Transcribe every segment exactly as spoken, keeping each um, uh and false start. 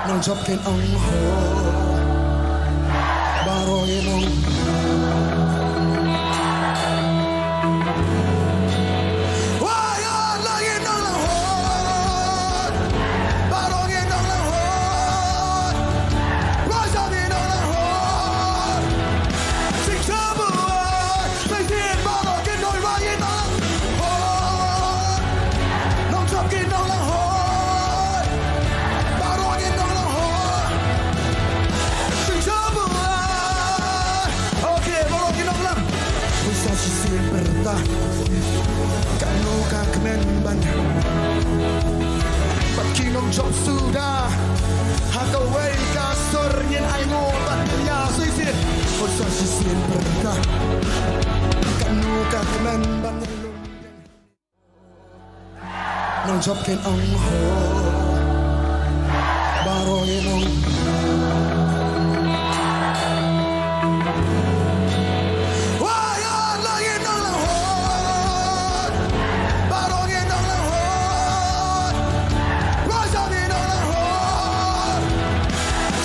Nongjop kin ong ho. Baroh kin ong. Wah, ya, la kin ong lang ho. Baroh kin ong lang ho. Wah, ya, kin ong lang ho. Sing sha buai. Sing sing baroh kin ong, wah, kin ong lang ho. Nongjop kin ong lang ho. Baroh kin ong lang ho. Sing sha buai. Okay, baroh kin ong lang. Pynshai shisien pyrta. Katno ka kmen ban. Bad ki nongjop suda. Ha kawei ka sur ngin ainguh bad ïa shisien. Pynshai shisien pyrta. Katno ka kmen ban. Nongjop kin ong ho. Baroh kin ong. Wah, ya, la kin ong lang ho. Baroh kin ong lang ho. Wah, ya, kin ong lang ho.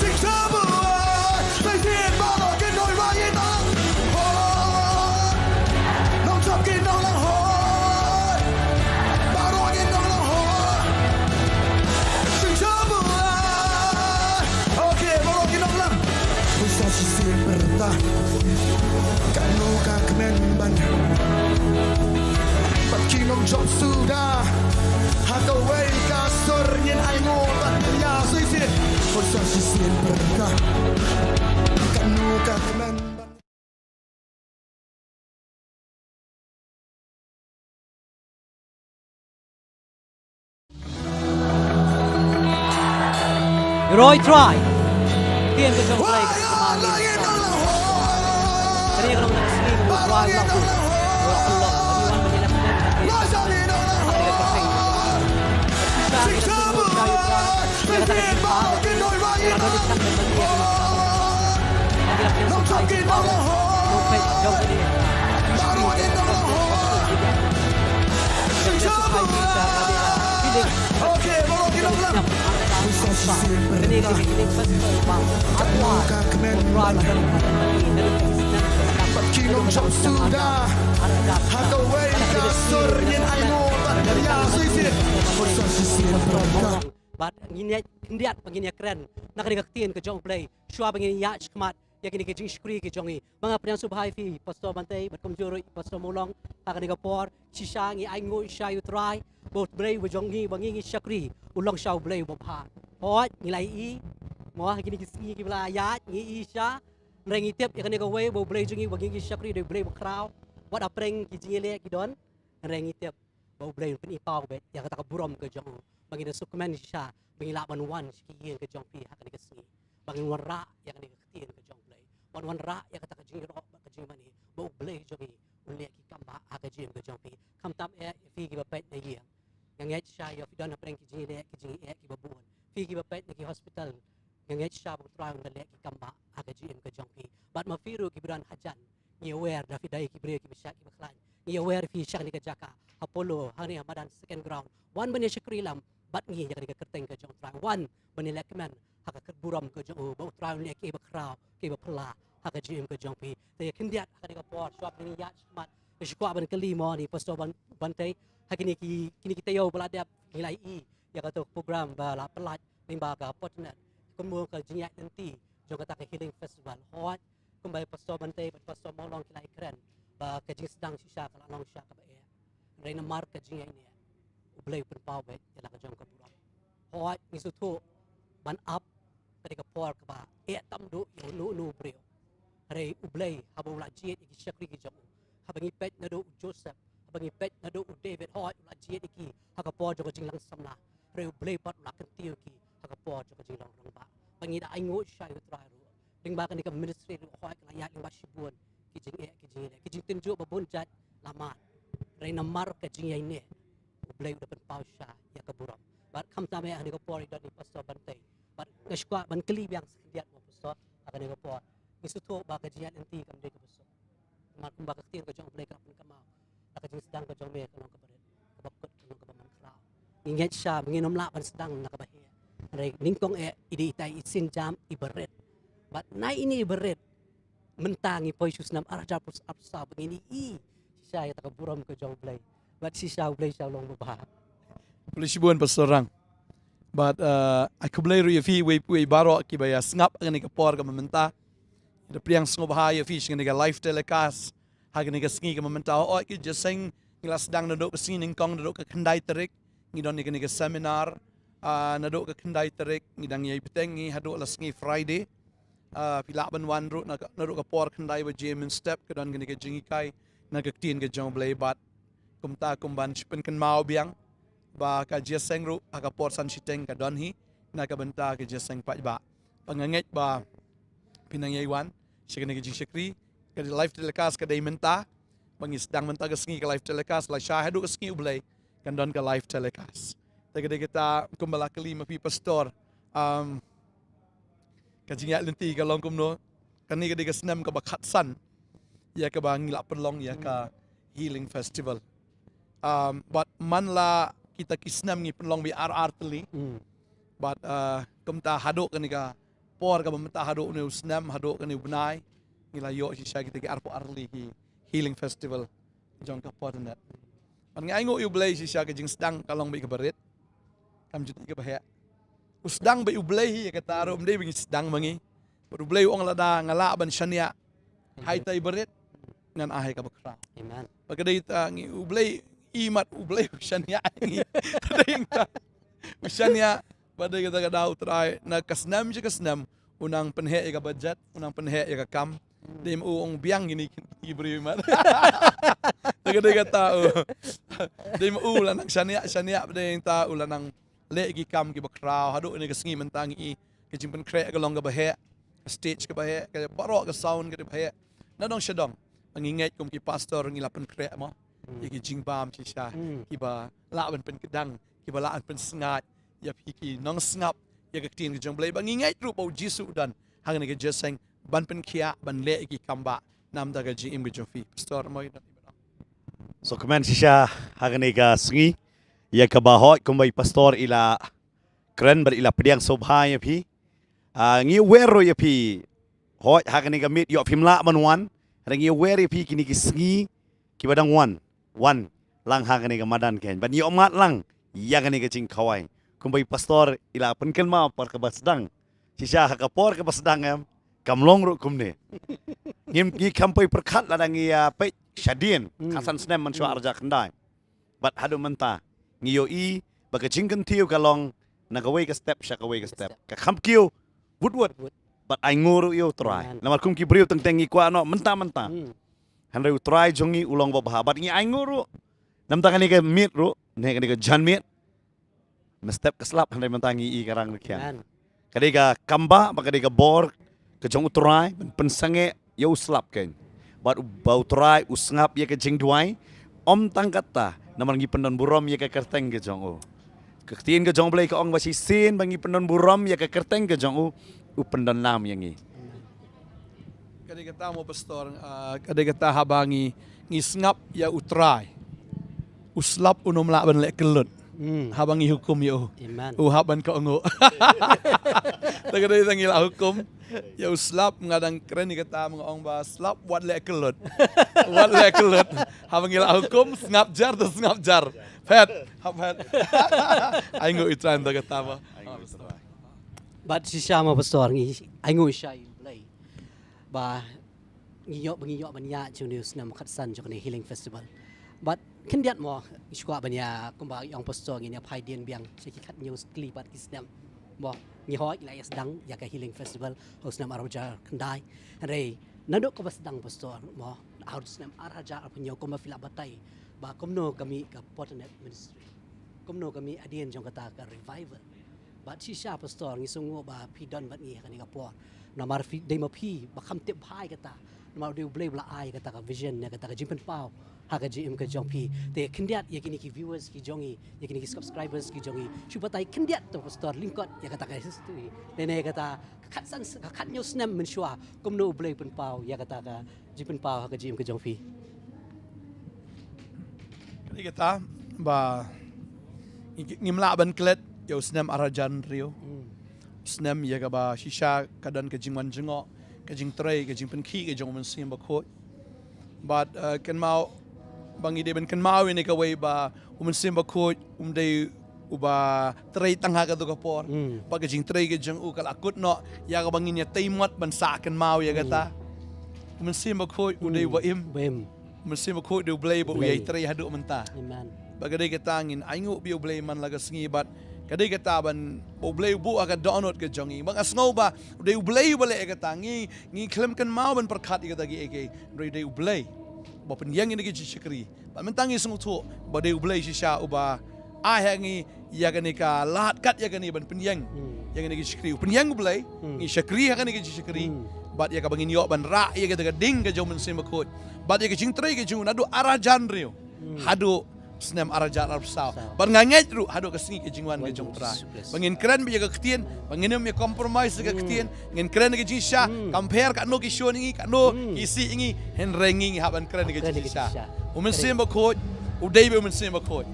Sing sha buai. Sing sing baroh kin ong, wah, kin ong ho. Nongjop kin ong lang ho. Baroh kin ong lang ho. Sing sha buai. Okay, baroh kin ong lang. Pynshai shisien pyrta. Katno ka kmen ban. Bad ki nongjop suda. Ha kawei ka sur ngin ainguh bad ïa shisien. Pynshai shisien pyrta. Katno ka kmen ban. Roy try. Tian ka jong Blai ka man ni. Kane ka long ka sngi ka Blai ka long. Ka long ka long. Ka long ka long. Bad ngin ïa khyndiat ba ngin ïa kren na kane ka ktien ka jong U Blei shuwa ba ngin ïa shakmat ïa kine ki jingshakri ki jong ngi. Ba nga pdiang sngewbha ïa phi Pastor Bantei bad kumjuh ruh Pastor Mawlong ha kane ka por shisha ngi ainguh shisha ïa U Trai ba U Blei ba jong ngi ba ngi ngi shakri u long shisha U Blei uba bha. Hooid ngi la ïohi mo ha kine ki sngi kiba la ïaid ngi ïohi shisha. Hynrei ngi tip ïa kane kawei ba U Blei jong ngi ba ngi ngi shakri u dei U Blei ba khraw. Wat hapdeng ki jingïaleh ki don hynrei ngi tip ba U Blei un pyni paw beit ïa kata ka burom ka jong u ba ngin da sngewkmen shisha ba ngin lah ban wan sha ki ïing ka jong phi ha kane ka sngi ba ngin wanrah ïa kane ka ktien ka jong U Blei ban wanrah ïa kata ka jingïaroh bad ka jingmane ba U Blei jong ngi un leh ki kam bha ha ka jingim ka jong phi. Khamtam eh ïa phi kiba peit na ïing nga ngeit shisha ïa phi don hapdeng ki jingïaleh ki jingïaroh kiba bun phi kiba peit na ki hospital. Nga ngeit shisha ba U Trai un da leh ki kam bha ha ka jingim ka jong phi bad ma phi ruh kiba don hajan ngi aware da phi dei ki briew kiba shait kiba khlaiñ ngi aware phi sha kane ka jaka ha Polo hangne ha madan second ground wan ban ïa shakri lam bad ngi ïa kane ka kyrteng ka jong U Trai wan ban ïa leh kmen ha ka kyrburom ka jong u ba U Trai un leh kiba khraw kiba phylla ha ka jingim ka jong phi. Te ïa khyndiat ha kane ka por shuwa ba ngin ïa shakmat ïa shu kwah ban kylli mo ni Pastor Ban Bantei ha kine ki kine ki taïew ba la dep ngi la ïohi ïa kato ka program ba la pyllait lyngba ka Portnet kumno ka jingïaid lynti jong kata ka Healing Festival. Hooid kumba Pastor Bantei bad Pastor Mawlong ki la ïakren ba ka jingsdang shisha ka la long shisha kaba eh. Hynrei namar ka jingïaineh U Blei u pynpaw beit ïa la ka jong ka burom. Hooid ngi sngewthuh ban ap kane ka por kaba eh tam duh ïa uno uno u briew. Hynrei U Blei haba u la jied ïa ki shakri ki jong u haba ngi peit naduh u Joseph haba ngi peit naduh u David hooid u la jied ïa ki ha ka por jong ka jinglang samla. Hynrei U Blei pat u la kyntiew ïa ki ha ka por jong ka jinglong rangbah ba ngi da ainguh shisha ïa U Trai ruh. Lyngba kane ka ministry ruh hooid ka la ïaid lyngba shibun ki jingeh ki jingïaleh ki jingtynjuh ba bun jait la mad. Hynrei namar ka jingïaineh U Blei u da pynpaw shisha ïa ka burom. Bad khamtam eh ha kane ka por i don i Pastor Bantei bad nga shu kwah ban kylli biang sa khyndiat mo Pastor ha kane ka por. Ngi sngewthuh ba ka jingïaid lynti kam dei kaba suk. Namar kumba ka ktien ka jong U Blei ka la pynkynmaw la ka jingsdang ka jong me ka long kaba rit kaba kut ka long kaba man khraw. Ngi ngeit shisha ba ngin ym lah ban sdang na kaba heh. Hynrei nyngkong eh i dei itai i sienjam iba rit. Bad na ine iba rit mynta ngi poi sha u snem ar hajar arphew saw ba ngin ïohi shisha ïa kata ka burom ka jong U Blei. Bad shisha U Blei shisha u long babha. Khublei shibun Pastor Rang. Bad uh, ai khublei ruh ïa phi wei wei baroh kiba ïa sngap ha kane ka por kaba mynta. Da pdiang sngewbha ïa phi sha kane ka live telecast ha kane ka sngi kaba mynta. Oh ki jingïaseng ngi la sdang naduh ka sngi nyngkong naduh ka khyndai tarik ngi don ïa kane ka seminar. Ah, naduh ka khyndai tarik ngi dang ïai bteng ngi haduh la sngi Friday. Ah, phi lah ban wan ruh na ka, naduh ka por khyndai baje mynstep ka don kane ka jinghikai na ka ktien ka jong U Blei bad kumta kum ban shu pynkynmaw biang ba ka jingïaseng ruh ha ka por san shiteng ka don hi na ka bynta ka jingïaseng paidbah. Ba nga ngeit ba phi nang ïai wan sha kane ka jingshakri ka live telecast ka dei mynta. Ba ngi sdang mynta ka sngi ka live telecast, la shai haduh ka sngi U Blei kan don ka live telecast. Te ka dei kata kumba la kylli ma phi Pastor. Um, ka jingïaid lynti ka long kumno? Kane ka dei ka snem kaba khatsan ïa kaba ngi la pynlong ïa ka Healing Festival. Um, bad man la kita ki snem ngi pynlong beit ar ar tylli. Hmm. Bad uh, kumta haduh kane ka por kaba mynta haduh une u snem haduh kane u bnai ngi la ïoh shisha kita ki arphew ar tylli ki Healing Festival jong ka Portnet. Bad ngi ainguh ïa U Blei shisha ka jingsdang ka long beit kaba rit. Kam ju dei kaba heh. U sdang beit U Blei hi ïa kata ruh ym dei ba ngi sdang ma ngi. Bad U Blei u ong lada nga lah ban shaniah ha ita iba rit ngan ai ha kaba khraw. Amen. Bad ka dei ta ngi U Blei i mat U Blei u shaniah ngi. Ka dei ta u shaniah bad dei kata ka daw U Trai na ka snem sha ka snem u nang pynheh ïa ka budget u nang pynheh ïa ka kam. Dei ma u ong biang kine ki briew mat. Te ka dei kata u. Dei ma u la nang shaniah shaniah bad dei ta u la nang leh ki kam kiba khraw haduh ïa ka sngi mynta ngi i ka jingpynkhreh ka long kaba heh, ka stage kaba heh, ka baroh ka sound kaba heh. Na dong sha dong ngi ngeit kum ki pastor ngi la pynkhreh mo ïa ki jingbam shisha kiba lah ban pynkdang kiba lah ban pynsngaid ïa phi ki nongsngap ïa ka ktien ka jong U Blei ba ngi ngeit ruh ba U Jisu u don ha kane ka jingïaseng ban pynkhiah ban leh ïa ki kam ba namar ka jingim ka jong phi pastor mo. So kmen shisha ha kane ka sngi ïa kaba hoi kumba i pastor i la kren bad i la pdiang sngewbha ïa phi. Ah, ngi wer ruh ïa phi hoi ha kane ka miet ïoh phim lah ban wan. Hynrei ngi wer ïa phi kine ki sngi kiba dang wan wan lang ha kane ka madan kein ban ïoh mad lang ïa kane ka jingkhawai. Kumba i pastor i la pynkynmaw por kaba sdang shisha ha ka por kaba sdang em kam long ruh kumne. Ngim ngi kam poi pyrkhat lada ngi ïa peit shadien khatsan snem mynshuwa ar hajar khyndai. Bad haduh mynta ngi ïohi ba ka jingkyntiew ka long na kawei ka step sha kawei ka step. Ka kham kiew wut wut. Bad ainguh ruh ïa U Trai. Namar kum ki briew teng teng ngi kwah noh mynta mynta. Hynrei U Trai jong ngi u long babha bad ngi ainguh ruh. Namar kane ka miet ruh ne kane ka janmiet. Mynstep ka slap hynrei mynta ngi i ka rang rkhiang. Ka dei ka kambah ba ka dei ka bor ka jong U Trai ban pynsangeh ïa u slap kein. Bad ba U Trai u sngap ïa ka jingduwai. Ym tang kata namar ngi pyndon burom ïa ka kyrteng ka jong u. Ka ktien ka jong U Blei ka ong ba shisien ba ngi pyndon burom ïa ka kyrteng ka jong u u pyndon nam ïa ngi. Ka dei kata mo pastor, ah, ka dei kata haba ngi ngi sngap ïa U Trai. U slap un ym lah ban leh kyllut. Haba ngi hukum ïa u. U hap ban kohnguh. Te ka dei tang ngi la hukum ïa u slap nga dang kren ïa kata nga ong ba slap wat leh kyllut. Wat leh kyllut. Haba ngi la hukum sngap jar te sngap jar. Phet, hap phet. Ainguh U Trai te kata ba. Bad shisha mo pastor ngi ainguh shisha ïa U Blei ba ngi ïoh ba ngi ïoh ban ïa jong u snem khatsan jong kane Healing Festival. Bad khyndiat mo ngi shu kwah ban ïa kumba ïong pastor ngin ïa phai dien biang sha ki khatñiew tylli pat ki snem. Mo ngi hoi ngi la ïa sdang ïa ka Healing Festival ha u snem ar hajar khyndai. Hynrei naduh kaba sdang pastor mo ha u snem ar hajar arphew hynñiew kumba phi la batai ba kumno ka mih ka Portnet Ministry. Kumno ka mih hadien jong kata ka revival. Bad shisha pastor ngi sngewnguh ba phi don bad ngi ha kane ka por. Namar phi dei ma phi ba kham tip bha ïa kata. Namar dei U Blei ba la ai kata ka vision ne kata ka jingpynpaw ha ka jingim ka jong phi. Te khyndiat ïa kine ki viewers ki jong ngi ïa kine ki subscribers ki jong ngi shu batai khyndiat to pastor lyngkot ïa kata ka history. Ne ne kata ka khatsan ka khatñiew snem mynshuwa kumno U Blei u pynpaw ïa kata ka jingpynpaw ha ka jingim ka jong phi. Ka dei kata ba ngi, ngim lah ban klet ïa u snem ar hajar hynriew. Hmm. U snem ïa kaba shisha ka don ka jingwan jngoh, ka jingtrei, ka jingpynkhih ka jong u Mynsiem Bakhuid. Bad, eh, kynmaw, ba ngi dei ban kynmaw ïa kane kawei ba u Mynsiem Bakhuid um dei uba trei tang ha kato ka por. Hmm. Bad ka jingtrei ka jong u ka la kut noh ïa kaba ngin ïa tei mot ban sah kynmaw ïa kata. Hmm. U Mynsiem Bakhuid u dei uba im. Uba im. Mynsiem Bakhuid u dei u Blei ba u ïai trei haduh mynta. Amen. Bad ka dei kata ngin ainguh bad u Blei man la ka sngi bad ka dei kata ban ba u Blei u buh ha ka dohnud ka jong ngi. Ba nga sngew ba u dei u Blei uba leh ïa kata, ngi, ngi khlem kynmaw ban pyrkhat ïa kata kiei kiei. Hynrei u dei u Blei uba pynïeng ïa ki jingshakri. Bad mynta ngi sngewthuh ba dei u Blei shisha uba ai ha ngi ïa kane ka lad kat ïa kane ban pynïeng. Hmm. Ïa kane ka jingshakri. U pynïeng u Blei, hmm, ngi shakri ha kane ka jingshakri. Hmm. Bad ïa kaba ngin ïoh ban rah ïa kata ka ding ka jong u Mynsiem Bakhuid. Bad ïa ka jingtrei ka jong u naduh ar hajar hynriew. Hmm. Haduh snem ar hajar arphew saw. Saw. Bad nga ngeit ruh haduh ka sngi ka jingwan ka jong u Trai. Wan Jisu Khrist. Ba ngin kren beit ïa ka ktien, ba ngin ym ïa compromise ïa ka ktien, ngin kren ïa ka jingshisha, hmm, kam pher katno ki shon ïa ngi, katno, hmm, ki sih ïa ngi, hynrei ngi, ngi hap ban kren ïa ka jingshisha. Kren ïa ka jingshisha. U Mynsiem Bakhuid u dei beit u Mynsiem Bakhuid.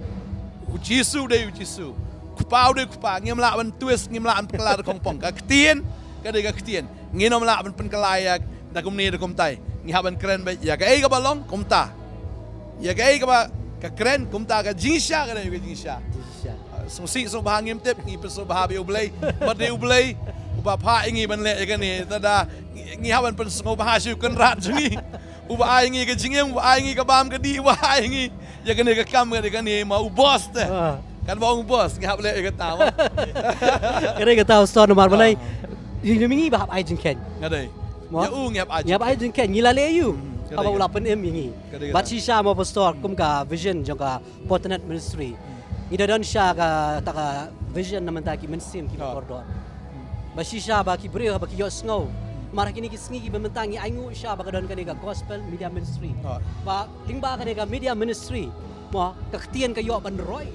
U Jisu u dei u Jisu. U Kpa u dei u Kpa, ngim lah ban twist, ngim lah ban pynkylla da khongpong. Ka ktien ka dei ka ktien. Ngin ym lah ban pynkylla ïa da kumne da kumtai. Ngi hap ban kren beit ïa kaei kaba long kumta. Ïa kaei kaba ka kren kumta, ka jingshisha ka dei ka jingshisha. Jingshisha. Ah, sngewsih sngewbha ngim tip, ngi pynsngewbha beit ïa u Blei. Bad dei u Blei uba phah ïa ngi ban leh ïa kane. Te da ngi, ngi hap ban pynsngewbha sha u Kynrad jong ngi. Uba ai ngi ka jingim, uba ai ngi ka bam ka dih, uba ai ngi ïa kane ka kam, ïa kane ma u boss te. Ah. Kan ba ong u boss, ngi hap leh ïa kata ma. Ka dei kata u Pastor namar balei. Ah. Ïa ngi ba hap ai jingkheiñ. Nga dei. Mo? Ïa u ngi hap ai jingkheiñ. Ngi hap ai jingkheiñ, ngi la leh ïa u. Hmm, ka dei kata. Haba u la pynim ïa ngi. Ka dei kata. Bad shisha mo Pastor, kum ka vision jong ka Fortinet Ministry. Hmm. Ngi da don shisha kata ka vision na bynta ki mynsiem kiba kordor. Hmm. Ba shisha ba ki briew haba ki ïohsngew. Hmm. Namar ha kine ki sngi kiba mynta ngi ainguh shisha ba ka don kane ka Gospel Media Ministry. Ah. Ba lyngba kane ka Media Ministry, mo, ka ktien ka ïoh ban roi.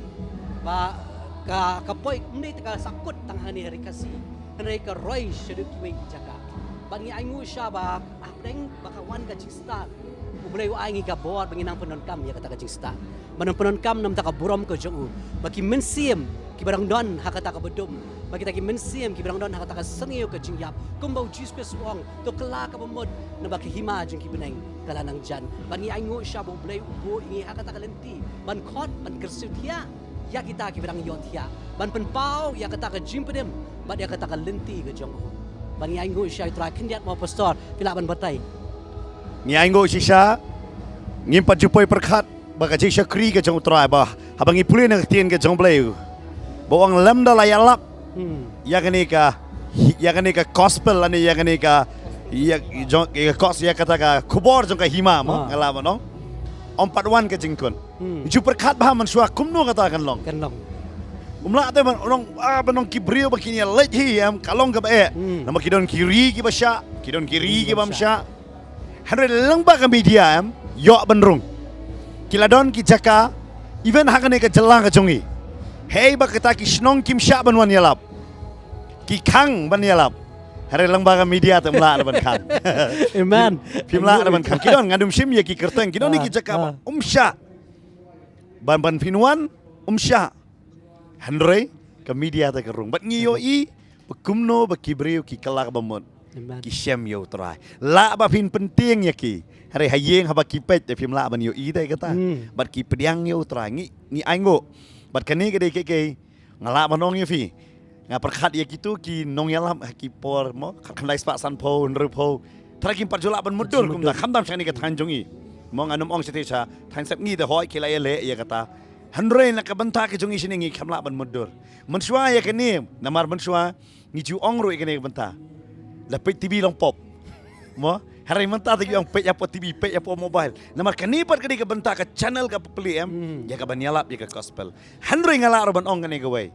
Ba ka, ka poi ym dei tang ka sahkut tang hangne ha Ri Khasi. Hynrei ka roi shaduh kiwei ki jaka. Bad ngi ainguh shisha ba hapdeng ba ka wan ka jingstad, u Blei u ai ngi ka bor ba ngin nang pyndonkam ïa kata ka jingstad. Ban nang pyndonkam namar ka burom ka jong u. Ba ki mynsiem kiba dang don ha kata kaba dum, ba kita ki mynsiem kiba dang don ha kata ka sniew ka jingïap, kumba u Jisu Khrist u ong, to kylla ka bamut, naba ka hima jong ki bneng ka la nang jan. Bad ngi ainguh shisha ba u Blei u buh ïa ngi ha kata ka lynti ban khot, ban kyrsiew thiah ïa kita kiba dang ïohthiah, ban pynpaw ïa kata ka jingpynim bad ïa kata ka lynti ka jong u. Bad ngi ainguh shisha ïa u Trai. Khyndiat mo Pastor, phi lah ban batai. Ngi ainguh shisha, ngim pat ju poi pyrkhat ba ka jingshakri ka jong u Trai ba haba ngi pule na ka ktien ka jong u Blei, ba u ong lymda la ïalap, hmm, ïa kane ka, ïa kane ka gospel lane ïa kane ka, ïa jong, ïa ka gos-, ïa kata ka khubor jong ka hima mo, ah, nga lah ban ong. Ym pat wan ka jingkut. Hmm. Ju pyrkhat bha mynshuwa kumno kata kan long. Kan long. Ym lah te ban ong, ah, ban ong ki briew ba kin ïaleit hi, em, ka long kaba eh. Hmm. Namar ki don ki ri kiba shah, ki don ki ri kiba ym shah. Hynrei lyngba ka media, em, ïoh ban rung. Ki la don ki jaka, even ha kane ka jylla ka jong ngi. Hei ba kata ki shnong kim shah ban wan ïalap. Ki khang ban ïalap. Hynrei lyngba ka media te ym lah ban khang. Amen. Phim lah ban khang. Ki don, ngan ym shim ïa ki kyrteng. Ki don, ah, ki jaka ba, ah, ym shah ban, ban pynwan, ym shah. Hynrei ka media te ka rung. Bad ngi ïohi ba kumno ba ki briew ki kylla ka bamut. Amen. Ki shem ïa u Trai. Lah ba phin pyntieng ïa ki. Hynrei ha ïing haba ki peit te phim lah ban ïohi te kata. Hmm. Bad ki pdiang ïa u Trai. Ngi, ngi ainguh. Bad kane ka dei kaei kaei nga lah ban ong ïa phi. Nga pyrkhat ïa kito ki nongïalap ha ki por mo, khatkhyndai spah sanphew, hynriewphew. Trai kim pat ju lah ban mutdur kumta, khamtam sha kane ka thaiñ jong ngi. Mo, ngan ym ong shatei sha thaiñ sepngi, te hooid ki la ïaleh ïa kata. Hynrei na ka bynta ka jong ngi shane ngi khlem lah ban mutdur. Mynshuwa ïa kane, namar mynshuwa ngi ju ong ruh ïa kane ka bynta. La peit T V long pop. Mo, hynrei mynta te ki ong peit hapoh T V, peit hapoh mobile. Namar kane pat ka dei ka bynta ka channel kaba plie, em, hmm, ïa ka ban ïalap ïa ka gospel. Hynrei nga lah ruh ban ong kane kawei.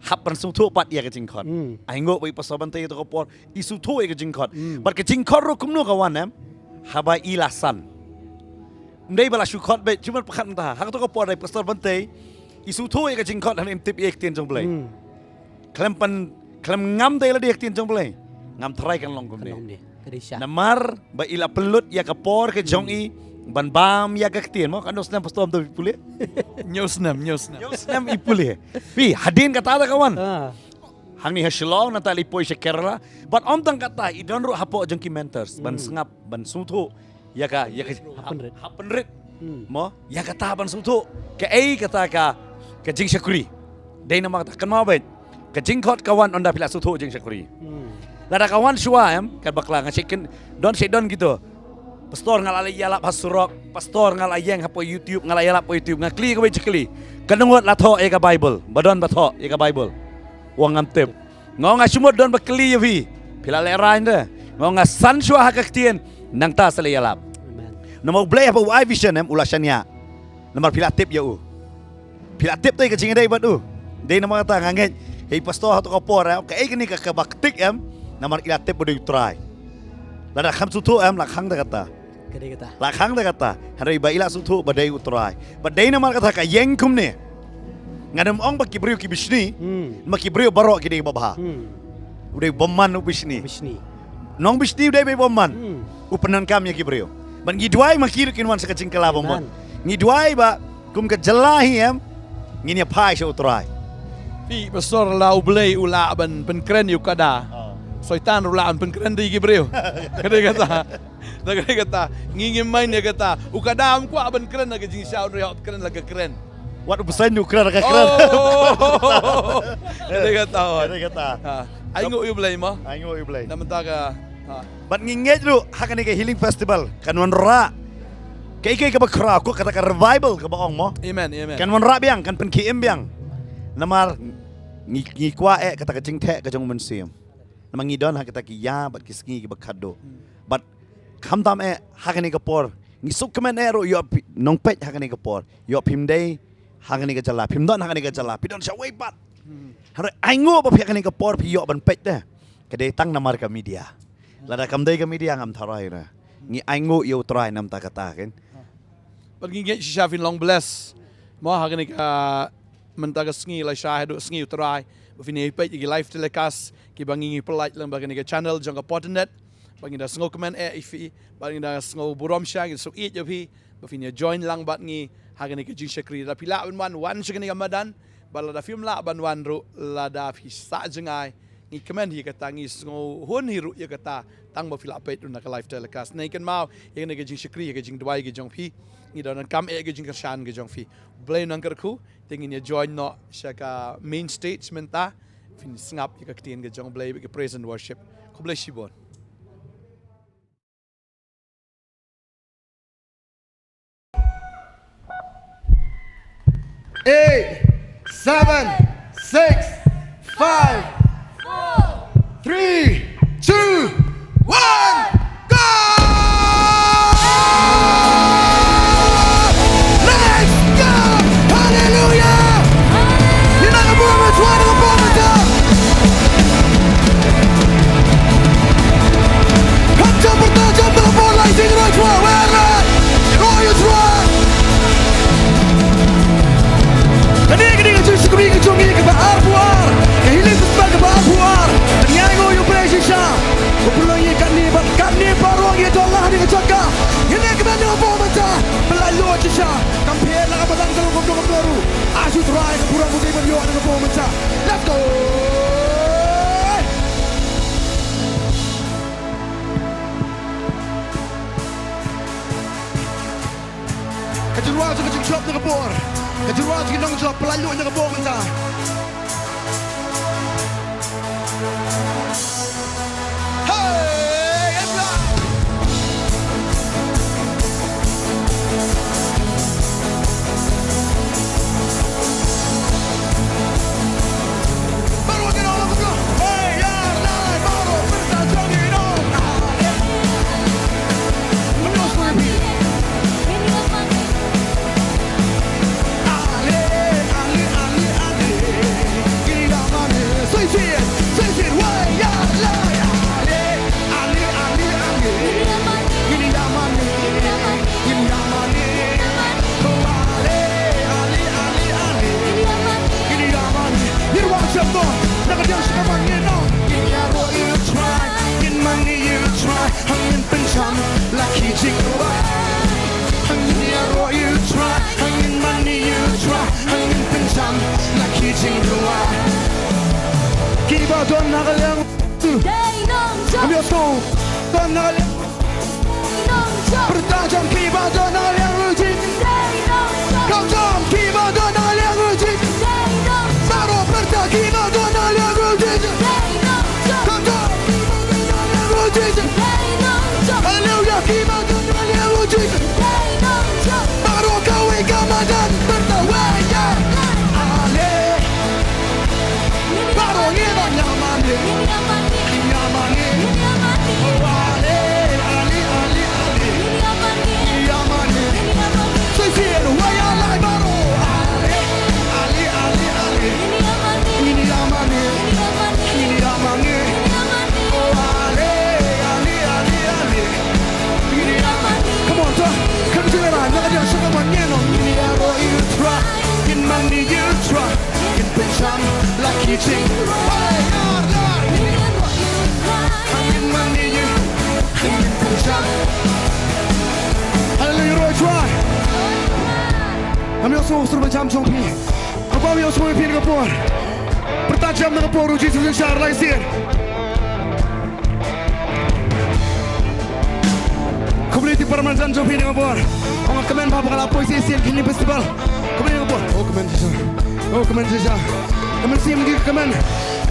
Hap ban sngewthuh pat ïa ka jingkhot. Hmm. Ainguh ba i Pastor Bantei kato ka por i sngewthuh ïa ka jingkhot. Hmm. Bad ka jingkhot ruh kumno ka wan, em? Haba i la san. Ym dei ba la shu khot beit, shu ban pyrkhat mynta. Ha kato ka por i Pastor Bantei i sngewthuh ïa ka jingkhot, hynrei im tip ïa ka ktien jong u Blei. Hmm. Khlem pan, khlem ngam da ïa lade ïa ka ktien jong u Blei, ngam tharai kan long kumne. Kan long kumne. Ka dei shisha. Namar ba i la pynlut ïa ka por ka jong i, Ban bam ïa ka ktien mo, katno snem pastor, ym tip pule. Hynñiew snem, hynñiew snem. Hynñiew snem i pule. Phi, hadien kata da ka wan. Ah. Hangne ha Shillong, nangta la i poi sha Kerala. Bad ym tang kata, i don ruh hapoh jong ki mentors ban Hmm. sngap, ban sngewthuh ïa ka, ïa ka Hap pynrit. Hap pynrit. Hmm. Mo, ïa kata ban sngewthuh kaei kata ka, ka jingshakri. Dei namar kata, kynmaw beit, ka jingkhot ka wan ynda phi la sngewthuh jingshakri. Hmm. Lada ka wan shuwa, em, ka bakla, nga shu kren, don shu don kito. Pastor, nga la ïalap ha surok, pastor, nga la ïeng hapoh YouTube, nga la ïalap hapoh YouTube, nga kylli kawei jingkylli. Katno ngut la thoh ïa ka Bible, ba don ba thoh ïa ka Bible? Ong ngam tip. Nga ong nga shu mut don ba kylli ïa phi. Phi la lehraiñ de. Nga ong nga san shuwa ha ka ktien, nangta sa la ïalap. Amen. Namar U Blei haba u ai vision, em, u la shaniah. Namar phi la tip ïa u. Phi la tip te ka jingïadei bad u. Dei namar kata nga ngeit, hei pastor, ha kato ka por, em, kaei kane ka, kaba ktik, em, namar i la tip ba dei U Trai. Lada kham sngewthuh, em, la khang da kata. Ka dei kata. La khang da kata. Hynrei ba i la sngewthuh ba dei U Trai. Ba dei namar kata ka ïeng kumne. Ngam ong ba ki briew ki bishni. Hmm. Ma ki briew baroh ki dei babha. Hmm. U dei bymman u bishni. Bishni. Nongbishni u dei ba bymman. Hmm. U pyndonkam ïa ki briew. Bad ngi duwai ma ki ruh kin wan sha ka jingkylla bymman. Amen. Ngi duwai ba kum ka jylla hi, em, ngin ïa phai sha U Trai. Phi, pastor, la U Blei u lah ban pynkren ïa u kada. Oh. Soitan ruh lah ban pynkren da ki briew. Ka dei kata. Da ka dei kata. Ngi ngim main ïa kata. U kada um kwah ban kren da ka jingshisha, u hap kren da ka kren. Wat u bseiñ u kren da ka kren. Oh. Ka dei kata, wat. Ka dei kata. Ha. Ainguh ïa U Blei mo. Ainguh ïa U Blei. Na mynta ka, ha. Bad ngi ngeit ruh ha kane ka healing festival kan wanrah kaei kaei kaba khraw, ko, kata ka revival kaba ong mo. Amen, amen. Kan wanrah biang, kan pynkhie im biang. Namar ngi, ngi kwah eh kata ka jingtheh ka jong U Mynsiem. Namar ngi don ha kita ki ïa bad ki sngi kiba khatduh. Hmm. Bad khamtam eh ha kane ka por, ngi sngewkmen eh ruh ïoh phi, nongpeit ha kane ka por, ïoh phim dei ha kane ka jylla, phim don ha kane ka jylla, phi don shawei pat. Hmm. Hynrei ainguh ba phi ha kane ka por phi ïoh ban peit te. Ka dei tang namar ka media. Lada kam dei ka media ngam tharai re. Ngi ainguh ïa U Trai namar kata, kan. Bad ngi ngeit shisha phin long bless mo ha kane ka mynta ka sngi lashai haduh sngi U Trai, ba phin ïa peit ïa ki live telecast kiba ngi, ngi pynlait lang bad kane ka channel jong ka Pop Net. Ba ngi da sngewkmen eh ïa phi, ba ngi da sngewburom shisha, ngi sngewïeit ïa phi ba phin ïa join lang bad ngi ha kane ka jingshakri. Lada phi lah ban wan, wan sha kane ka madan. Bad lada phim lah ban wan ruh, lada phi sah jngai, ngi kmen hi kata, ngi sngewhun hi ruh ïa kata, tang ba phi lah peit ruh na ka live telecast. Ngi kynmaw ïa kane ka jingshakri, ïa ka jingduwai ka jong phi. Ngi da nang kam eh ka jingkyrshan ka jong phi. Blei nang kyrkhu. Te ngin ïa join noh sha ka main stage mynta. Phin sngap ïa ka ktien ka jong U Blei bad ka praise and worship. Khublei shibun. Eight, seven, six, five, three, two, one, go! Let's go! Hallelujah! Ïa na ka bor, ïa na ka bor, ïa na ka bor. Kan jump, kan jump, kan jump, kan jump, kan jump, kan jump. Kane ka dei ka jingshakri ka jong ngi kaba arphew ar, ka healing festival kaba arphew ar. Ngi ainguh ïa U Blei shisha. Ba pynlong ïa kane bad kane baroh ngi don la ha kane ka jaka. Ngi ne kmen ïa U Blei mynta. Ba la ïoh shisha. Kam pher la ka madan ka long kumno kumno ruh. Ashu trai ka burom u dei ban ïoh na ka bor mynta. Let's go. Ka jingrwai jong ka jingjop na ka bor. Ka jingrwai jong ki nongjop, pyllait lut na ka bor mynta. Hey, everyone! Na ki jingrwai kiba don ha ka liang u Jisu. Dei nongjop. Ym ïohsngew. Don ha ka liang. Dei nongjop. Pyrta jong kiba don ha ka liang u Jisu. Dei nongjop. Kam jong kiba don ha ka liang u Jisu. Dei nongjop. Baroh pyrta kiba don ha ka liang u Jisu. Dei nongjop. Kam jong kiba don ha ka liang u Jisu. Dei nongjop. Haleluya, kiba don ha ka liang u Jisu. Dei nongjop. Baroh kawei ka madan pyrta wei ïa. Ale. Baroh ngi don ïa mane. Ngi ïa mane. Ngi ïa mane. Oh, ale, ale, ale, ale. Ngi ïa mane. Ngi ïa mane. Ngi ïa mane. Shisien wei ïa lai baroh. Ale, ale, ale, ale. Ngi ïa mane. Ngi ïa mane. Ngi ïa mane. Ngi ïa mane. Oh, ale, ale, ale, ale. Come on, to. Come to the right. Naka dia saka man ngin ong. Ngin ïaroh ïa u Trai. Ngin mane ïa u Trai. Ngin pynsham la ki jing. Hey, ïar la. Ngin mane ïa u. Ngin pynsham. Haleluya, ïaroh ïa u Trai. Ngam ïohsngew sur ba jam jong phi. Haba ïohsngew ïa phi na ka por. Pyrta jam na ka por u Jisu u synshar, lai sien. Khublei ïa ki paralok jong phi na ka por. Ong kmen ba ka la poi shisien kine festival. Kmen na ka por. Oh, kmen shisha. Oh, kmen shisha. Kmen shisha, kmen.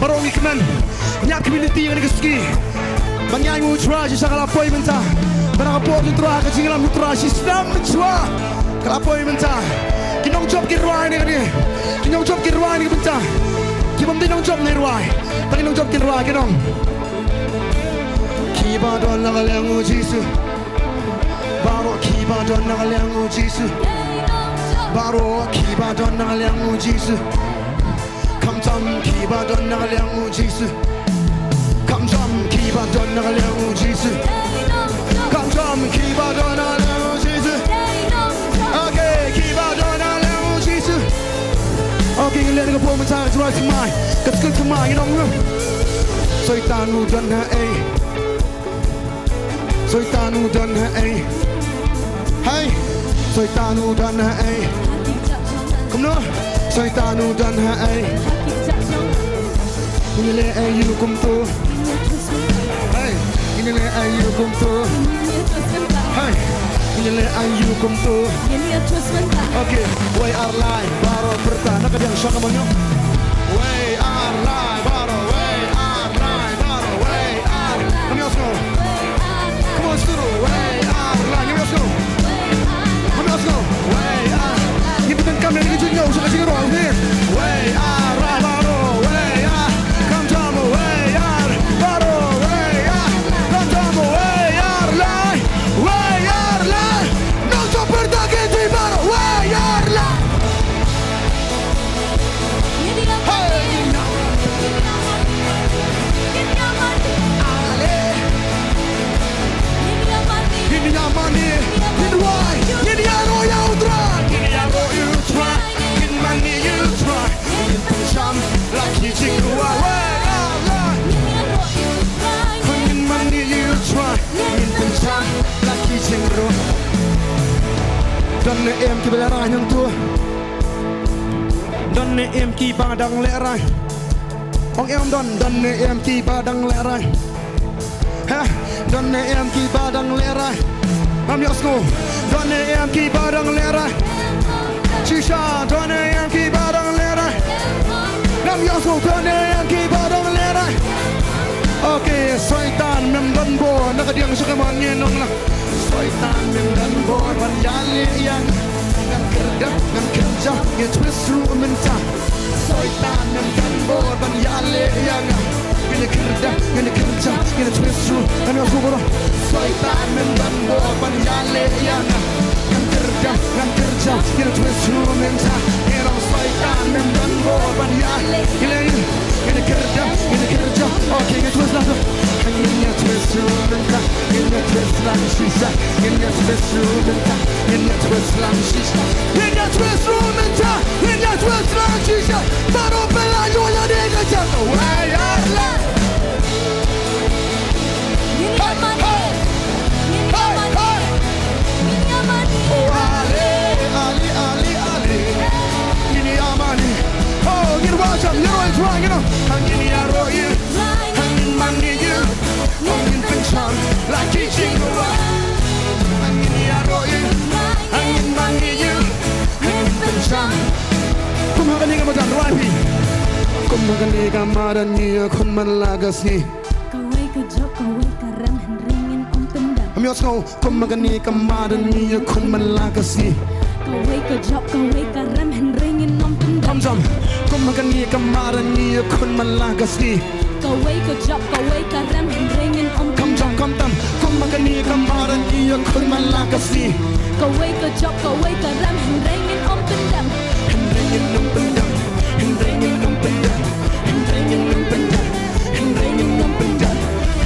Baroh ngi kmen. Ïa ka community kane ka sngi. Ba ngi ainguh u Trai shisha ka la poi mynta. Ba na ka por u Trai ka jingïalam u Trai shisha mynta. Ka la poi mynta. Ki nongjop ki rwai ne kane. Ki nongjop ki rwai ne mynta. Ki bym dei nongjop ne rwai. Tang ki nongjop ki rwai ki nong. Kiba don na ka liang u Jisu. Baroh kiba don na ka liang u Jisu. Baroh kiba don na ka liang u Jisu. Khamtam kiba don na ka liang u Jisu. Khamtam kiba don na ka liang u Jisu. Khamtam kiba don na ka liang u Jisu. Okay, kiba don na ka liang u Jisu. Okay, ngin leh na ka por mynta, ka jingïaroh thymmai. Ka jingïaroh thymmai, ngin ong. Soitan u don ha ei. Soitan u don ha ei. Hey! Soitan u don ha ei. Kumno? Soitan u don ha ei. Ngin leh aïu kumto? Hey! Ngin leh aïu kumto? Hey! Ngin leh aïu kumto? Okay, wei ar lai, baroh pyrta, na ka biang shaka monyong. Wei ar lai, baroh, wei ar lai. Baroh, wei ar. Ngam ïohsngew. Come on, Suru. Wei ar lai. Ngam ïohsngew. Ngam ïohsngew. Wei ar. Ngin pyndonkam ïa ka jingïaroh, sa ka jingïaroh, okay? Wei ar lai, baroh, wei ar. Khamtam, wei ar, baroh, wei ar. Khamtam, wei ar lai. Wei ar lai. Nongshong pyrta ki ti baroh, wei ar lai. Hey! Ale. Ngin ïa mane, ngin rwai, ngin ïaroh ïa u Trai, ngin ïaroh ïa u Trai, ngin mane ïa u Trai, ngin pynsham la ki jingrwai. Wei ar lai. Ngin mane ïa u Trai, ngin pynsham la ki jingrwai. Don ne em kiba lehrain hangto? Don ne em kiba dang lehrain? Ong em don, don ne em kiba dang lehrain? Ha? Don ne em kiba dang lehrain? Ngam ïohsngew. Don ne em kiba dang lehrain? Shisha, don ne em kiba dang lehrain? Ngam ïohsngew, don ne em kiba dang lehrain? Okay, Soitan mem don bor na ka diang sha ka mon ngin ong lang. Soitan mem don bor ban ïaleh ïa nga. Ngan kyrdan, ngan kyrjaw, ngan twist ruh mynta. Soitan mem don bor ban ïaleh ïa nga. Ngan kyrdan, ngan kyrjaw, ngan twist ruh. Ngan ïa sngewbha. Soitan mem don bor ban ïaleh ïa nga. Ngan kyrdan, ngan kyrjaw, ngan twist ruh mynta. Ngan ong Soitan mem don bor ban ïaleh ïa nga. Ngin ïa kyrdan, ngin ïa kyrjaw. Okay, ngin ïa twist lang tu. Ngin ïa twist ruh mynta, ngin ïa twist lang shisha. Ngin ïa twist ruh mynta, ngin ïa twist lang shisha. Ngin ïa twist ruh mynta, ngin ïa twist lang shisha. Baroh phi la ïoh ïa dei ka jaka wei ar lai. Hey, hey. Hey, hey. Oh, ale, ale, ale, ale. Ngin ïa mane. Kumba kane ka madan ngi ïakhun man la ka sngi. Kawei ka jop, kawei ka rem, hynrei ngin ym pyndem. Ym ïohsngew. Kumba kane ka madan ngi ïakhun man la ka sngi. Kawei ka jop, kawei ka rem, hynrei ngin ym pyndem. Kham jam. Kumba kane ka madan ngi ïakhun man la ka sngi. Kawei ka jop, kawei ka rem, hynrei ngin ym pyndem. Kham jam, kham tam. Kumba kane ka madan ngi ïakhun man la ka sngi. Kawei ka jop, kawei ka rem, hynrei ngin ym pyndem. Hynrei ngin ym pyndem. Hynrei ngin ym pyndem. Hynrei ngin ym pyndem. Hynrei ngin ym pyndem.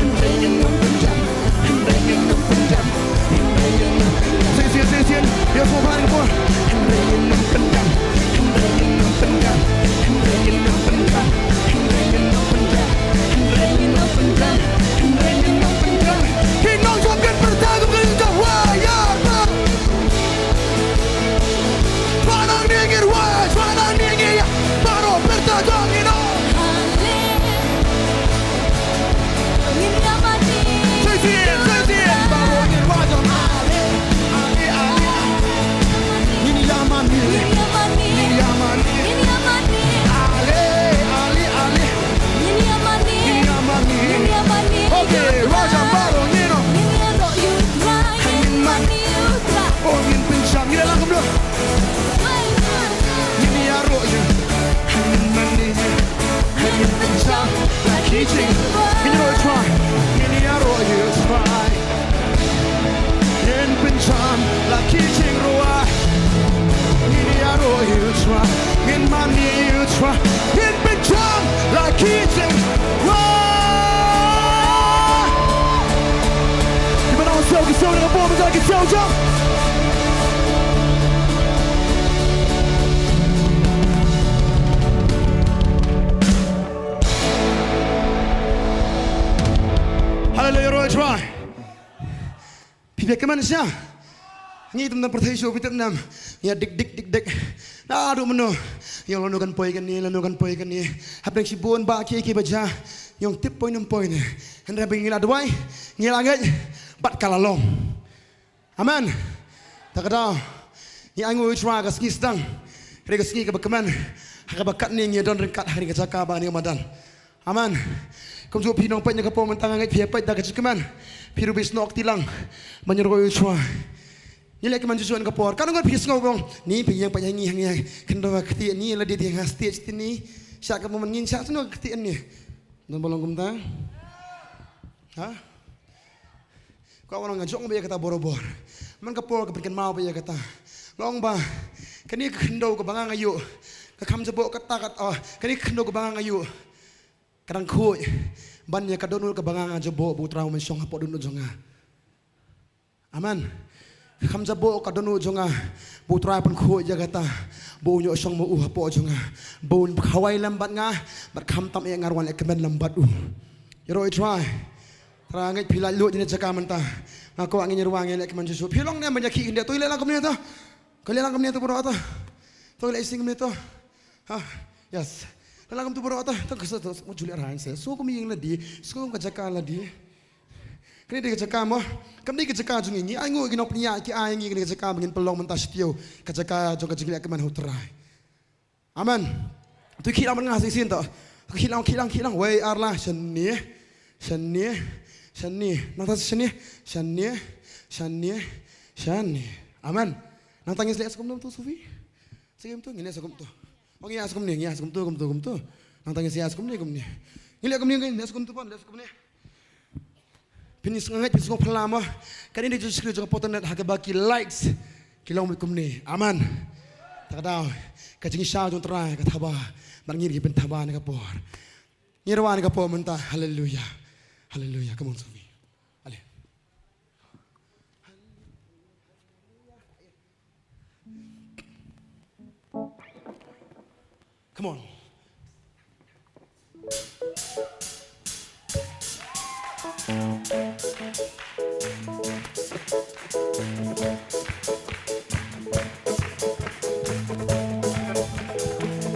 Hynrei ngin ym pyndem. Hynrei ngin ym pyndem. Hynrei ngin ym pyndem. Sien, sien, sien, sien. Ïa sngewbha bha ka por. Hynrei ngin ym pyndem. Hynrei ngin ym pyndem. Hynrei ngin ym pyndem. Hynrei ngin ym pyndem. Hynrei ngin ym pyndem. Hynrei ngin ym pyndem. Ki nongjop kin pyrta kum ka jingthoh wai ïa ba. Ba nangne ngin wai, ba nangne ngin ïa. Baroh pyrta jong ngi noh. Haleluya. Ngin ïa mane. Sa shisien, sa shisien. Baroh ngin wai jong. Ale, ale, ale. Ngin ïa mane. Ngin ïa mane. Ngin ïa mane. Ngin ïa mane. Ale, ale, ale. Ngin ïa mane. Ngin ïa mane. Ngin ïa mane. Okay, wai jong baroh ngin noh. Ngin ïaroh ïa u Trai. Ngin mane ïa u Trai. Oh, ngin pynshang. Ngin ïa lang kumno. Ngin ïaroh ïa u, ngin mane ïa u, ngin pynshang la ki jingrwai. Ngin ïaroh ïa u Trai, ngin ïaroh ïa u Trai. Ngin pynshang la ki jingrwai. Ngin ïaroh ïa u Trai, ngin mane ïa u Trai. Ngin pynshang la ki jingrwai. Kiba nang siew ki siew, kiba bun ki siew jong. Haleluya, ïaroh ïa u Trai. Phi beh kmen sha. Ngi tam dang pyrthei shuh phi tip nam. Ngi ïa dik dik dik dik. Naduh mynno. Ngi ong lano kan poi kane, lano kan poi kane. Hapdeng shibun ba ki ki ba jia. Ngi ong tip poi nam poi ne. Hynrei ba ngi la duwai. Ngi la ngeit. Bad ka la long. Amen. Ta ka daw. Ngi ainguh ïa u Trai ka sngi sdang. Hynrei ka sngi kaba kmen. Ha kaba katne ngi don ryngkat ha kane ka jaka ba ngi madan. Amen. Kumjuh phi nongpeit na ka por mynta nga ngeit phi ïa peit da ka jingkmen. Phi ruh phi snoh kti lang ban ïaroh ïa u Trai. Ngi leh kmen juh juh na ka por. Katno ngut phi sngew ba ong ni phi ïeng peit ha ngi ha ngi ha khyndew ka kti ni la dei dei ha stage ti ni. Sha ka moment ngin sha snoh ka kti ni. Don ba long kumta? Ha? Ka ong nga jong ba ïa kata borabor. Man ka por ka pynkynmaw ba ïa kata. Nga ong ba kane ka khyndew kaba nga nga ïoh. Ka kham jaboh kata kata, oh, kane ka khyndew kaba nga nga ïoh. Ka dang khuid ban ïa ka dohnud kaba nga nga jaboh ba u Trai u mynshong hapoh dohnud jong nga. Amen. Ka kham jaboh ka dohnud jong nga ba u Trai pynkhuid ïa kata ba un ïoh shong ma u hapoh jong nga. Ba un khawai lem bad nga bad khamtam ïa nga ruh wan leh kmen lem bad u. Ïaroh ïa u Trai. Trai ngeit phi la lut ïa ne jaka mynta. Nga kwah ngin ïa ruh ngin leh kmen Jisu. Phi long ne ban ïa khih khyndiat to ïa leh lang kumne to. Ka leh lang kumne to baroh to. To leh ising kumne to. Ha, yes. Leh lang kum tu baroh ta. Tang ka sa tu mo ju leh rang se. So kum ïing lade. So kum ka jaka lade. Kane dei ka jaka mo. Kam dei ka jaka jong ngi. Ngi ainguh ki nongpynïaid ki ai ngi kane ka jaka ba ngin pynlong mynta shatei. Ka jaka jong ka jingïaleh kmen ha u Trai. Amen. Tu khih lang ban nga shisien to. Tu khih lang, khih lang, khih lang. Wei ar la shane. Shane. Shane. Nangta shane. Shane. Shane. Shane. Amen. Nangta ngin leh sa kum tu Sufi. Sa kum tu, ngin ïa sa kum tu. Oh, ngin ïa sa kum ni, ngin ïa sa kum tu, kum tu, kum tu. Nangta ngin ïa sa kum ni, kum ni. Ngin leh kum ni, ngin ïa sa kum tu pon, leh sa kum ni. Phin ïa sa ngeit, phin sa kum phylla mo. Kane dei jingshakri jong ka portal net ha kaba ki likes ki long beit kum ni. Amen. Ta ka daw ka jingshisha jong u Trai ka thaba. Bad ngi ruh ngin pynthaba na ka por. Ngi ruh wan na ka por mynta. Haleluya. Haleluya. Come on, Sufi. Ale. Come on.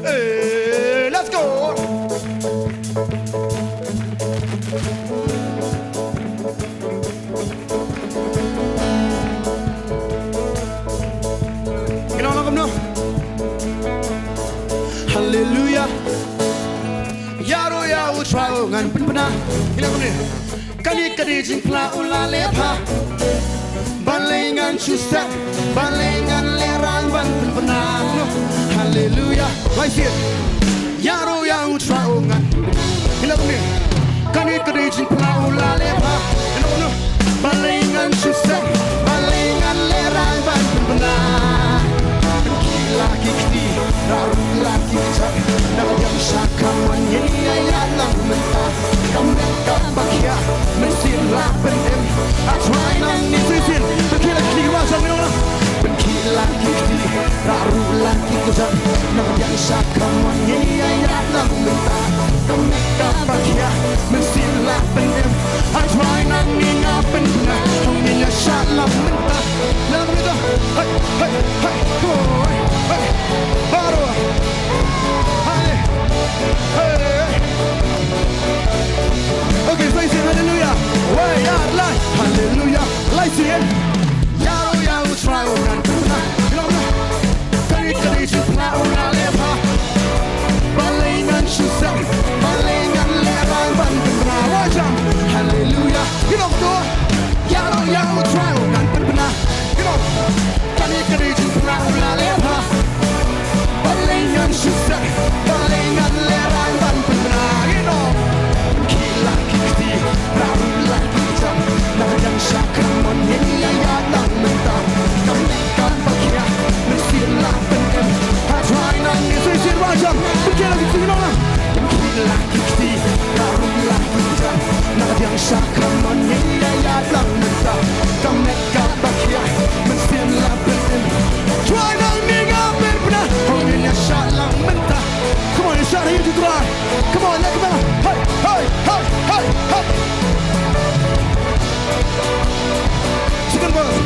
Hey, let's go. Haleluya. Ngan pynbna. Ïa la kumne. Kane ka dei jingphla u la leh bha. Balei ngan shu sep, balei ngan lehraiñ ban pynbna. Haleluya. Lai sien. Ïaroh ïa U Trai, oh ngan. Ïa la kumne. Kane ka dei jingphla u la leh bha. Ïa la kumne. Balei ngan shu sep, balei ngan lehraiñ ban pynbna. Pynkhih la ki kti, rah ruh la ki kjat. Nang biang sha kamon ngin ïa ïaid lang mynta. Ka met kaba khiah, mynsiem la pynim. A Trai nangne shisien. Pynkhih la ki kti, rah ruh la ki kjat. Nang biang sha kamon ngin ïa ïaid lang mynta. Ka met kaba khiah, mynsiem la pynim. A Trai nangne nga pynbna. Hong ngin ïa shad lang mynta. Lang mynta. Hey, hey, hey. Come on. Hey. Baroh. Hey. Hey. Okay, so you sing hallelujah. Wei, ïa, lai. Hallelujah. Lai sien. Ïaroh ïa U Trai, oh ngan pynbna. Ïa la kumne. Kane ka dei jingphla u la leh bha. Balei ngan shu sep, balei ngan lehraiñ ban pynbna. Wajam. Haleluya. Ïa la kumne. Ïaroh ïa U Trai, oh ngan pynbna. Ïa la kumne. Kane ka dei jingphla u la leh bha. Balei ngan shu sep, balei ngan lehraiñ ban pynbna. Ïa la kumne. Pynkhih la ki kti, rah ruh la ki kjat. Nang biang sha kamon ngin ïa ïaid lang mynta. Ka met kaba khiah, mynsiem la pynim. A Trai nangne shisien, wajam. Pynkhih la ki kti, nong lang. Pynkhih la ki kti, rah ruh la ki kjat. Nang biang sha kamon ngin ïa ïaid lang mynta. Ka met kaba khiah, mynsiem la pynim. A Trai nangne nga pynbna. Hong ngin ïa shad lang mynta. Come on, ïa shad ha ïing U Trai. Come on, let's go. Hey, hey, hey, hey, hey. Second verse.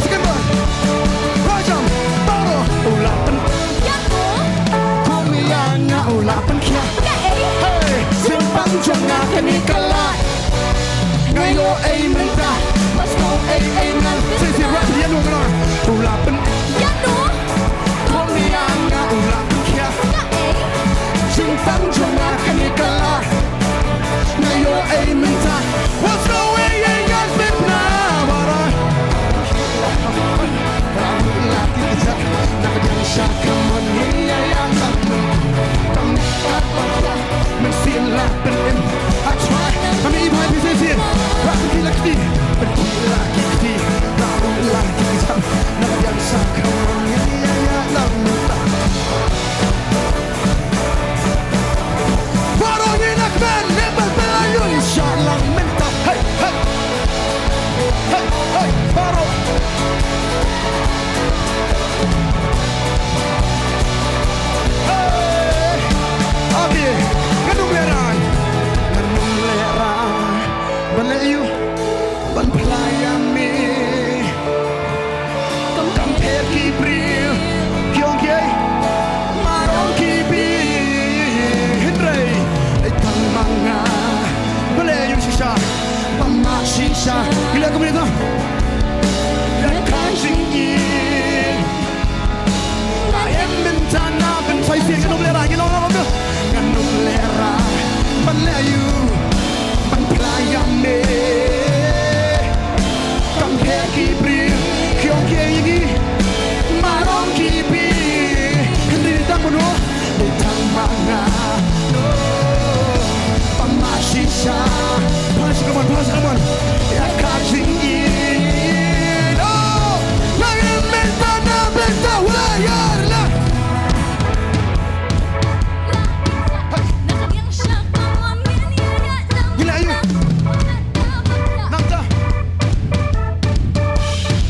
Second verse. Wajam. Baroh. U la pyn. Ïa ko. Kum ïa nga u la pynkhiah. Kaei? Hey, jingpang jong nga kane ka lad. Nga ïoh ei mynta. Bad sngew ei ei ngan. Shisien rap ïa no nga. U la pyn. Ïa no. Kum ïa nga u la pynkhiah. Kaei? Jingpang jong nga kane ka lad. Nga ïoh ei mynta. Wat sngew ei ei ngan pynbna. Baroh. Rah ruh la ki kjat. Nang biang sha kamon ngin ïa ïaid lang mynta. Ka met kaba khiah, mynsiem la pynim. A Trai, kane i bhai phi shisien. Rah pynkhih la ki kti, pynkhih la ki kti. Rah ruh la ki kjat. Nang biang sha kamon ngin ïa ïaid lang mynta. Baroh ngi nakmen, ngi pynpyllait ïa u shah lang mynta. Hey, hey. Hey, hey, baroh. Hey. Okay. Ngan ym lehraiñ. Ngan ym lehraiñ. Ban leh ïa u. Ban phla ïa me. Kam pher ki briew, ki ong kiei? Marong ki bieit. Hynrei dei tang ma nga. Balei ïa u shisha? Ba ma shisha. Ngi leh kumne to. Ïa ka jingim. Nga im mynta na bynta shisien, ngan ym lehraiñ, ngan ym lehraiñ, ngan ym lehraiñ. Ban leh ïa u, ban phla ïa me. Kam pher ki briew, ki ong kiei ïa ngi? Marong ki bieit. Hynrei dei tang mano? Dei tang ma nga. Ba ma shisha. Pass, come on, pass, come on. Ïa ka jingim. Oh, la im mynta na bynta, wa ïar la. Ngi la ïa. Nangta.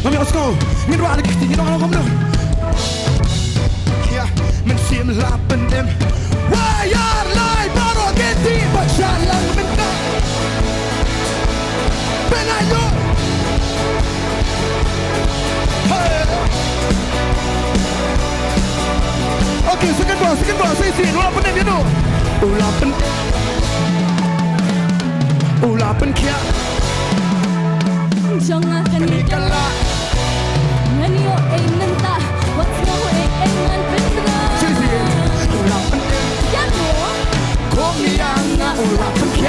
Ngam ïohsngew. Ngin rwai la ki kti, ngin ong kumno. Ïa, mynsiem la pynim. Wa ïar lai baroh ki kti ba shah lang mynta. Pynlait ïa u. Hey. Okay, second verse, second verse, shisien, u la pynim ïa u. U la pyn-, u la pynkhiah. Jong nga kane ka lad. Ngan ïoh ei mynta, wat sngew ei ei ngan pynbna. Shisien, u la pynim. Ïa no? Kum ïa nga u la pynkhiah.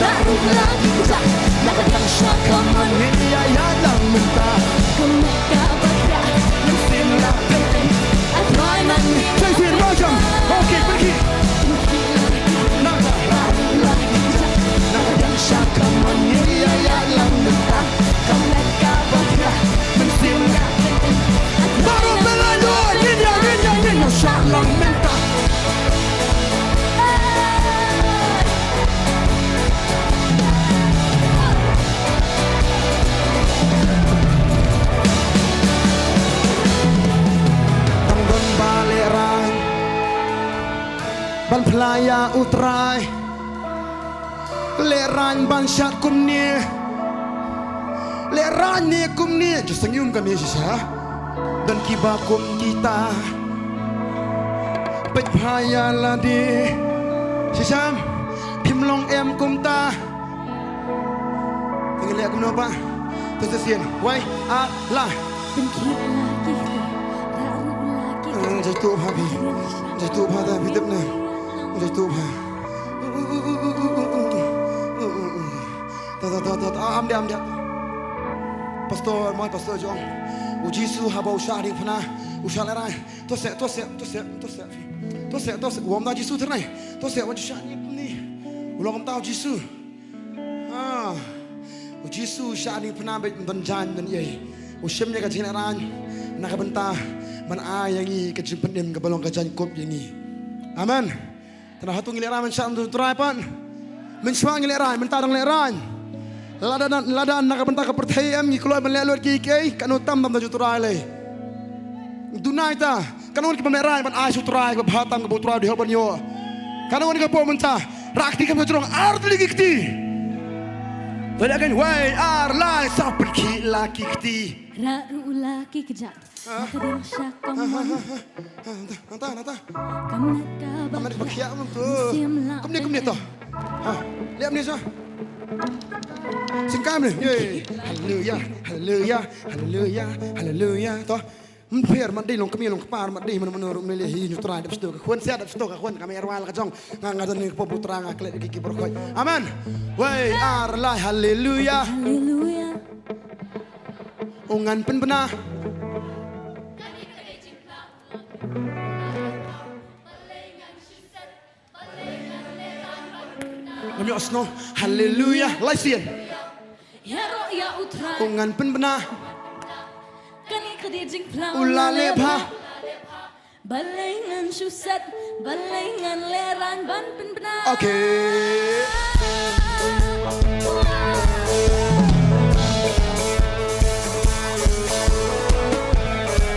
Rah ruh la ki kjat, na ka dang sha kamon. Ngin ïa ïalang mynta. Ka met kaba khia, mynsiem la pyneh. A Trai man ngi. Sa shisien, welcome. Okay, pynkhih. Na ka, rah ruh la ki kjat, na ka dang sha kamon. Ngin ïa ïalang mynta. Ka met kaba khia, mynsiem la pyneh. Baroh pynlait noh, ngin ïa, ngin ïa, ngin ïa shah lang mynta. Tang don ba lehraiñ ban phla ïa U Trai. Lehraiñ ban shad kumne. Lehraiñ ne kumne. Just ngium kane shisha. Don kiba kum kita. Peit bha ïa lade. Shisha. Phim long em kumta. Te ngi leh kumno ba? To sa shisien. Wei, ar, lai. Pynkhih la ki kti, rah ruh la ki kti. Ah, jai tuh bha phi. Jai tuh bha ta phi tip na. Jai tuh bha. Ta, ta, ta, ta, ta. Ah, am dia, am dia. Pastor, moi pastor jong. U Jisu haba u shah diengphna, u shah lehraiñ. To seh, to seh, to seh, to seh. To seh, to seh. Wam da Jisu tyrnai. To seh, wan ju shah ni ni. U long kumta u Jisu. Ah. U Jisu u shah diengphna bad ym don jaiñ ym don ei. U shim ïa ka jinglehraiñ na ka bynta ban ai ïa ngi ka jingpynim kaba long ka jaiñkup ïa ngi. Amen. Te na hato ngi lehraiñ mynshuwa, mynta U Trai pat? Mynshuwa ngi lehraiñ, mynta dang lehraiñ. Lada, lada na ka bynta ka pyrthei em ngi kloi ban leh lut kiei kiei, katno tam tam da U Trai lei. Duna ita, katno ngi bym lehraiñ ban ai sha U Trai kaba bha tam kaba U Trai u dei hok ban ïoh. Katno ngi ka pom mynta, rah kti kam ka jrong ar tylli ki kti. Lada kan wei ar lai sa pynkhih la ki kti. Rah ruh la ki kjat. Ah. Ka dang sha kamon. Ah, ah, ah, ah, nata, nata. Ka met kaba khia. Ka met kaba khia mynta. Mynsiem la pyneh. Kumne, kumne to. Ha, leh kumne sa. Sngewbha kumne. Yay. Haleluya, haleluya, haleluya, haleluya. To. Ym pher, ym dei long kmie long kpa, ym dei mano mano ruh, ym lei hi, ngi U Trai dap sdok ka khun, sia dap sdok ka khun, ka mei arwai la ka jong. Nga, nga don ïa ka pop U Trai, nga klet ïa ki, ki baroh. Amen. Wei, ar, lai, haleluya. Haleluya. U ngan pynbna. Ngam ïohsngew. Haleluya. Lai sien. Ïaroh ïa U Trai. U ngan pynbna. Kane ka dei jingphla u la leh bha. Balei ngan shu set, balei ngan lehraiñ ban pynbna. Okay.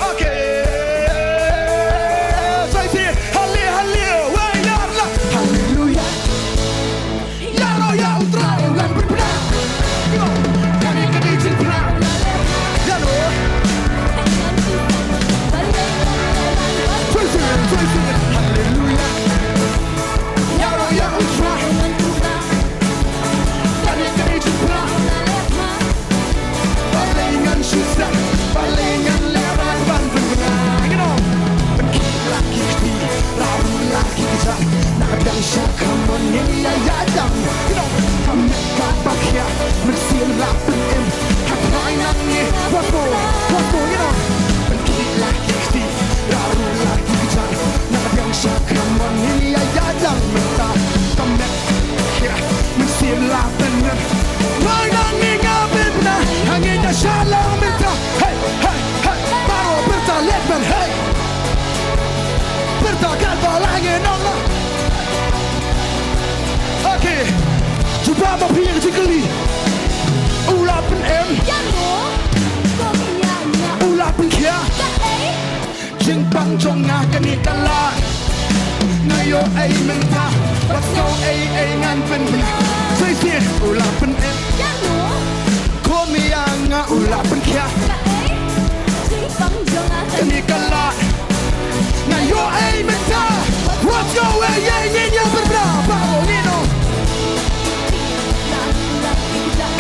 Okay. Sa shisien, halle, halle, wei, ïar la. Haleluya. Ïaroh ïa U Trai u ngan pynbna. Yo, kane ka dei jingpynbna. Ïaroh. Sa shisien, sa shisien. Haleluya. Ïaroh ïa U Trai. Kane ka dei jingpynbna. Balei ngan shu set, balei ngan lehraiñ ban pynbna. You know, pynkhih la ki kti, rah ruh la ki kjat. Na ka dang sha kamon ngin ïa ïalang. You know, ka met kaba khia, mynsiem la pynim. Ha Trai nangne, wat mo, wat mo, you know. Pynkhih la ki kti, rah ruh la ki kjat. Na ka dang sha kamon ngin ïa ïalang mynta. Ka met khia, mynsiem la pynim. Wai nang ngi nga pynbna, ha ngi ïa sha lang mynta. Hey, hey, hey, baroh pyrta leh ban, hey. Pyrta katba la ngi nong la. Okay. Jubab ma phi ïa ka jingkylli. U la pynim. Ïa no. Ko mi ïa ïa. U la pynkhia. Kaei. Jingpang jong nga kane ka lad. Nga ïoh ei mynta, wat sngew ei ei ngan pynbna. Sa shisien u la pynim. Ïa no. Kum ïa nga u la pynkhia. Kaei. Jingpang jong nga kane ka lad. Nga ïoh ei mynta, wat sngew ei ei ngin ïa pynbna. Baroh ngi no.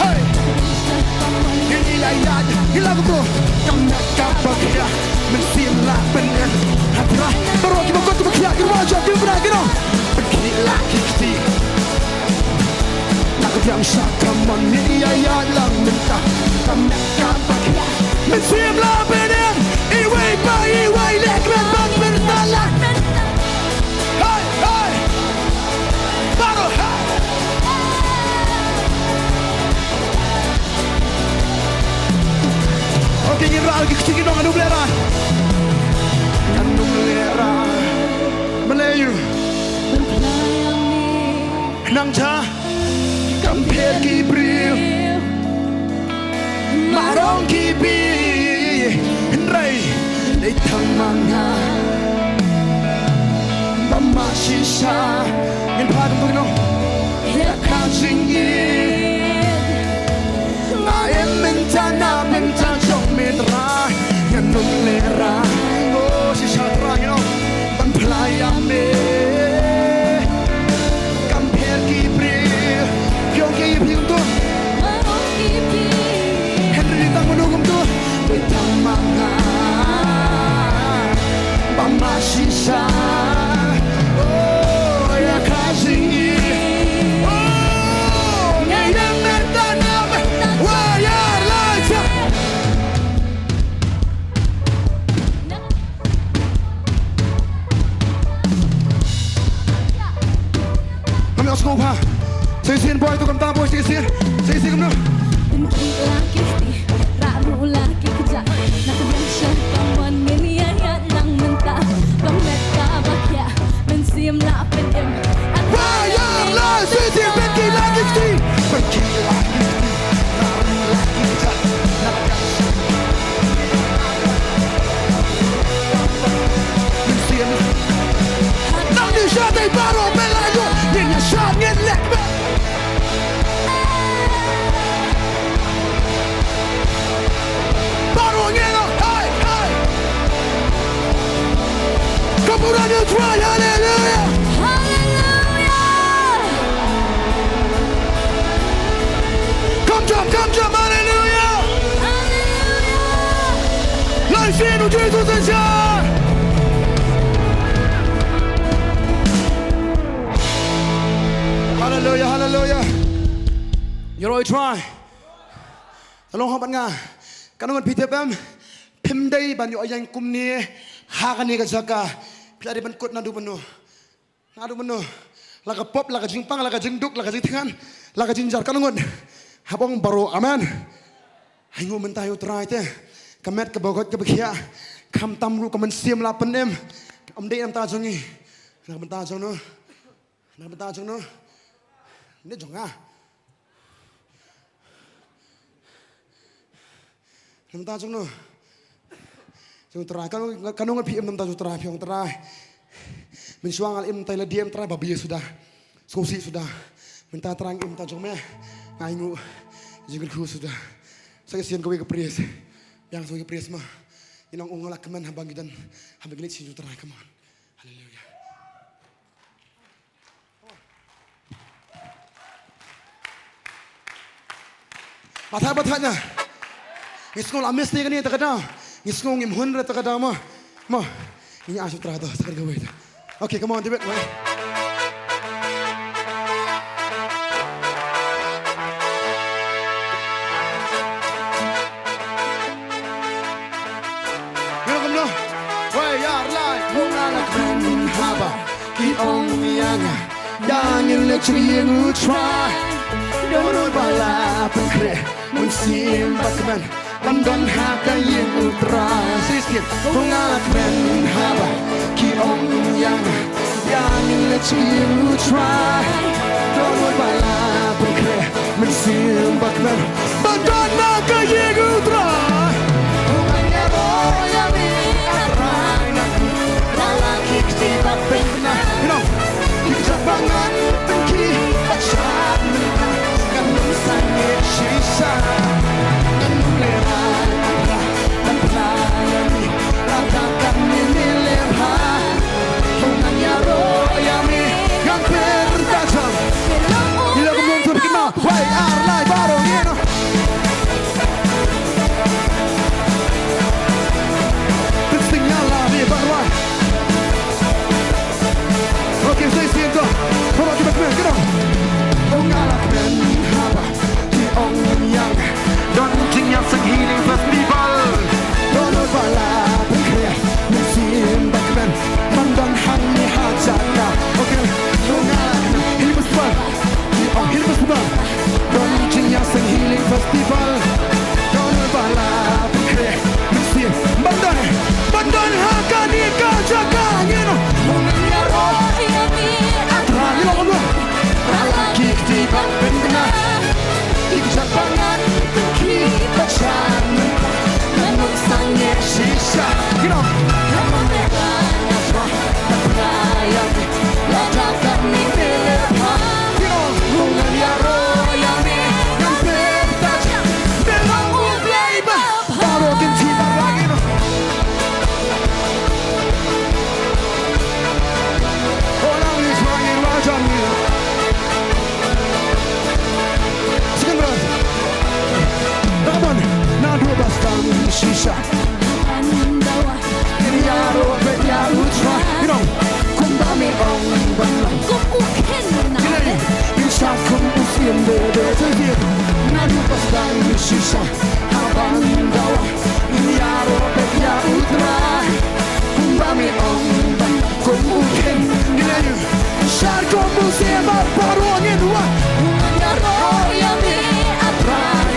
Hey! Ngi la ïaid, ngi la kumno? Ka met kaba khia, mynsiem la pynim. Ha Trai, baroh kiba kot kiba khia, kiba jop, kiba bna, ki nong. Pynkhih la ki kti. Yang sha, come on, ngin ïa ïaid lang mynta. Ka met kaba khia, mynsiem la pynim. Iwei pa iwei leh kren ban pyrta lang. Hey, hey. Baroh, hey. Okay, ngin rah ki kti ki nong, ngan ym lehrain. Ngan ym lehrain. Malay you. Nang ja. Kam pher ki briew, marong ki bi, hynrei dei tang ma nga. Ba ma shisha, ngin phah kumto ki nong. Ïa ka jingïeit nga im mynta na bynta jong me Trai, ngan ym lehrain. Oh, shisha Trai, you know. Ban phla ïa me. Kam pher ki briew. Phi ong ïa phi kumto. Hynrei tang mano kumto. Dei tang ma nga. Ba ma shisha. Oh, ïa ka jingïeit. Oh, nga ïeng mynta na me. Wa ïa la ja. Ngam ïohsngew bha. Sa shisien boy, to kumta boy, sa shisien. Sa shisien kumno. Pynkhih la ki kti, rah ruh la ki kjat. Na ka biang sha ka mon ngin ïa ïaid lang mynta. Ka met kaba khia, mynsiem la pynim. Wa ïa la, sa shisien pynkhih la ki kti. Pynkhih la ki kti. Come on, you try, hallelujah. Hallelujah. Come jump, come jump, hallelujah. Hallelujah. Lai sien u Jesus is here. Hallelujah, hallelujah. Ïaroh i Trai. Ka long ha bad nga. Katno ngut phi tip em? Phim dei ban ïoh ïeng kumne ha kane ka jaka. Phi la dei ban kut naduh mynno. Naduh mynno. La ka pop, la ka jingpang, la ka jingduk, la ka jingthngan, la ka jingjynjar, katno ngut? Hap ong baroh, amen. Ai nguh mynta ïa u Trai te. Ka met kaba koit kaba khiah. Khamtam ruh ka mynsiem la pynim. Ym dei na ka bynta jong ngi. Na ka bynta jong no. Na ka bynta jong no. Ne jong nga. Na ka bynta jong no. Jong u Trai, katno, katno ngut phi im na ka bynta jong u Trai, phi ong Trai. Mynshuwa nga la im na ka bynta i lade, Trai, ba bieit suda. Sngewsih suda. Mynta Trai nga im na ka bynta jong me. Nga ai nguh. Jingkyrkhu suda. Sa shisien kawei ka praise. Biang sa kawei ka praise mo. Ngi ong, ong la kmen haba ngi don. Haba ngi leit sha u Trai, come on. Hallelujah. Batai, batai na. Ngi sngew la miss ne kane ta ka daw. Ngi sngew ngim hun re ta ka daw mo. Mo. Ngi ai sha u Trai to, sa kawei ta. Okay, come on, David. Wait. Ngi ong kumno? Wei, ar, lai. Ong nga la kmen haba ki ong ïa nga, ïa ngin leit sha ka ïing u Trai. Don ruh ba la pynkhreh mynsiem ba kmen ban don ha ka ïing u Trai. Shisien, ong nga la kmen haba ki ong ïa nga, ïa ngin leit sha ka ïing u Trai. Don ruh ba la pynkhreh mynsiem ba kmen ban don ha ka ïing u Trai. Ong nga ïaroh ïa me, a Trai, na la ki kti ba pynbna. You know, ki kjat ba ngan pynkhih, a shad mynta ngan ym sangeh shisha. Ngan ym lehrain, ngan ym lehrain, ngan ym lehrain. Ong nga ïaroh ïa me, ngan pyrta jam. Ila kumno tu bikin ma. Wei, ar, lai, baroh, you know. Pynsting ïa la me baroh. Okay, sa shisien to. Baroh kiba kmen, kynnoh. Ong nga la kmen. Ki jaka ngan pynkhih pynshai mynta, ngan ym sangeh shisha. You know. You know, ngan ïaroh ïa me, ngan pyrta jam, me long U Blei ba baroh kin sngewthuh, you know. Oh, nang ïa shuwa ngin wan jam, you know. Second verse. Come on. Naduh ba sdang shisha, ngin ïaroh bad ïa U Trai. You know, kumba me ong ban long, kum u khein na, ngin shad kum u siem de de de de. Naduh ba sdang shisha, ha ban dawa, ngin ïaroh bad ïa U Trai. Kumba me ong ban long kum u khein, ngin ïa shad kum u siem, ba baroh ngin wan. Ngan ïaroh ïa me, A Trai,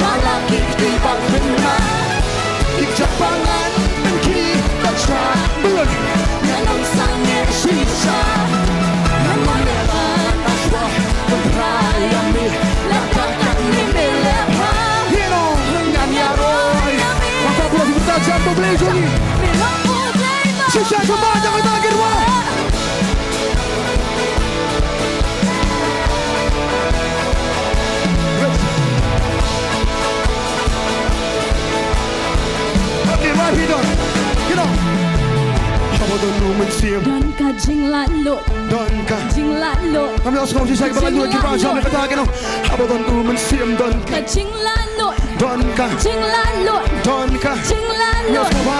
la la ki kti ba pynna, ki jaka ngan pynkhih pynshai, ngan ym sangeh shisha. Ngan ym leh ban ashwa, pynphra ïa me, lada kane me leh bha. You know, ngan ïaroh ïa me. Mata pura kita jam tu boleh juli. Me long U Blei ba. Shisha kumba jaka kita kyrwa. Okay, right here, don. You know. Haba don U Mynsiem, don ka jinglaitluid. Don ka jinglaitluid. Kami os kong shisha ki ba laitluid ki ba jam ka ta, you know. Haba don U Mynsiem, don ka jinglaitluid. Don ka jinglaitluid. Don ka jinglaitluid. Yes, Papa.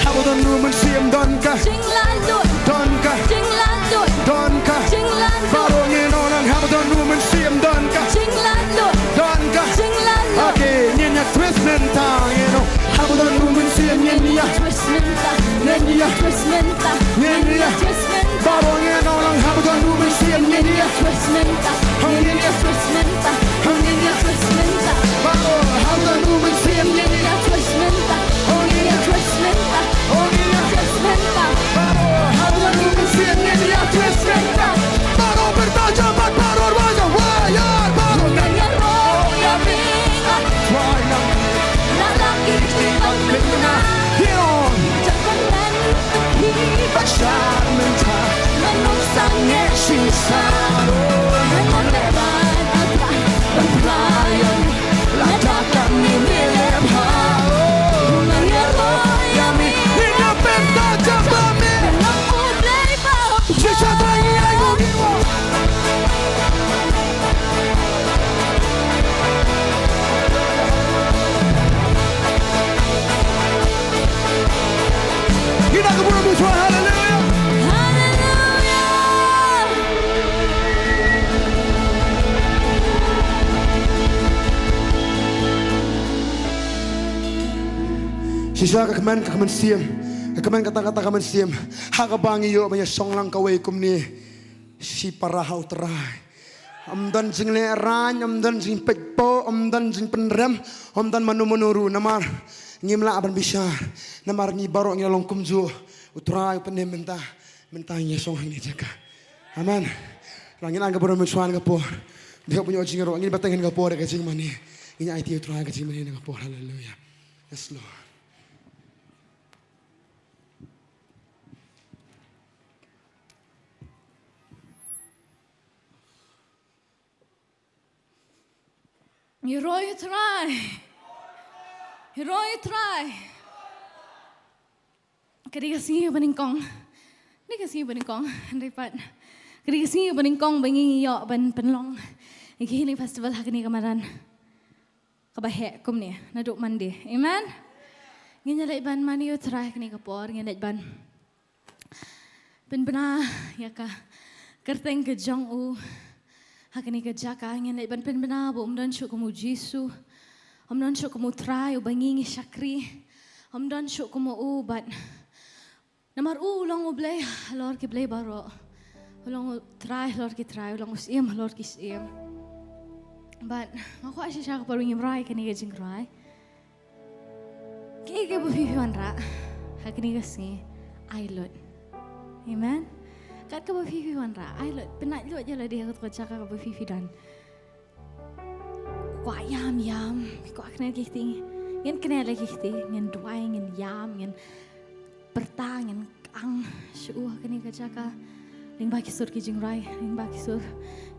Haba don U Mynsiem, don ka jinglaitluid. Don ka jinglaitluid. Don ka jinglaitluid. Baroh ngin ong lang, haba don U Mynsiem, don ka jinglaitluid. Don ka jinglaitluid. Okay, ngin ïa twist mynta, you know. Haba don U Mynsiem, ngin ïa twist mynta. Ngin ïa twist mynta. Ngin ïa twist mynta. Baroh ngin ong lang, haba don U Mynsiem, ngin ïa twist mynta. Ngin ïa twist mynta. Ngin ïa twist mynta. Baroh, haba don U Mynsiem, ngin ïa twist mynta. Ngin ïa twist mynta. Ngin ïa twist mynta. Baroh, haba don U Mynsiem, ngin ïa twist mynta. Baroh pyrta jam bad baroh rwai jam, wai ïa baroh. Ngan ïaroh ïa me, A Trai, la la ki kti ba pynna. Hero. Jaka ngan pynkhih pynshai mynta, ngan ym sangeh shisha. Ngan ym leh ban ashwa, pynphra ïa me, lada kane me leh bha. Ngan ïaroh ïa me, ngan pynta jam ba me long U Blei ba. Shisha, Trai, ngi ai nguh, ngi nguh. Ngi da ka burom U Trai, haleluia. Haleluia. Shisha ka kmen, ka kmen siem. Ka kmen kata, kata ka kmen siem. Ha kaba ngi ïoh ban ïa shong lang kawei kumne. Shipara ha U Trai. Ym don jinglehrain, ym don jingpeit poh, ym don jingpynrem, ym don mano mano ruh namar ngim lah ban bishar. Namar ngi baroh ngi la long kumjuh. U Trai u pynim mynta, mynta ngi shong hangne jaka. Amen. Ngi ai ka burom mynshwa ka por. Dei hok ban ïoh jingïaroh, ngin bteng ha ka por ka jingmane. Ngin aiti U Trai ka jingmane ha ka por. Haleluia. Yes, Lord. Ïaroh ïa U Trai. Ïaroh ïa U Trai. Ka dei ka sngi ba nyngkong. Dei ka sngi ba nyngkong. Hynrei pat, ka dei ka sngi ba nyngkong ba ngi ïoh ban pynlong ïa ka Healing Festival ha kane ka madan kaba heh kumne naduh Monday. Amen. Ngin ïa leit ban mane ïa U Trai ha kane ka por, ngin leit ban pynbna ïa ka kyrteng ka jong u ha kane ka jaka. Ngin leit ban pynbna ba um don shuh kum u Jisu, um don shuh kum u Trai uba ngi ngi shakri, um don shuh kum u, bad namar u u long U Blei halor ki blei baroh. U long U Trai halor ki trai, u long U Syiem halor ki syiem. Bad nga kwah shisha ka por ba ngin rai kane ka jingrwai. Kaei kaba phi phi wanrah ha kane ka sngi, ai lut. Amen. Kat kaba phi phi wanrah, ai lut. Pynlait lut ïa lade ha kato ka jaka kaba phi phi don. Kwah ïam ïam, kwah kner ki kti. Ngin kner la ki kti, ngin duwai, ngin ïam, ngin pyrta, ngin ang shu ha kane ka jaka. Lyngba ki sur ki jingrwai, lyngba ki sur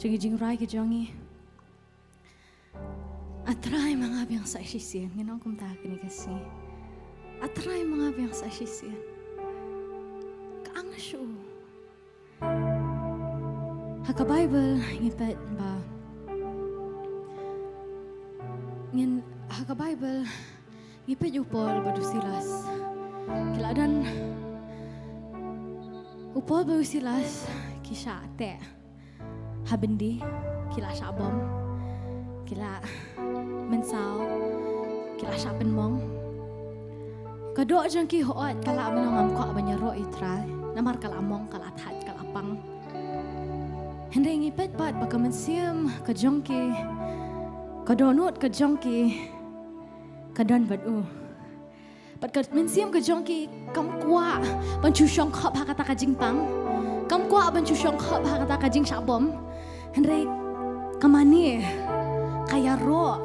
jong ki jingrwai ki jong ngi. A Trai, ma nga biang sa shisien, ngin ong kumta ha kane ka sngi. A Trai, ma nga biang sa shisien. Ka ang shu. Ha ka Bible ngi peit ba ngin, ha ka Bible ngi peit u Paul bad u Silas. Ki la don, u Paul bad u Silas ki shah teh ha byndi, ki la shah bom, ki la mynsaw, ki la shah pynmong. Ka doh jong ki hooid ka la ban ong, ngam kwah ban ïaroh ïa u Trai, namar ka la mong, ka la thait, ka la pang. Hynrei ngi peit pat ba ka mynsiem ka jong ki, ka dohnud ka jong ki, ka don bad u. Bad ka mynsiem ka jong ki kam kwah ban shu shongkhop ha kata ka jingpang. Kam kwah ban shu shongkhop ha kata ka jingshah bom. Hynrei ka mane, ka ïaroh.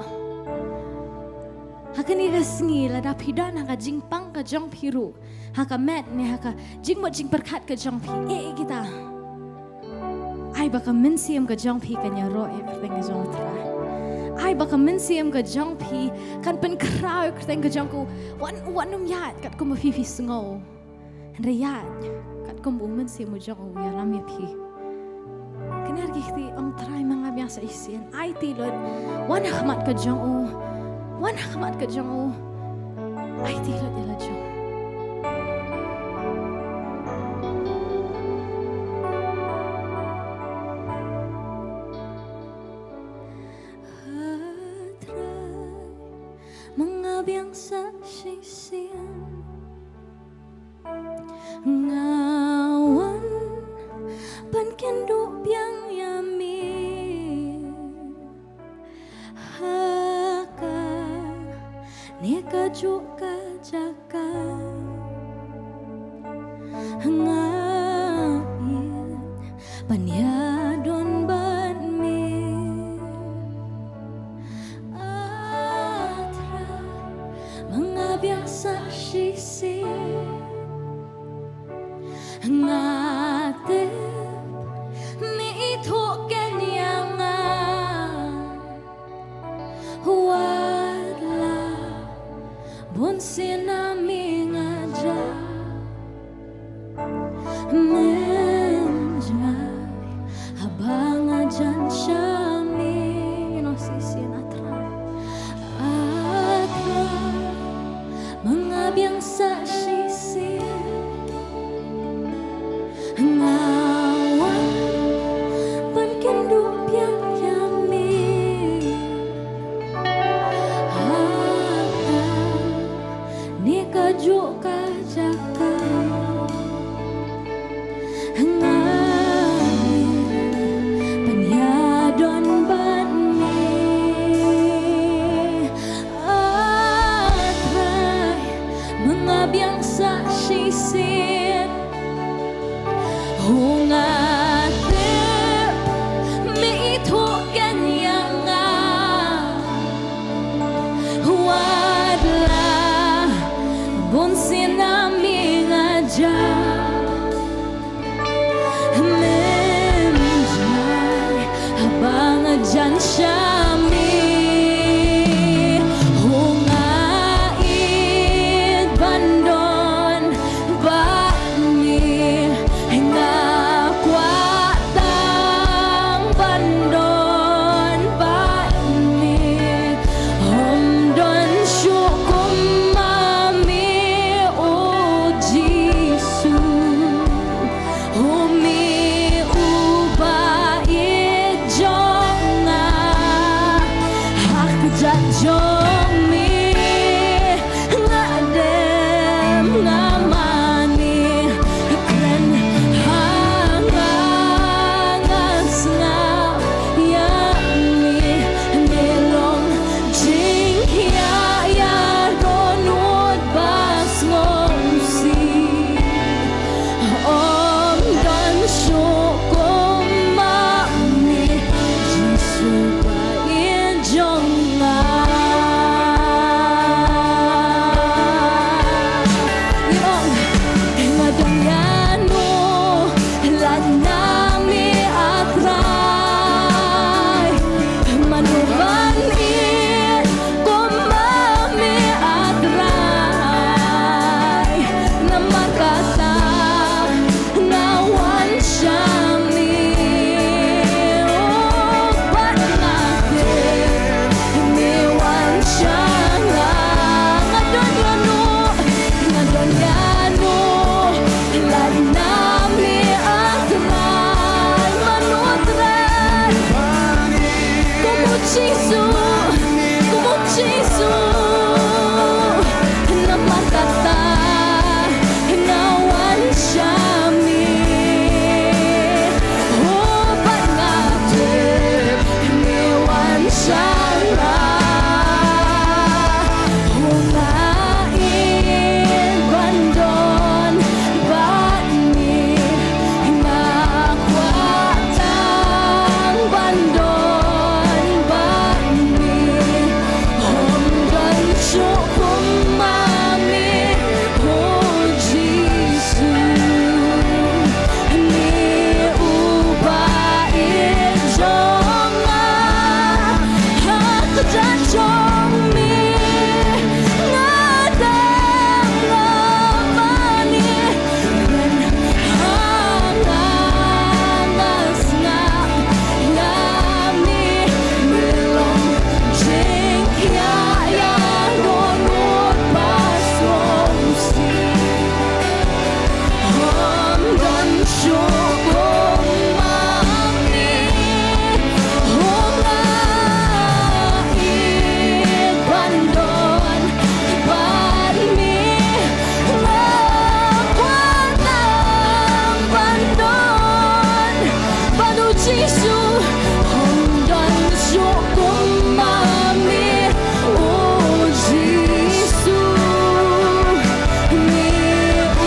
Ha kane ka sngi lada phi don ha ka jingpang ka jong phi ruh, ha ka met ne ha ka jingmut jingpyrkhat ka jong phi, eh, kita. Ai ba ka mynsiem ka jong phi kan ïaroh ïa ka kyrteng ka jong u Trai. Ai ba ka mynsiem ka jong phi kan pynkhraw ïa ka kyrteng ka jong u. Wat, wat nym ïaid katkum ba phi phi sngew. Hynrei ïaid katkum ba u mynsiem u jong u u ïalam ïa phi. Kner ki kti, ong Trai, ma nga biang sa shisien. Aiti lut. Wan ha khmat ka jong u. Wan ha khmat ka jong u. Aiti lut ïa la jong. A Trai, ma nga biang sa shisien. Nga wan ban kynduh biang ïa me ha kane kajuh ka jaka. Nga ïeit ban ïadon bad me. A Trai, ma nga biang sa shisien. Nga tip me ithuh keiñ ïa nga. Wat la bun sien na me nga Jisu, ko Jisu, namar kata nga wan sha me. Oh, bad nga tip me wan sha nga. Oh, nga ïeit ban don bad me. Nga kwah tang ban don bad me. Hom don shuh kum ma me, oh Jisu. Me uba ïeit jong nga, ha kjat jong me nga dang nga mane. Kren ha nga, nga sngap ïa me, me long jingkhiah ïa dohnud ba sngewsih. Hom don shuh kum ma me, hom nga ïeit ban don bad me. Nga kwah tang ban don bad u Jisu, hom don shuh kum ma me, u Jisu. Me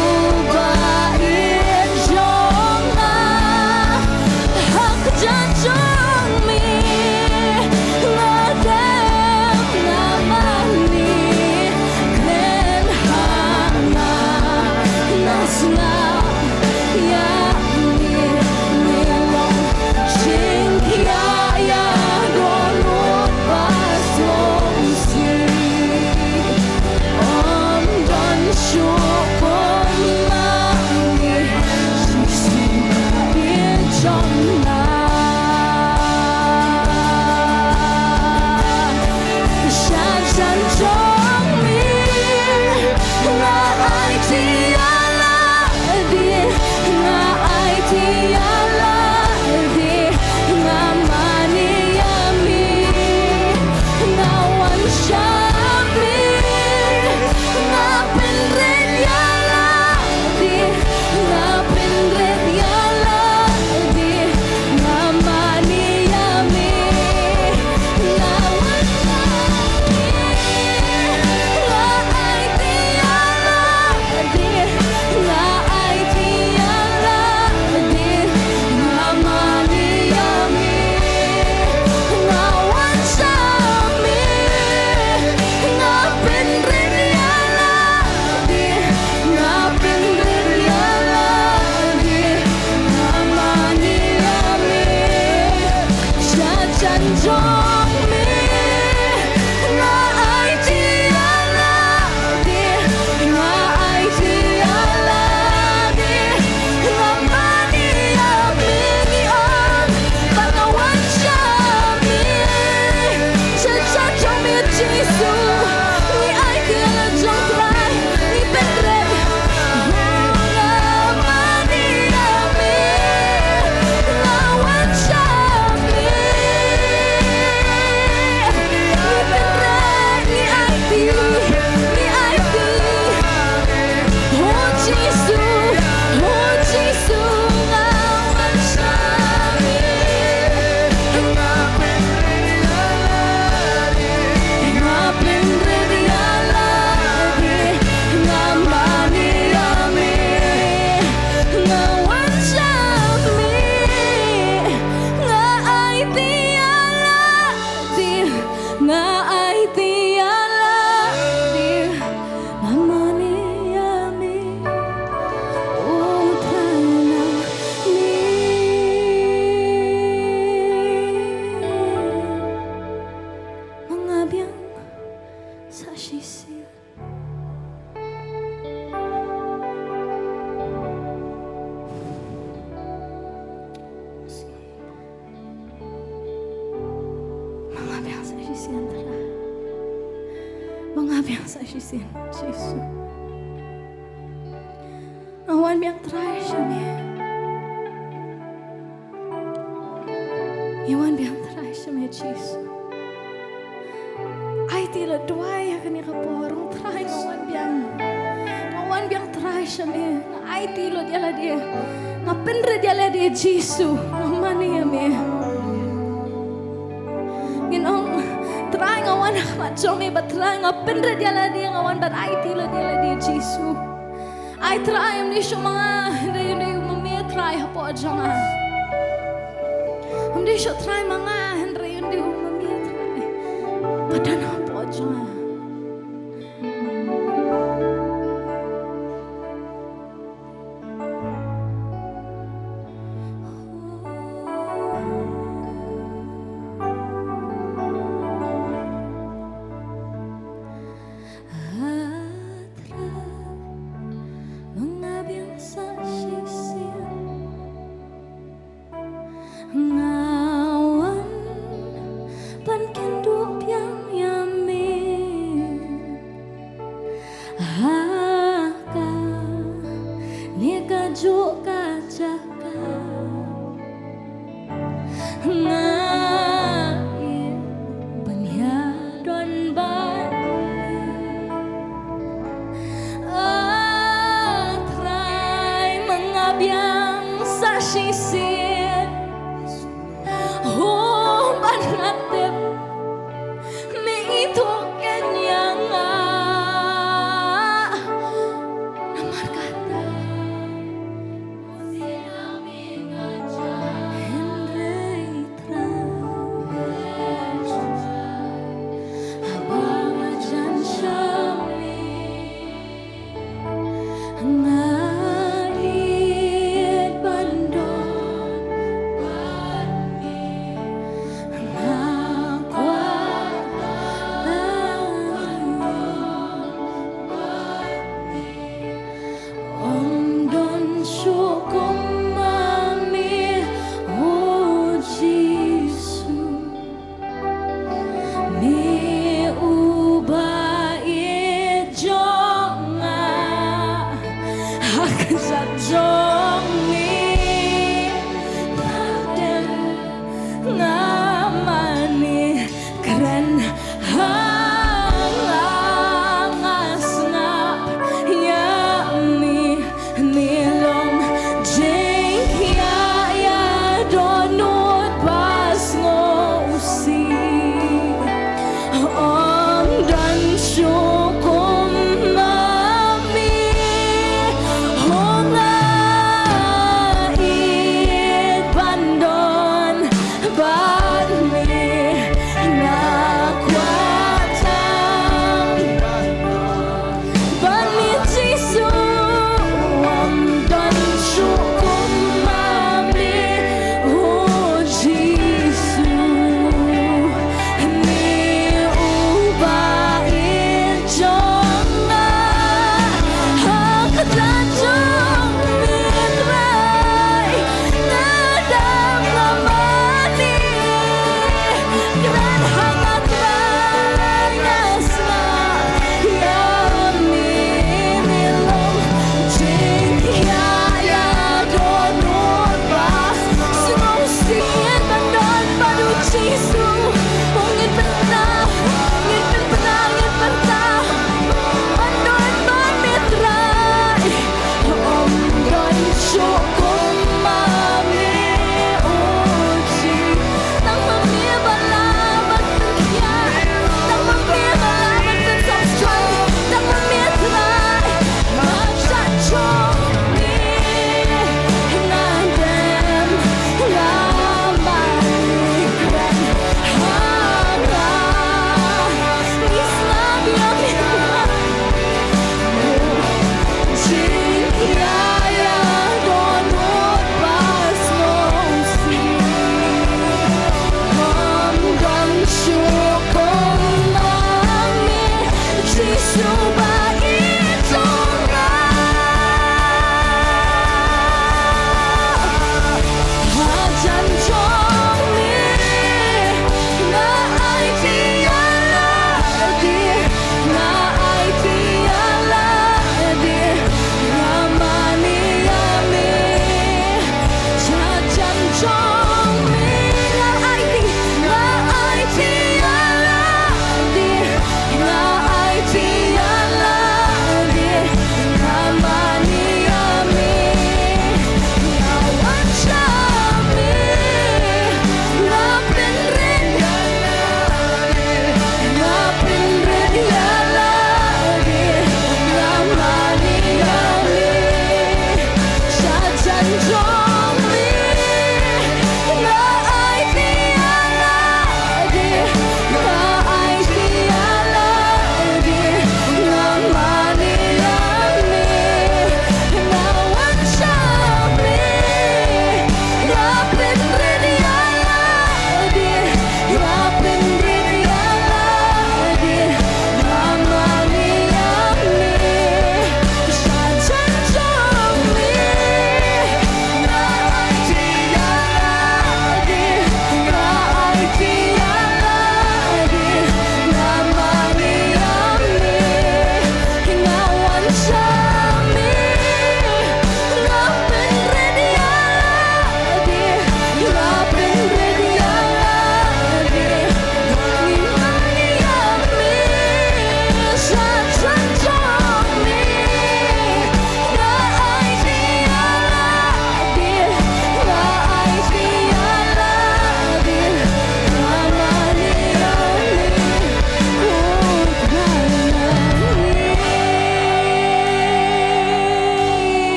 uba ïeit jong nga, ha kjat jong me nga dang nga mane. Kren ha nga, nga sngap ïa me, me long jingkhiah ïa dohnud ba sngewsih. Hom don shuh kum ma me, Jisu, me jong nga. Sha jan jong me nga aiti ïa lade, nga aiti ïa lade, nga mane ïa me, nga wan sha me, nga pynrit ïa lade, nga pynrit ïa lade, nga mane ïa me, nga wan sha me, nga aiti ïa lade, nga aiti ïa lade, nga mane ïa me, nga wan sha me, nga pynrit ïa lade, nga pynrit ïa lade, nga mane ïa me. Sha jan jong me nga aiti ïa lade, nga aiti ïa lade, nga mane ïa me, ngi ong ba nga wan sha me. Sha jan jong me Jisu, ngi aiti ïa la jong Trai, ngi pynrit. Nga mane ïa me, nga wan sha me. Ngi pynrit, ngi aiti, ngi aiti. Oh Jisu, oh Jisu, nga wan sha me. Nga pynrit ïa lade, nga pynrit ïa lade, nga mane ïa me, nga wan sha me, nga aiti ïa lade, nga aiti ïa lade, nga mane ïa me. Oh, tang ïa me. Ma nga biang sa shisien. Ma nga biang sa shisien Trai. Ma nga biang sa shisien Jisu. Nga wan biang Trai sha me. Ngi wan biang Trai sha me Jisu. Aiti lut, duwai ha kane ka por, ong Trai nga wan biang. Nga wan biang Trai sha me. Nga aiti lut ïa lade. Nga pynrit ïa lade Jisu. Nga mane ïa me. Ngin ong Trai nga wan ha khmat jong me bad Trai nga pynrit ïa lade, nga wan ban aiti lut ïa lade Jisu. Ai Trai, ym dei shuh ma nga, hynrei un dei u ma me Trai hapoh jong nga. Ym dei shuh Trai ma nga, hynrei un dei u ma me Trai. Ba don hapoh jong nga. Ah, Trai, ma nga biang sa shisien. Nga wan ban kynduh biang ïa me ha kane kajuh ka jaka. Nga ïeit ban ïadon bad me. Ah, Trai, ma nga biang sa shisien. Oh, ban nga tip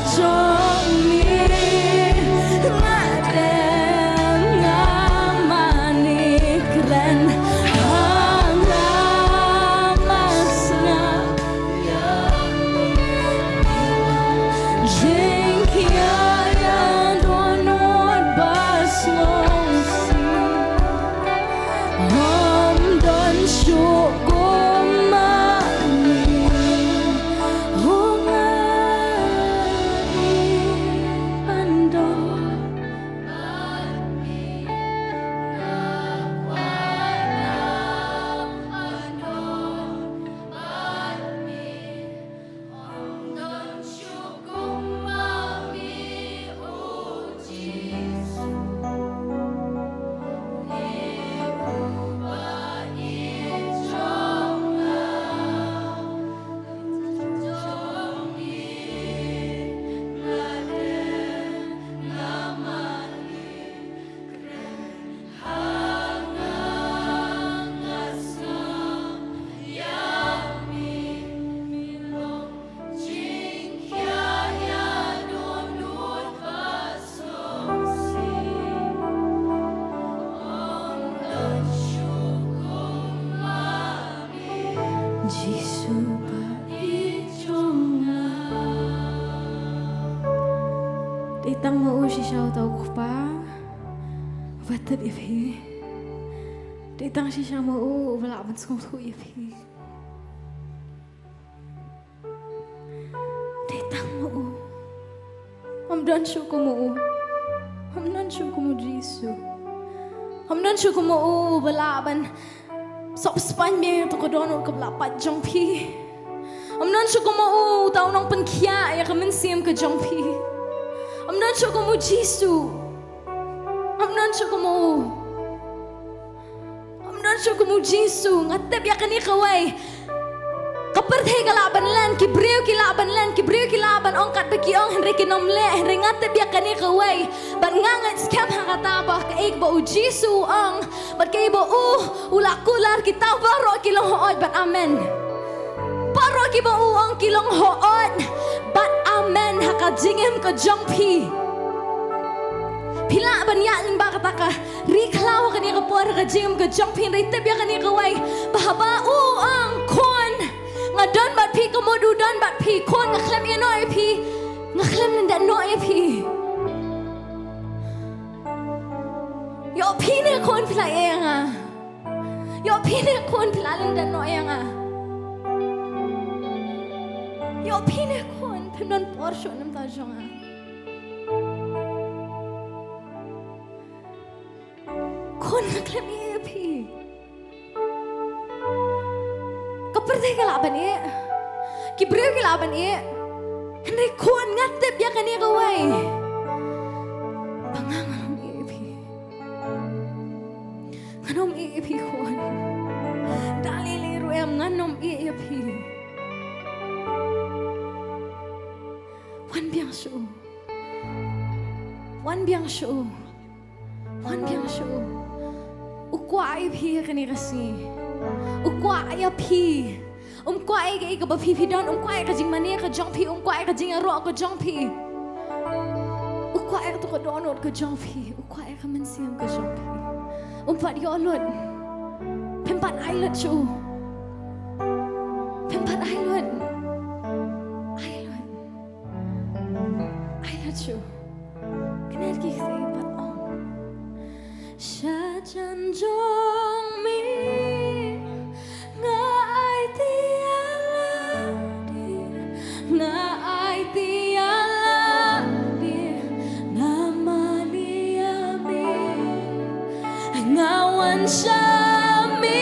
Jong mi nga dem nga mane kren ha nga masna. Jingkhia ïa dohnud ba sngewsih. Ym don shuh kum ma mi. Ong ma mi ban don. Jisu ba i jong nga. Dei tang ma u shisha uta u Kpa uba tip ïa phi. Dei tang shisha ma u uba lah ban sngewthuh ïa phi. Dei tang ma u. Ym don shuh kum u. Ym don shuh kum u Jisu. Ym don shuh kum u uba lah ban sop spaiñ biang ïa uto ka dohnud kaba la pait jong phi. Ym don shuh kum u uta u nongpynkhiah ïa ka mynsiem ka jong phi. Ym don shuh kum u Jisu. Ym don shuh kum u. Ym don shuh kum u Jisu. Nga tip ïa kane kawei. Ka pyrthei ka lah ban len, ki briew ki lah ban len, ki briew ki lah ban ong katba ki ong, hynrei kin ym leh, hynrei nga tip ïa kane kawei. Bad nga ngeit skhem ha kata ba kaei kaba u Jisu u ong, bad kaei ba u, u la kular, kita baroh ki long hooid bad amen. Baroh kiba u ong ki long hooid bad amen ha ka jingim ka jong phi. Phi lah ban ïaid lyngba kata ka ri khlaw ha kane ka por ha ka jingim ka jong phi, hynrei tip ïa kane kawei, ba haba u ong khun, nga don bad phi, ka mut u don bad phi. Khun, nga khlem ïeh noh ïa phi, nga khlem lyndet noh ïa phi. Ïoh phi ne khun phi la ïeh ïa nga. Ïoh phi ne khun phi la lyndet noh ïa nga. Ïoh phi ne khun phim don por shuh na bynta jong nga. Khun, nga khlem ïeh ïa phi. Ka pyrthei ka lah ban ïeh. Ki briew ki lah ban ïeh. Hynrei khun, nga tip ïa kane kawei, ba nga ngan ym ïeh ïa phi. Ngan ym ïeh ïa phi khun. Da lei lei ruh em ngan ym ïeh ïa phi. Wan biang shuh. Wan biang shuh. Wan biang shuh. U kwah ïa phi ha kane ka sngi. U kwah ïa phi. Um kwah ïa kaei kaba phi phi don, um kwah ïa ka jingmane ka jong phi, um kwah ïa ka jingïaroh ka jong phi. U kwah ïa kato ka dohnud ka jong phi, u kwah ïa ka mynsiem ka jong phi. Um pat ïoh lut. Phim pat ai lut shuh. Phim pat ai lut. Ai lut. Ai lut shuh. Kane ki kti pat ong. Sha jan jong me nga aiti ïa lade, nga aiti ïa lade, nga mane ïa me. Nga wan sha me,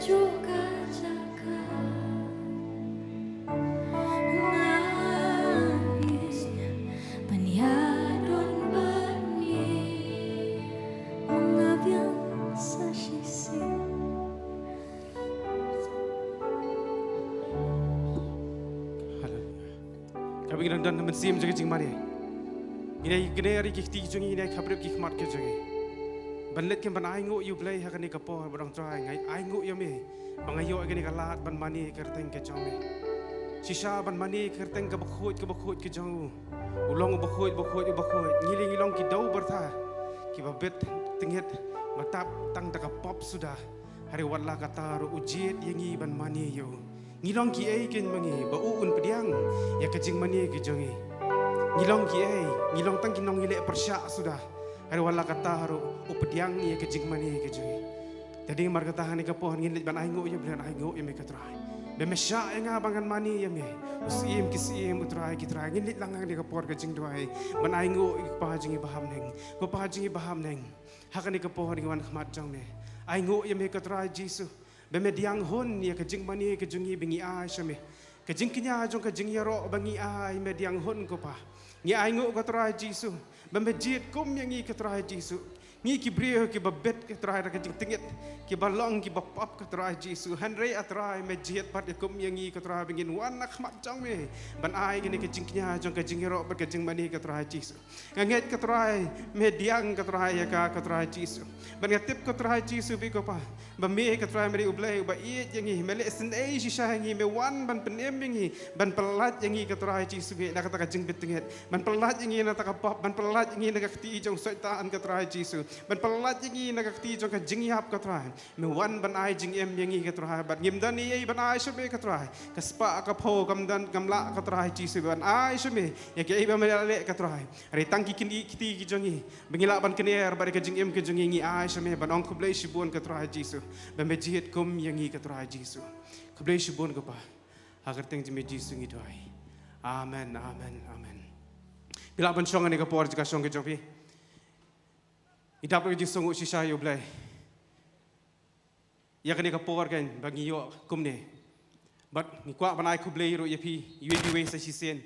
Chuka chaka. Nga ïa ban ïa don ban ïa. Nga biang sa shisien. Haleluya. Kaba ngi dang don ha mynsiem jong ka jingmane. Ngi dei kane ri ki kti ki jong ngi, ngi dei khapdep ki khmat ki jong ngi. Ban leit kem ban ainguh ïa u Blei ha kane ka por, ba dang Trai, ngai ainguh ïa me. Ba nga ïoh ïa kane ka lad ban mane ïa ka kyrteng ka jong me. Shisha ban mane ïa ka kyrteng kaba khuid kaba khuid ka jong u. U long uba khuid, uba khuid, uba khuid. Ngi lei ngi long ki daw bartha kiba bit tyngit, ba tap tang da ka pop suda. Hynrei wat la katta ruh u jied ïa ngi ban mane ïa u. Ngi long kiei kein ma ngi ba u un pdiang ïa ka jingmane ka jong ngi. Ngi long kiei, ngi long tang ki nongïaleh pyrshah suda. Hynrei wat la katta ruh u pdiang ïa ka jingmane ka jong ngi. Te dei namar kata ha kane ka por ngin leit ban ainguh ïa u Blei, ainguh ïa me ko Trai. Ba me shah ïa nga ba ngan mane ïa me. U Syiem ki syiem, u Trai ki trai. Ngin leit lang ha kane ka por ka jingduwai ban ainguh ïa u Kpa jong ngi ba ha bneng. Ko Kpa jong ngi ba ha bneng. Ha kane ka por ngi wan khmat jong me. Ainguh ïa me ko Trai Jisu. Ba me pdiang hun ïa ka jingmane ka jong ngi ba ngi ai sha me. Ka jingkñia jong ka jingïaroh ba ngi ai, me pdiang hun ko Pa. Ngi ainguh ko Trai Jisu. Ba me jied kum ïa ngi ko Trai Jisu. Ngi ki briew kiba bit ko Trai da ka jingtyngit, kiba long kiba pop ko Trai Jisu. Hynrei a Trai me jied pat ïa kum ïa ngi ko Trai ba ngin wan ha khmat jong me. Ban ai kane ka jingkñia jong ka jingïaroh bad ka jingmane ko Trai Jisu. Nga ngeit ko Trai, me pdiang ko Trai ïa ka ko Trai Jisu. Bad nga tip ko Trai Jisu bad ko Pa, ba me ko Trai me dei u Blei uba ïeit ïa ngi, me leh isynei shisha ïa ngi, me wan ban pynim ïa ngi, ban pyllait ïa ngi ko Trai Jisu, na kata ka jingbit tyngit. Ban pyllait ïa ngi na kata ka pop, ban pyllait ïa ngi na ka kti jong Soitan ko Trai Jisu. Ban pyllait ïa ngi na ka kti jong ka jingïap ko Trai. Me wan ban ai jingim ïa ngi ko Trai, bad ngim don ei ei ban ai sha me ko Trai. Ka spah ka phew kam don kam lah ko Trai Jisu ban ai sha me ïa kaei ba me la leh ko Trai. Hynrei tang ki kynti ki jong ngi ba ngi lah ban kner bad ka jingim ka jong ngi, ngi ai sha me ban ong khublei shibun ko Trai Jisu. Ba me jied kum ïa ngi ko Trai Jisu. Khublei shibun ko Pa. Ha ka kyrteng jong me Jisu ngi duwai. Amen, amen, amen. Phi lah ban shong ha kane ka por jaka shong ka jong phi. Ngi dap ka jingsngewnguh shisha ïa u Blei ïa kane ka por kan ba ngi ïoh kumne. Bad ngi kwah ban ai khublei ruh ïa phi iwei pa iwei sa shisien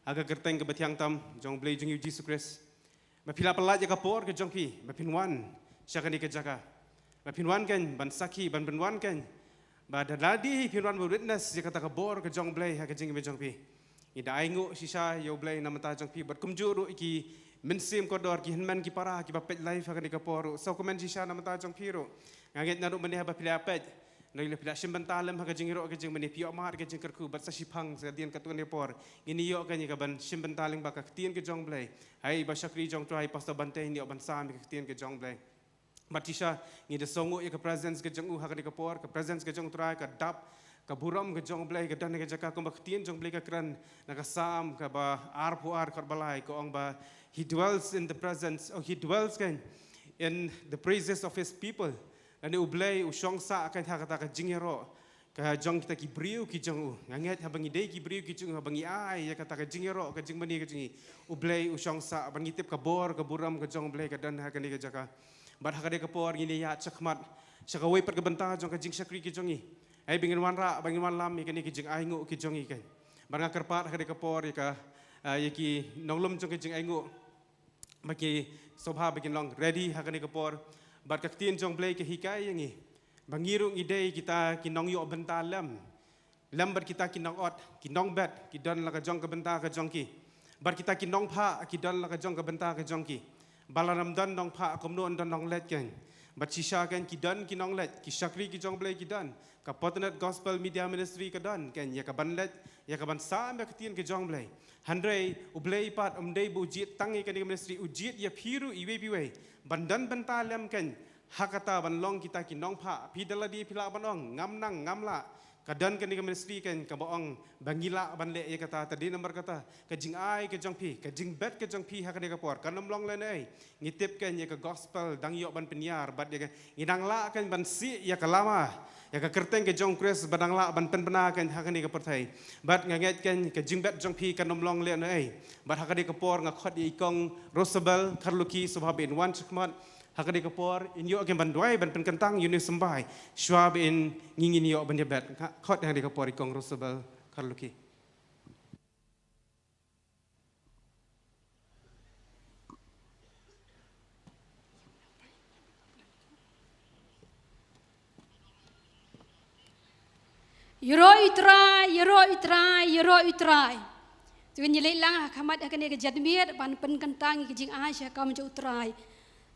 ha ka kyrteng kaba thiang tam jong u Blei jong ngi u Jisu Khrist. Ba phi la pyllait ïa ka por ka jong phi ba phin wan sha kane ka jaka. Ba phin wan kan ban sakhi, ban phin wan kan ba da lade phin wan ban witness ïa kata ka bor ka jong u Blei ha ka jingim jong phi. Ngi da ainguh shisha ïa u Blei na ka bynta jong phi bad kumjuh ruh ïa ki mynsiem kordor, ki hynmen ki para kiba peit live ha kane ka por ruh. Sngewkmen shisha na ka bynta jong phi ruh. Nga ngeit naduh mynne haba phi la peit, naduh phi la shim bynta lem ha ka jingïaroh ka jingmane, phi ïoh mad ka jingkyrkhu bad sa shiphang sa ka dien katto katne por ngin ïoh kan ïa ka ban shim bynta lyngba ka ktien ka jong u Blei. Haba i shakri jong u Trai Pastor Bante un ïoh ban sam ïa ka ktien ka jong u Blei. Bad shisha ngi da sngewnguh ïa ka presence ka jong u ha kane ka por, ka presence ka jong u Trai ka dap, ka burom ka jong u Blei ka don ha ka jaka kumba ka ktien jong u Blei ka kren na ka Salm kaba arphew ar khat ba lai, ka ong ba he dwells in the presence, oh, he dwells kan in the praises of his people. Lane u Blei u shong sah kan ha kata ka jingïaroh ka jong kita ki briew ki jong u. Nga ngeit haba ngi dei ki briew ki jong u, haba ngi ai ïa kata ka jingïaroh ka jingmane ka jong ngi, u Blei u shong sah, bad ngi tip ka bor ka burom ka jong u Blei ka don ha kane ka jaka. Bad ha kane ka por ngin ïaid shakhmat sha kawei pat ka bynta jong ka jingshakri ka jong ngi. Ai ba ngin wanrah, ba ngin wanlam ïa kane ka jingainguh ka jong ngi kan. Bad nga kyrpad ha kane ka por ïa ka, ah, ïa ki nonglum jong ka jingainguh ba ki sngewbha ba kin long ready ha kane ka por. Bad ka ktien jong u Blei ka hikai ïa ngi ba ngi ruh ngi dei kita ki nongïoh bynta lem, lem bad kita ki nongot, ki nongbet ki don la ka jong ka bynta ka jong ki. Bad kita ki nongphah ki don la ka jong ka bynta ka jong ki. Ba lada ym don nongphah kumno yn don nongleit kan. Bad shisha kan ki don ki nongleit, ki shakri ki jong u Blei ki don. Ka Potternet Gospel Media Ministry ka don kan ïa ka ban leit, ïa ka ban sam ïa ka ktien ka jong u Blei. Hynrei u Blei pat um dei ba u jied tang ïa kane ka ministry, u jied ïa phi ruh iwei pa iwei ban don bynta lem kan ha kata ban long kita ki nongphah. Phi da lade phi lah ban ong ngam nang ngam lah, ka don kane ka ministry kan kaba ong ba ngi lah ban leh ïa kata. Te dei namar kata ka jingai ka jong phi, ka jingbet ka jong phi ha kane ka por kan ym long lehnohei. Ngi tip kan ïa ka gospel dang ïoh ban pynïar bad ïa ka, ngi dang lah kan ban sih ïa ka lama, ïa ka kyrteng ka jong u Khrist ba dang lah ban pynbna kan ha kane ka pyrthei. Bad nga ngeit kan ka jingbet jong phi kan ym long lehnohei. Bad ha kane ka por nga khot ïa i Kong Rosabel Kharlukhi sngewbha ba in wan shakhmat. Ha kane ka por in ïoh kin ban duwai ban pynkyntang ïa une u symbai shuwa ba in ngin ïoh ban ïabet. Khot ha kane ka por i Kong Rosabel Kharlukhi. Ïaroh ïa u Trai, ïaroh ïa u Trai, ïaroh ïa u Trai. To ngin ïaleit lang ha khmat ha kane ka janmiet ban pynkyntang ïa ka jingai sha kam jong u Trai.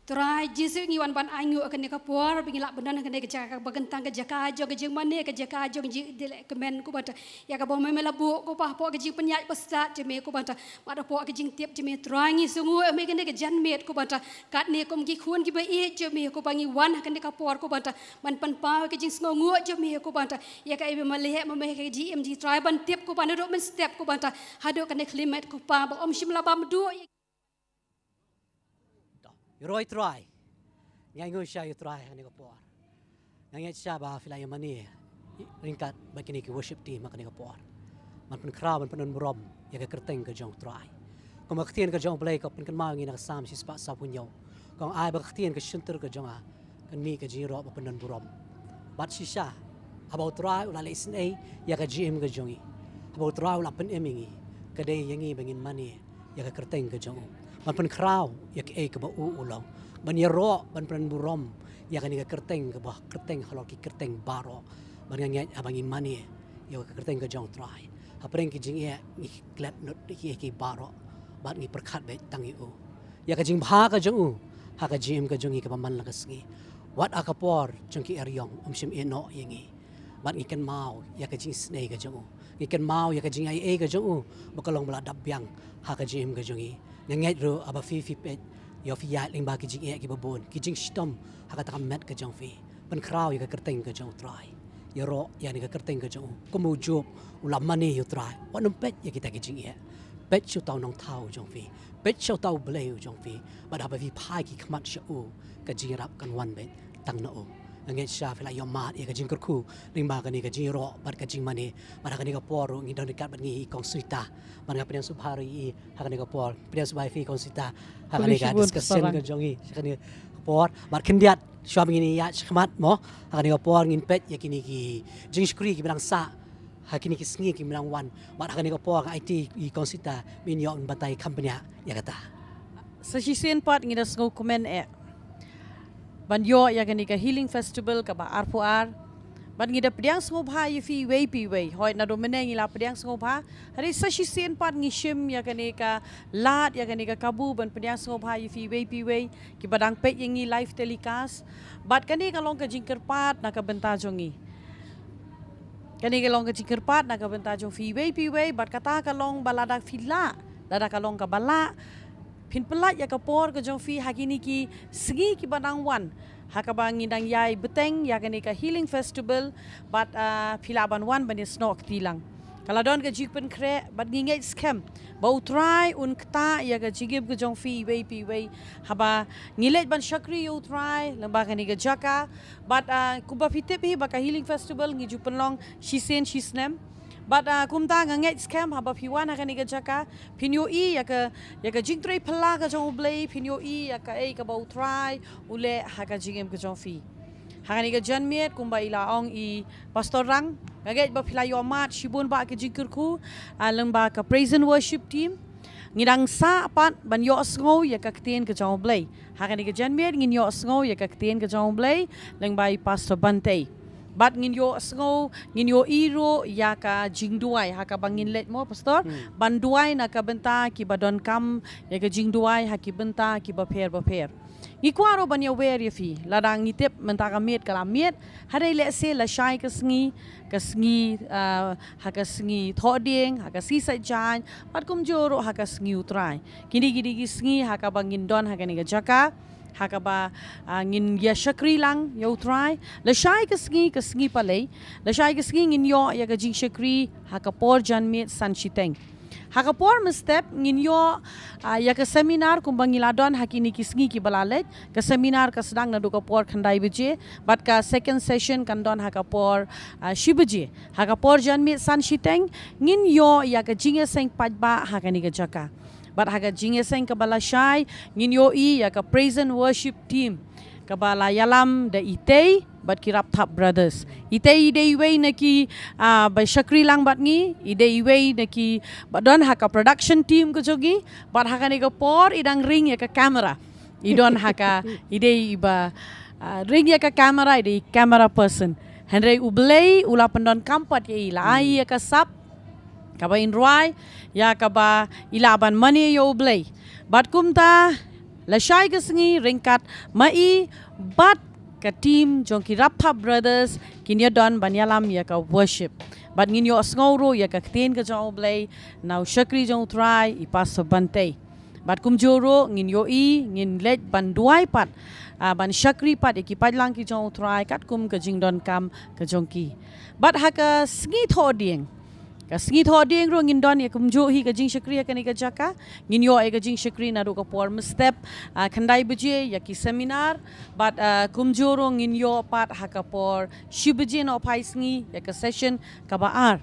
Trai Jisu, ngi wan ban ainguh ha kane ka por ba ngi lah ban don ha kane ka jaka kaba kyntang, ka jaka jong ka jingmane, ka jaka jong ka jingdileh kmen, ko Bata. Ïa kaba me me la buh, ko Pa, hapoh ka jingpynïaid bastad jong me, ko Bata. Bad hapoh ka jingtip jong me, Trai, ngi sngewnguh ïa me ha kane ka janmiet, ko Bata. Katne kum ki khun kiba ïeit jong me, ko Pa, ngi wan ha kane ka por, ko Bata, ban pynpaw ïa ka jingsngewnguh jong me, ko Bata. Ïa kaei ba me la leh ma me ha ka jingim jong ngi, Trai, ban tip, ko Pa, naduh mynstep, ko Bata, haduh kane ka khyllipmat, ko Pa, ba ym shym la bam duh. Ïaroh ïa u Trai. Nga ainguh sha ïa u Trai ha kane ka por. Nga ngeit sha ba phi la ïamane ryngkat bad kine ki worship team ha kane ka por ban pynkhraw, ban pyndonburom ïa ka kyrteng ka jong u Trai. Kumba ka ktien ka jong U Blei ka pynkynmaw ïa ngi na ka Salm shispah sawphew hynñiew, ka ong, ai ba ka ktien ka shyntur ka jong nga kan mih ka jingïaroh bad pyndonburom. Bad shisha, haba u Trai u la leh isynei ïa ka jingim ka jong ngi, haba u Trai u la pynim ïa ngi, ka dei ïa ngi ba ngin mane ïa ka kyrteng ka jong u, ban pynkhraw ïa kaei kaba u u long, ban ïaroh, ban pyndonburom ïa kane ka kyrteng kaba kyrteng halor ki kyrteng baroh. Bad nga ngeit haba ngi mane ïa ka kyrteng ka jong u Trai, hapdeng ki jingeh ngi klet lut ïa ki baroh, bad ngi pyrkhat beit tang ïa u, ïa ka jingbha ka jong u ha ka jingim ka jong ngi kaba man la ka sngi. Wat ha ka por jong ki eriong, um shym ïehnoh ïa ngi. Bad ngi kynmaw ïa ka jingisynei ka jong u, ngi kynmaw ïa ka jingaiei ka jong u, ba ka long ba la dap biang ha ka jingim ka jong ngi. Nga ngeit ruh haba phi, phi peit, ïoh phi ïaid lyngba ki jingeh kiba bun, ki jingshitom ha kata ka met ka jong phi, pynkhraw ïa ka kyrteng ka jong u Trai. Ïaroh ïa kane ka kyrteng ka jong u. Kumba u Job u la mane ïa u Trai, wat nym peit ïa kita ki jingeh. Peit sha uta u Nongthaw u jong phi, peit sha uta u Blei u jong phi. Bad haba phi phai ki khmat sha u, ka jingïarap kan wan beit tang na u. Nga ngeit shisha phi la ïohmad ïa ka jingkyrkhu lyngba kane ka jingïaroh bad ka jingmane. Bad ha kane ka por ruh ngi don ryngkat bad ngi i Kong Suita. Bad nga pdiang sngewbha ruh ïa i ha kane ka por. Pdiang sngewbha ïa phi Kong Suita ha kane ka discussion ka jong ngi ha kane ka por. Bad khyndiat shuwa ba ngin ïaid shakhmat mo, ha kane ka por ngin peit ïa kine ki jingshakri kiba dang sah ha kine ki sngi kiba dang wan. Bad ha kane ka por nga aiti i Kong Suita ban ïoh ban batai kham bniah ïa kata. Sa shisien pat ngi da sngewkmen eh ban ïoh ïa kane ka Healing Festival kaba arphew ar. Bad ngi da pdiang sngewbha ïa phi iwei pa iwei. Hooid, naduh mynne ngi la pdiang sngewbha. Hynrei sa shisien pat ngi shim ïa kane ka lad, ïa kane ka kabu ban pdiang sngewbha ïa phi iwei pa iwei kiba dang peit ïa ngi live telecast. Bad kane ka long ka jingkyrpad na ka bynta jong ngi. Kane ka long ka jingkyrpad na ka bynta jong phi iwei pa iwei, bad kata ka long ba lada phi lah, lada ka long kaba lah, phin pyllait ïa ka por ka jong phi ha kine ki sngi kiba dang wan, ha kaba ngi dang ïai bteng ïa kane ka Healing Festival, bad, ah, phi lah ban wan ban ïasnoh kti lang. Ka la don ka jingpynkhreh, bad ngi ngeit skhem ba u Trai un ktah ïa ka jingim ka jong phi iwei pa iwei haba ngi leit ban shakri ïa u Trai lyngba kane ka jaka. Bad, ah, kumba phi tip hi ba ka Healing Festival ngi ju pynlong shisien shisnem. Bad, ah, kumta nga ngeit skhem haba phi wan ha kane ka jaka, phin ïohi ïa ka, ïa ka jingtrei phylla ka jong U Blei, phin ïohi ïa kaei kaba u Trai u leh ha ka jingim ka jong phi. Ha kane ka janmiet kumba i la ong i Pastor Rang, nga ngeit ba phi la ïohmad shibun ba ka jingkyrkhu, ah, lyngba ka Praise and Worship Team. Ngi dang sah pat ban ïohsngew ïa ka ktien ka jong U Blei. Ha kane ka janmiet ngin ïohsngew ïa ka ktien ka jong U Blei lyngba i Pastor Bantei. Bad ngin ïohsngew, ngin ïohi ruh ïa ka jingduwai ha kaba ngin leit mo, Pastor, ban duwai na ka bynta kiba donkam ïa ka jingduwai ha ki bynta kiba pher bapher. Ngi kwah ruh ban ïawer ïa phi, lada ngi tip mynta ka miet ka la miet, hynrei lehse lashai ka sngi, ka sngi, ah, ha ka sngi Thohdieng, ha ka sngi Saitjaiñ, bad kumjuh ruh ha ka sngi U Trai. Kine ki dei ki sngi ha kaba ngin don ha kane ka jaka, ha kaba, ah, ngin ïa shakri lang ïa U Trai. Lashai ka sngi, ka sngi Palei, lashai ka sngi ngin ïoh ïa ka jingshakri ha ka por janmiet san shiteng. Ha ka por mynstep ngin ïoh, ah, ïa ka seminar kumba ngi la don ha kine ki sngi kiba la leit. Ka seminar ka sdang naduh ka por khyndai baje, bad ka second session kan don ha ka por, ah, shi baje. Ha ka por janmiet san shiteng ngin ïoh ïa ka jingïaseng paidbah ha kane ka jaka. Bad ha ka jingïaseng kaba lashai ngin ïohi ïa ka Praise and Worship Team. kaba la ïalam da i Tei bad ki Rapthap Brothers. I Tei i dei iwei na ki, ah, ba shakri lang bad ngi, i dei iwei na ki ba don ha ka production team ka jong ngi, bad ha kane ka por i dang ring ïa ka camera. I don ha ka, i dei i ba, ah, ring ïa ka camera, i dei camera person. Hynrei U Blei u la pyndonkam pat ïa i, la ai ïa ka sap kaba in rwai, ïa kaba i lah ban mane ïa U Blei. Bad kumta, lashai ka sngi ryngkat ma i bad ka team jong ki Rapthap Brothers kin ïadon ban ïalam ïa ka worship. Bad ngin ïohsngew ruh ïa ka ktien ka jong U Blei na u shakri jong U Trai, i Pastor Bantei. Bad kumjuh ruh ngin ïohi, ngin leit ban duwai pat, ah, ban shakri pat ïa ki paidlang ki jong U Trai katkum ka jingdonkam ka jong ki. Bad ha ka sngi Thohdieng, ka sngi Thohdieng ruh ngin don ïa kumjuh hi ka jingshakri ha kane ka jaka. Ngin ïoh ïa ka jingshakri naduh ka por mynstep, ah, khyndai baje ïa ki seminar. Bad, ah, kumjuh ruh ngin ïoh pat ha ka por shi baje nohphai sngi ïa ka session kaba ar.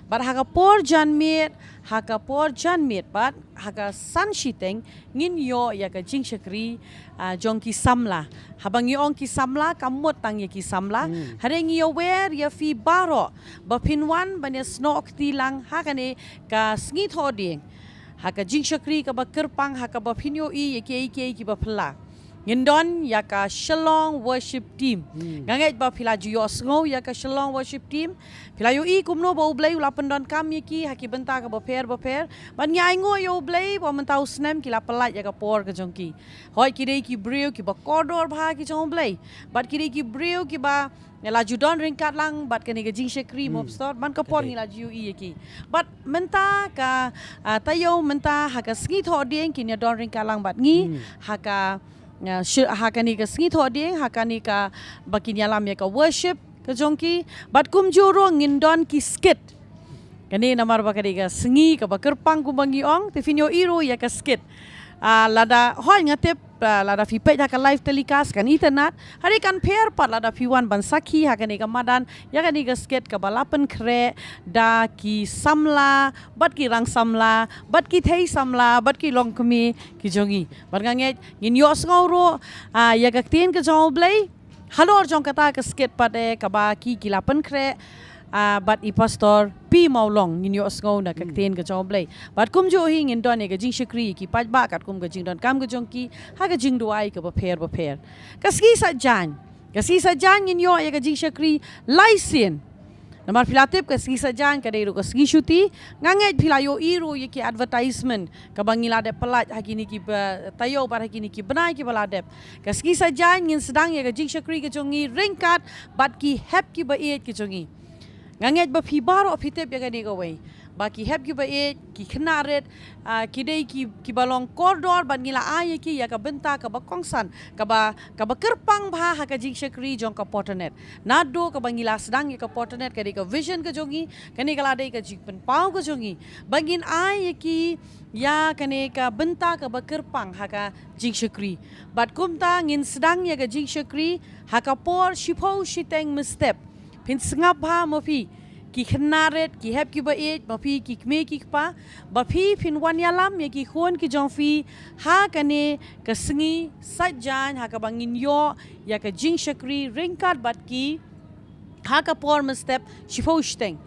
Bad ha ka por janmiet, ha ka por janmiet bad ha ka san shiteng ngin ïoh ïa ka jingshakri, ah, jong ki samla. Haba ngi ong ki samla, kam mut tang ïa ki samla. Hmm. Hynrei ngi ïawer ïa phi baroh ba phin wan ban ïasnoh kti lang ha kane ka sngi Thohdieng ha ka jingshakri kaba kyrpang, ha kaba phin ïohi ïa kiei kiei kiba phylla. Ngin don ïa ka Shillong Worship Team. Hmm. Nga ngeit ba phi la ju ïohsngew ïa ka Shillong Worship Team. Phi la ïohi kumno ba U Blei u la pyndonkam ïa ki ha ki bynta kaba pher bapher. Bad ngi ainguh ïa U Blei ba mynta u snem ki la pyllait ïa ka por ka jong ki. Hooid, ki dei ki briew kiba kordor bha ki jong U Blei. Bad ki dei ki briew kiba la ju don ryngkat lang bad kane ka jingshakri, hmm, Mopstor, man ka por, ka dei, ngi la ju ïohi ïa ki. Bad mynta ka, ah, taïew mynta ha ka sngi Thohdieng kin ïadon ryngkat lang bad ngi, hmm, ha ka, ah, shi-, ha kane ka sngi Thohdieng, ha kane kaba kin ïalam ïa ka worship ka jong ki. Bad kumjuh ruh ngin don ki skit. Kane namar ba ka dei ka sngi kaba kyrpang kumba ngi ong, te phin ïohi ruh ïa ka skit. Ah, lada, hooid, nga tip, ah, lada phi peit ha ka live telecast kan itynnad, hynrei kan pher pat lada phi wan ban sakhi ha kane ka madan ïa kane ka skit kaba la pynkhreh da ki samla bad ki rang samla bad ki thei samla bad ki longkmie ki jong ngi. Bad nga ngeit ngin ïohsngew ruh, ah, ïa ka ktien ka jong U Blei halor jong kata ka skit pat, eh, kaba ki, ki la pynkhreh, ah, bad i Pastor P Mawlong. Ngin ïohsngew na ka, hmm, ktien ka jong U Blei. Bad kumjuh hi ngin don ïa ka jingshakri ïa ki paidbah katkum ka jingdonkam ka jong ki ha ka jingduwai kaba pher bapher. Ka sngi Saitjaiñ, ka sngi Saitjaiñ ngin ïoh ïa ka jingshakri lai sien. Namar phi la tip ka sngi Saitjaiñ ka dei ruh ka sngi shuti. Nga ngeit phi la ïohi ruh ïa ki advertisement kaba ngi la dep pyllait ha kine ki ba, taïew bad ha kine ki bnai kiba la dep. Ka sngi Saitjaiñ ngin sdang ïa ka jingshakri ka jong ngi ryngkat bad ki hep kiba ïeit ki jong ngi. Nga ngeit ba phi baroh phi tip ïa kane kawei, ba ki hep kiba ïeit, ki khynnah rit, ah, ki dei ki, kiba long kordor bad ngi la ai ïa ki ïa ka bynta kaba kongsan, kaba, kaba kyrpang bha ha ka jingshakri jong ka Porternet. Naduh kaba ngi la sdang ïa ka Porternet, ka dei ka vision ka jong ngi, kane ka la dei ka jingpynpaw ka jong ngi ba ngin ai ïa ki ïa kane ka bynta kaba kyrpang ha ka jingshakri. Bad kumta ngin sdang ïa ka jingshakri ha ka por shiphew shiteng mynstep. Phin sngap bha ma phi ki khynnah rit, ki hep kiba ïeit, ma phi ki kmie ki kpa, ba phi phin wan ïalam ïa ki khun ki jong phi ha kane ka sngi Saitjaiñ ha kaba ngin ïoh ïa ka jingshakri ryngkat bad ki ha ka por mynstep shiphew shiteng.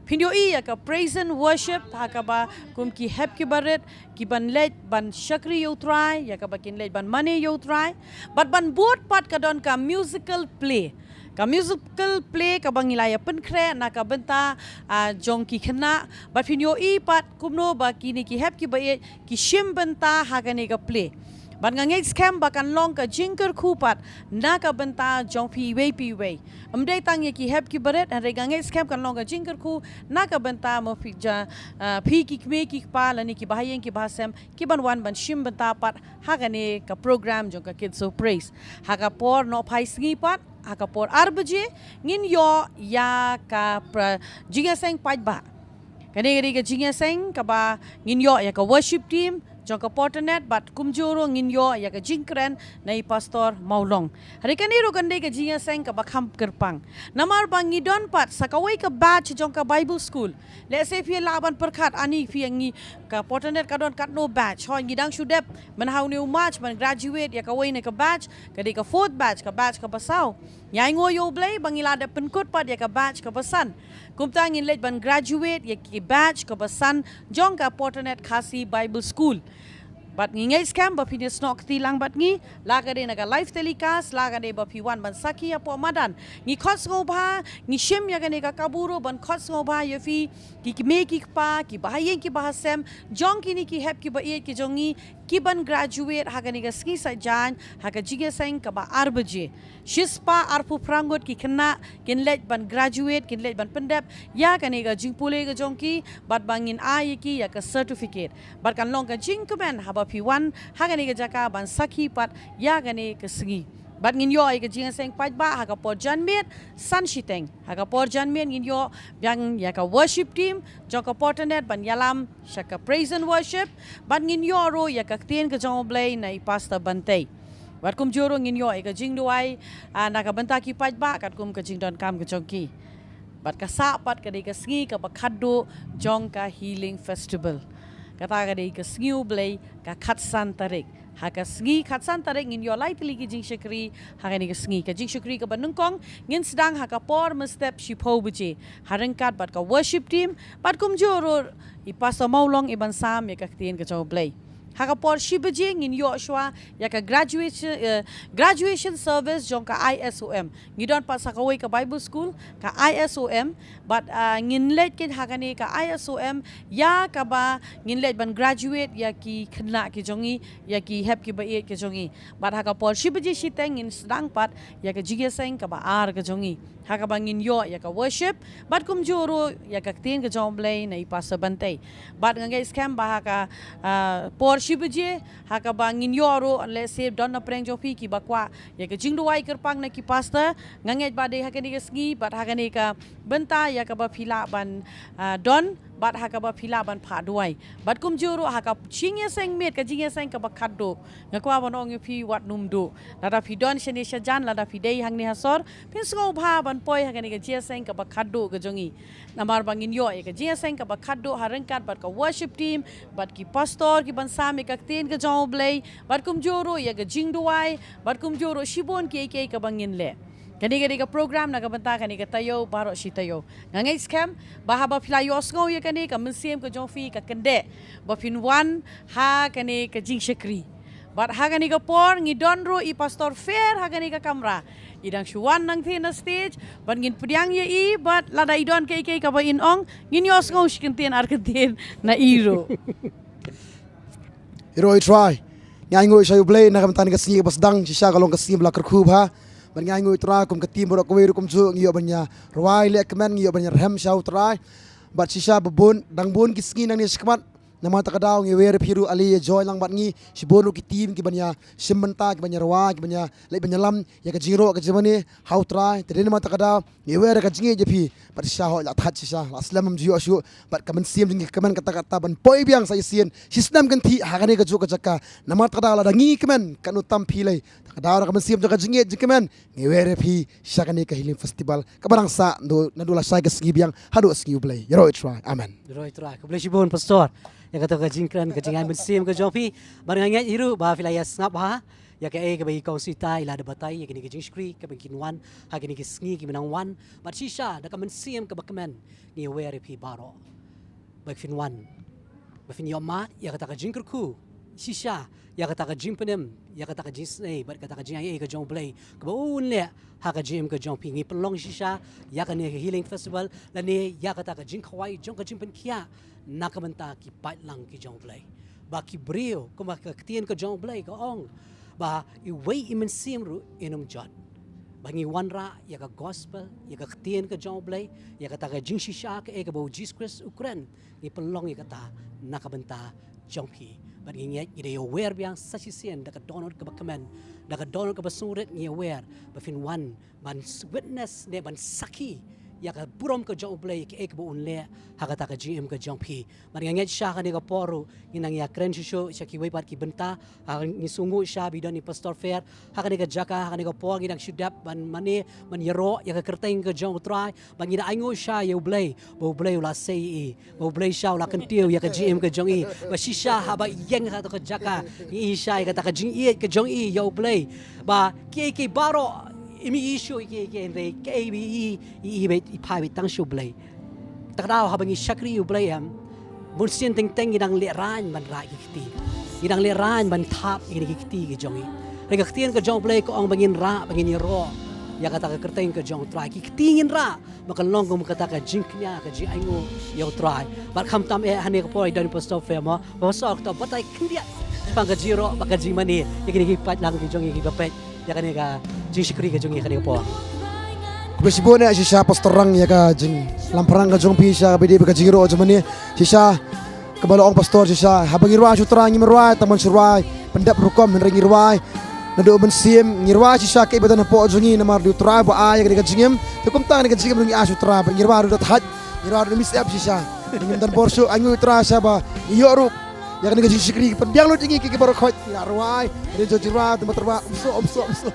Phin ïohi ïa ka praise and worship ha kaba kum ki hep kiba rit ki ban leit ban shakri ïa U Trai, ïa kaba kin leit ban mane ïa U Trai. Bad ban bud pat ka don ka musical play. Ka musical play kaba ngi la ïa pynkhreh na ka bynta, ah, jong ki khynnah. Bad phin ïohi pat kumno ba kine ki hep kiba ïeit ki shim bynta ha kane ka play. Bad nga ngeit skhem ba kan long ka jingkyrkhu pat na ka bynta jong phi iwei pa iwei. Ym dei tang ïa ki hep kiba rit, hynrei nga ngeit skhem kan long ka jingkyrkhu na ka bynta ma phi ja, ah, phi ki kmie ki kpa lane ki bahaïing ki bahasem ki ban wan ban shim bynta pat ha kane ka program jong ka Kids of Praise. Ha ka por nohphai sngi pat, ha ka por ar baje, ngin ïoh ïa ka pra-, jingïaseng paidbah. Kane ka dei ka jingïaseng kaba ngin ïoh ïa ka worship team jong ka Porternet, bad kumjuh ruh ngin ïoh ïa ka jingkren na i Pastor Mawlong. Hynrei kane ruh kan dei ka jingïaseng kaba kham kyrpang. Namar ba ngi don pat sa kawei ka batch jong ka Bible School. Lehse phi lah ban pyrkhat, ani phi, ïa ngi ka Porternet ka don katno batch. Hooid, ngi dang shu dep mynta ha une u March ban graduate ïa kawei na ka batch, ka dei ka fourth batch, ka batch kaba saw. Ngi ainguh ïa U Blei ba ngi la dep pynkut pat ïa ka batch kaba san. Kumta ngin leit ban graduate ïa ki batch kaba san jong ka Porternet Khasi Bible School. Bad ngi ngeit skhem ba phin ïasnoh kti lang bad ngi, la ka dei na ka live telecast, la ka dei ba phi wan ban sakhi hapoh madan. Ngi khot sngewbha, ngi shim ïa kane ka kabu ruh ban khot sngewbha ïa phi, ki kmie ki kpa, ki bahaïing ki bahasem jong kine ki hep ki baieit ki jong ngi, ki ban graduate ha kane ka sngi Saitjaiñ ha ka jingïaseng kaba ar baje. Shispah arphew phra ngut ki khynnah kin leit ban graduate, kin leit ban pyndep ïa kane ka jingpule ka jong ki, bad ba ngin ai ïa ki ïa ka certificate. Bad kan long ka jingkmen haba phi wan ha kane ka jaka ban sakhi pat ïa kane ka sngi. Bad ngin ïoh ïa ka jingïaseng paidbah ha ka por janmiet san shiteng. Ha ka por janmiet ngin ïoh biang ïa ka worship team jong ka Porternet ban ïalam sha ka praise and worship. Bad ngin ïoh ruh ïa ka ktien ka jong U Blei na i Pastor Bantei. Bad kumjuh ruh ngin ïoh ïa ka jingduwai, ah, na ka bynta ki paidbah katkum ka jingdonkam ka jong ki. Bad ka sah pat ka dei ka sngi kaba khatduh jong ka Healing Festival. Kata ka dei ka sngi U Blei, ka khatsan tarik. Ha ka sngi khatsan tarik ngin ïoh lai tylli ki jingshakri ha kane ka sngi. Ka jingshakri kaba nyngkong ngin sdang ha ka por mynstep shiphew baje, ha ryngkat bad ka worship team, bad kumjuh ruh i Pastor Mawlong i ban sam ïa ka ktien ka jong U Blei. Ha ka por shi baje ngin ïoh shuwa ïa ka graduation, eh, graduation service jong ka I S O M. Ngi don pat sa kawei ka Bible School, ka I S O M, bad, ah, ngin leit kit ha kane ka I S O M ïa kaba ngin leit ban graduate ïa ki khynnah ki jong ngi, ïa ki hep ki baieit ki jong ngi. Bad ha ka por shi baje shiteng ngin sdang pat ïa ka jingïaseng kaba ar ka jong ngi, ha kaba ngin ïoh ïa ka worship, bad kumjuh ruh ïa ka ktien ka jong U Blei na i Pastor Bantei. Bad nga ngeit skhem ba ha ka, ah, por shi baje, ha kaba ngin ïoh ruh, lehse don na pdeng jong phi kiba kwah ïa ka jingduwai kyrpang na ki pastor, nga ngeit ba dei ha kane ka sngi bad ha kane ka bynta ïa kaba phi lah ban, ah, don, bad ha kaba phi lah ban phah duwai. Bad kumjuh ruh ha ka jingïaseng miet, ka jingïaseng kaba khatduh. Nga kwah ban ong ïa phi, wat nym duh. Lada phi don shane shajan, lada phi dei hangne ha sor, phin sngewbha ban poi ha kane ka jingïaseng kaba khatduh ka jong ngi. Namar ba ngin ïoh ïa ka jingïaseng kaba khatduh ha ryngkat bad ka worship team, bad ki pastor ki ban sam ïa ka ktien ka jong U Blei, bad kumjuh ruh ïa ka jingduwai, bad kumjuh ruh shibun kiei kiei kaba ngin leh. Kane ka dei ka program na ka bynta kane ka taïew baroh shi taïew. Nga ngeit skhem ba haba phi la ïohsngew ïa kane, ka mynsiem ka jong phi ka kyndeh ba phin wan ha kane ka jingshakri. Bad ha kane ka por ngi don ruh i Pastor Fair ha kane ka kamra. I dang shu wan nangtei na stage, bad ngin pdiang ïa i, bad lada i don kiei kiei kaba in ong, ngin ïohsngew shi kyntien ar kyntien na i ruh. Ïaroh ïa U Trai. Ngi ainguh sha U Blei na ka bynta kane ka sngi kaba sdang, shisha ka long ka sngi ba la kyrkhu bha. Bad ngi ainguh ïa U Trai, kum ka team baroh kawei ruh kumjuh, ngi ïoh ban ïa rwai leh kmen, ngi ïoh ban ïa rhem sha U Trai. Bad shisha ba bun, dang bun ki sngi nangne shakhmat. Namar kata ka daw ngi wer ïa phi ruh, ale ïa join lang bad ngi, shibun ruh ki team ki ban ïa shim bynta, ki ban ïa rwai, ki ban ïa leit ban ïalam ïa ka jingïaroh ka jingmane ha U Trai. Te dei namar kata ka daw ngi wer ïa ka jingïeit ïa phi. Bad shisha hooid la thait shisha, la slem ym ju ïoh shuh. Bad ka mynsiem jong ngi ka kmen katta katta ban poi biang sa shisien, shisnem kynthih ha kane kajuh ka jaka. Namar kata ka daw lada ngi kmen, katno tam phi lei. Kata ka daw na ka mynsiem jong ka jingïeit jingkmen, ngi wer ïa phi sha kane ka Healing Festival kaba dang sah naduh, naduh lashai ka sngi biang haduh sngi U Blei. Ïaroh ïa U Trai. Amen. Ïaroh ïa U Trai. Khublei shibun Pastor ïa kata ka jingkren, ka jingai mynsiem ka jong phi. Bad nga ngeit hi ruh ba phi la ïa sngap bha ïa kaei kaba i Kong Sita i la da batai ïa kine ki jingshakri kiba kin wan ha kine ki sngi kiba nang wan. Bad shisha da ka mynsiem kaba kmen ngi wer ïa phi baroh ba phin wan, ba phin ïoh mad ïa kata ka jingkyrkhu, shisha ïa kata ka jingpynim, ïa kata ka jingisynei bad kata ka jingaiei ka jong U Blei kaba un leh ha ka jingim ka jong phi. Ngi pynlong shisha ïa kane ka Healing Festival lane ïa kata ka jingkhawai jong ka jingpynkhiah na ka bynta ki paidlang ki jong U Blei, ba ki briew, kumba ka ktien ka jong U Blei ka ong ba iwei i mynsiem ruh in ym jot. Ba ngi wanrah ïa ka gospel, ïa ka ktien ka jong U Blei, ïa kata ka jingshisha kaei kaba U Jisu Khrist u kren, ngi pynlong ïa kata na ka bynta jong phi. Bad ngi ngeit ngi da ïa wer biang sa shisien da ka dohnud kaba kmen, da ka dohnud kaba sngewrit ngi ïa wer ba phin wan ban s-, witness ne ban sakhi ïa ka burom ka jong U Blei, kaei kaba un leh ha kata ka jingim ka jong phi. Bad nga ngeit shisha ha kane ka por ruh ngin nang ïakren shuh shuh sha kiwei pat ki bynta. Ha, ngi sngewnguh shisha ba i don i Pastor Fer ha kane ka jaka, ha kane ka por ngi dang shu dep ban mane, ban ïaroh ïa ka kyrteng ka jong U Trai. Bad ngi da ainguh shisha ïa U Blei ba U Blei u la sei ïa i, ba U Blei shisha u la kyntiew ïa ka jingim ka jong i. Ba shisha haba i ïeng ha kata ka jaka, ngi i shisha ïa kata ka jingïeit ka jong i ïa U Blei. Ba kiei kiei baroh im i shuh ïa kiei kiei, hynrei kaei ba i, i, i beit, i phai beit tang sha U Blei. Kata ka daw haba ngi shakri U Blei em, bun sien teng teng ngi dang lehraiñ ban rah ïa ki kti, ngi dang lehraiñ ban thap ïa ki kti ki jong i. Hynrei ka ktien ka jong U Blei ka ong ba ngin rah, ba ngin ïaroh ïa kata ka kyrteng ka jong U Trai. Ki kti ngin rah ba kan long kum kata ka jingkñia, ka jingainguh ïa U Trai. Bad khamtam eh ha kane ka por i don i Pastor Fer mo, ba shu ïa batai khyndiat shaphang ka jingïaroh bad ka jingmane ïa kine ki paidlang ki jong i kiba peit ïa kane ka jingshakri ka jong i ha kane ka por. Khublei shibun eh shisha Pastor Rang ïa ka jinglamphrang ka jong phi shisha kaba ïadei bad ka jingïaroh jingmane. Shisha kaba la ong Pastor, shisha haba ngi rwai sha U Trai ngim rwai tang ban shu rwai pyndep rukom, hynrei ngi rwai naduh mynsiem, ngi rwai shisha kaei ba don hapoh jong ngi namar dei U Trai ba ai ïa kane ka jingim. Te kumta kane ka jingim ruh ngi ai sha U Trai bad ngi rwai ruh da thait, ngi rwai ruh da mix up shisha. Ngim don bor shuh, ainguh ïa U Trai shisha ba ngi ïoh ruh ïa kane ka jingshakri, pynbiang lut ïa ngi ki, ki baroh khoit, ngi la rwai, ngi la jot jingrwai, te ma tyrwa, um soh, um soh, um soh.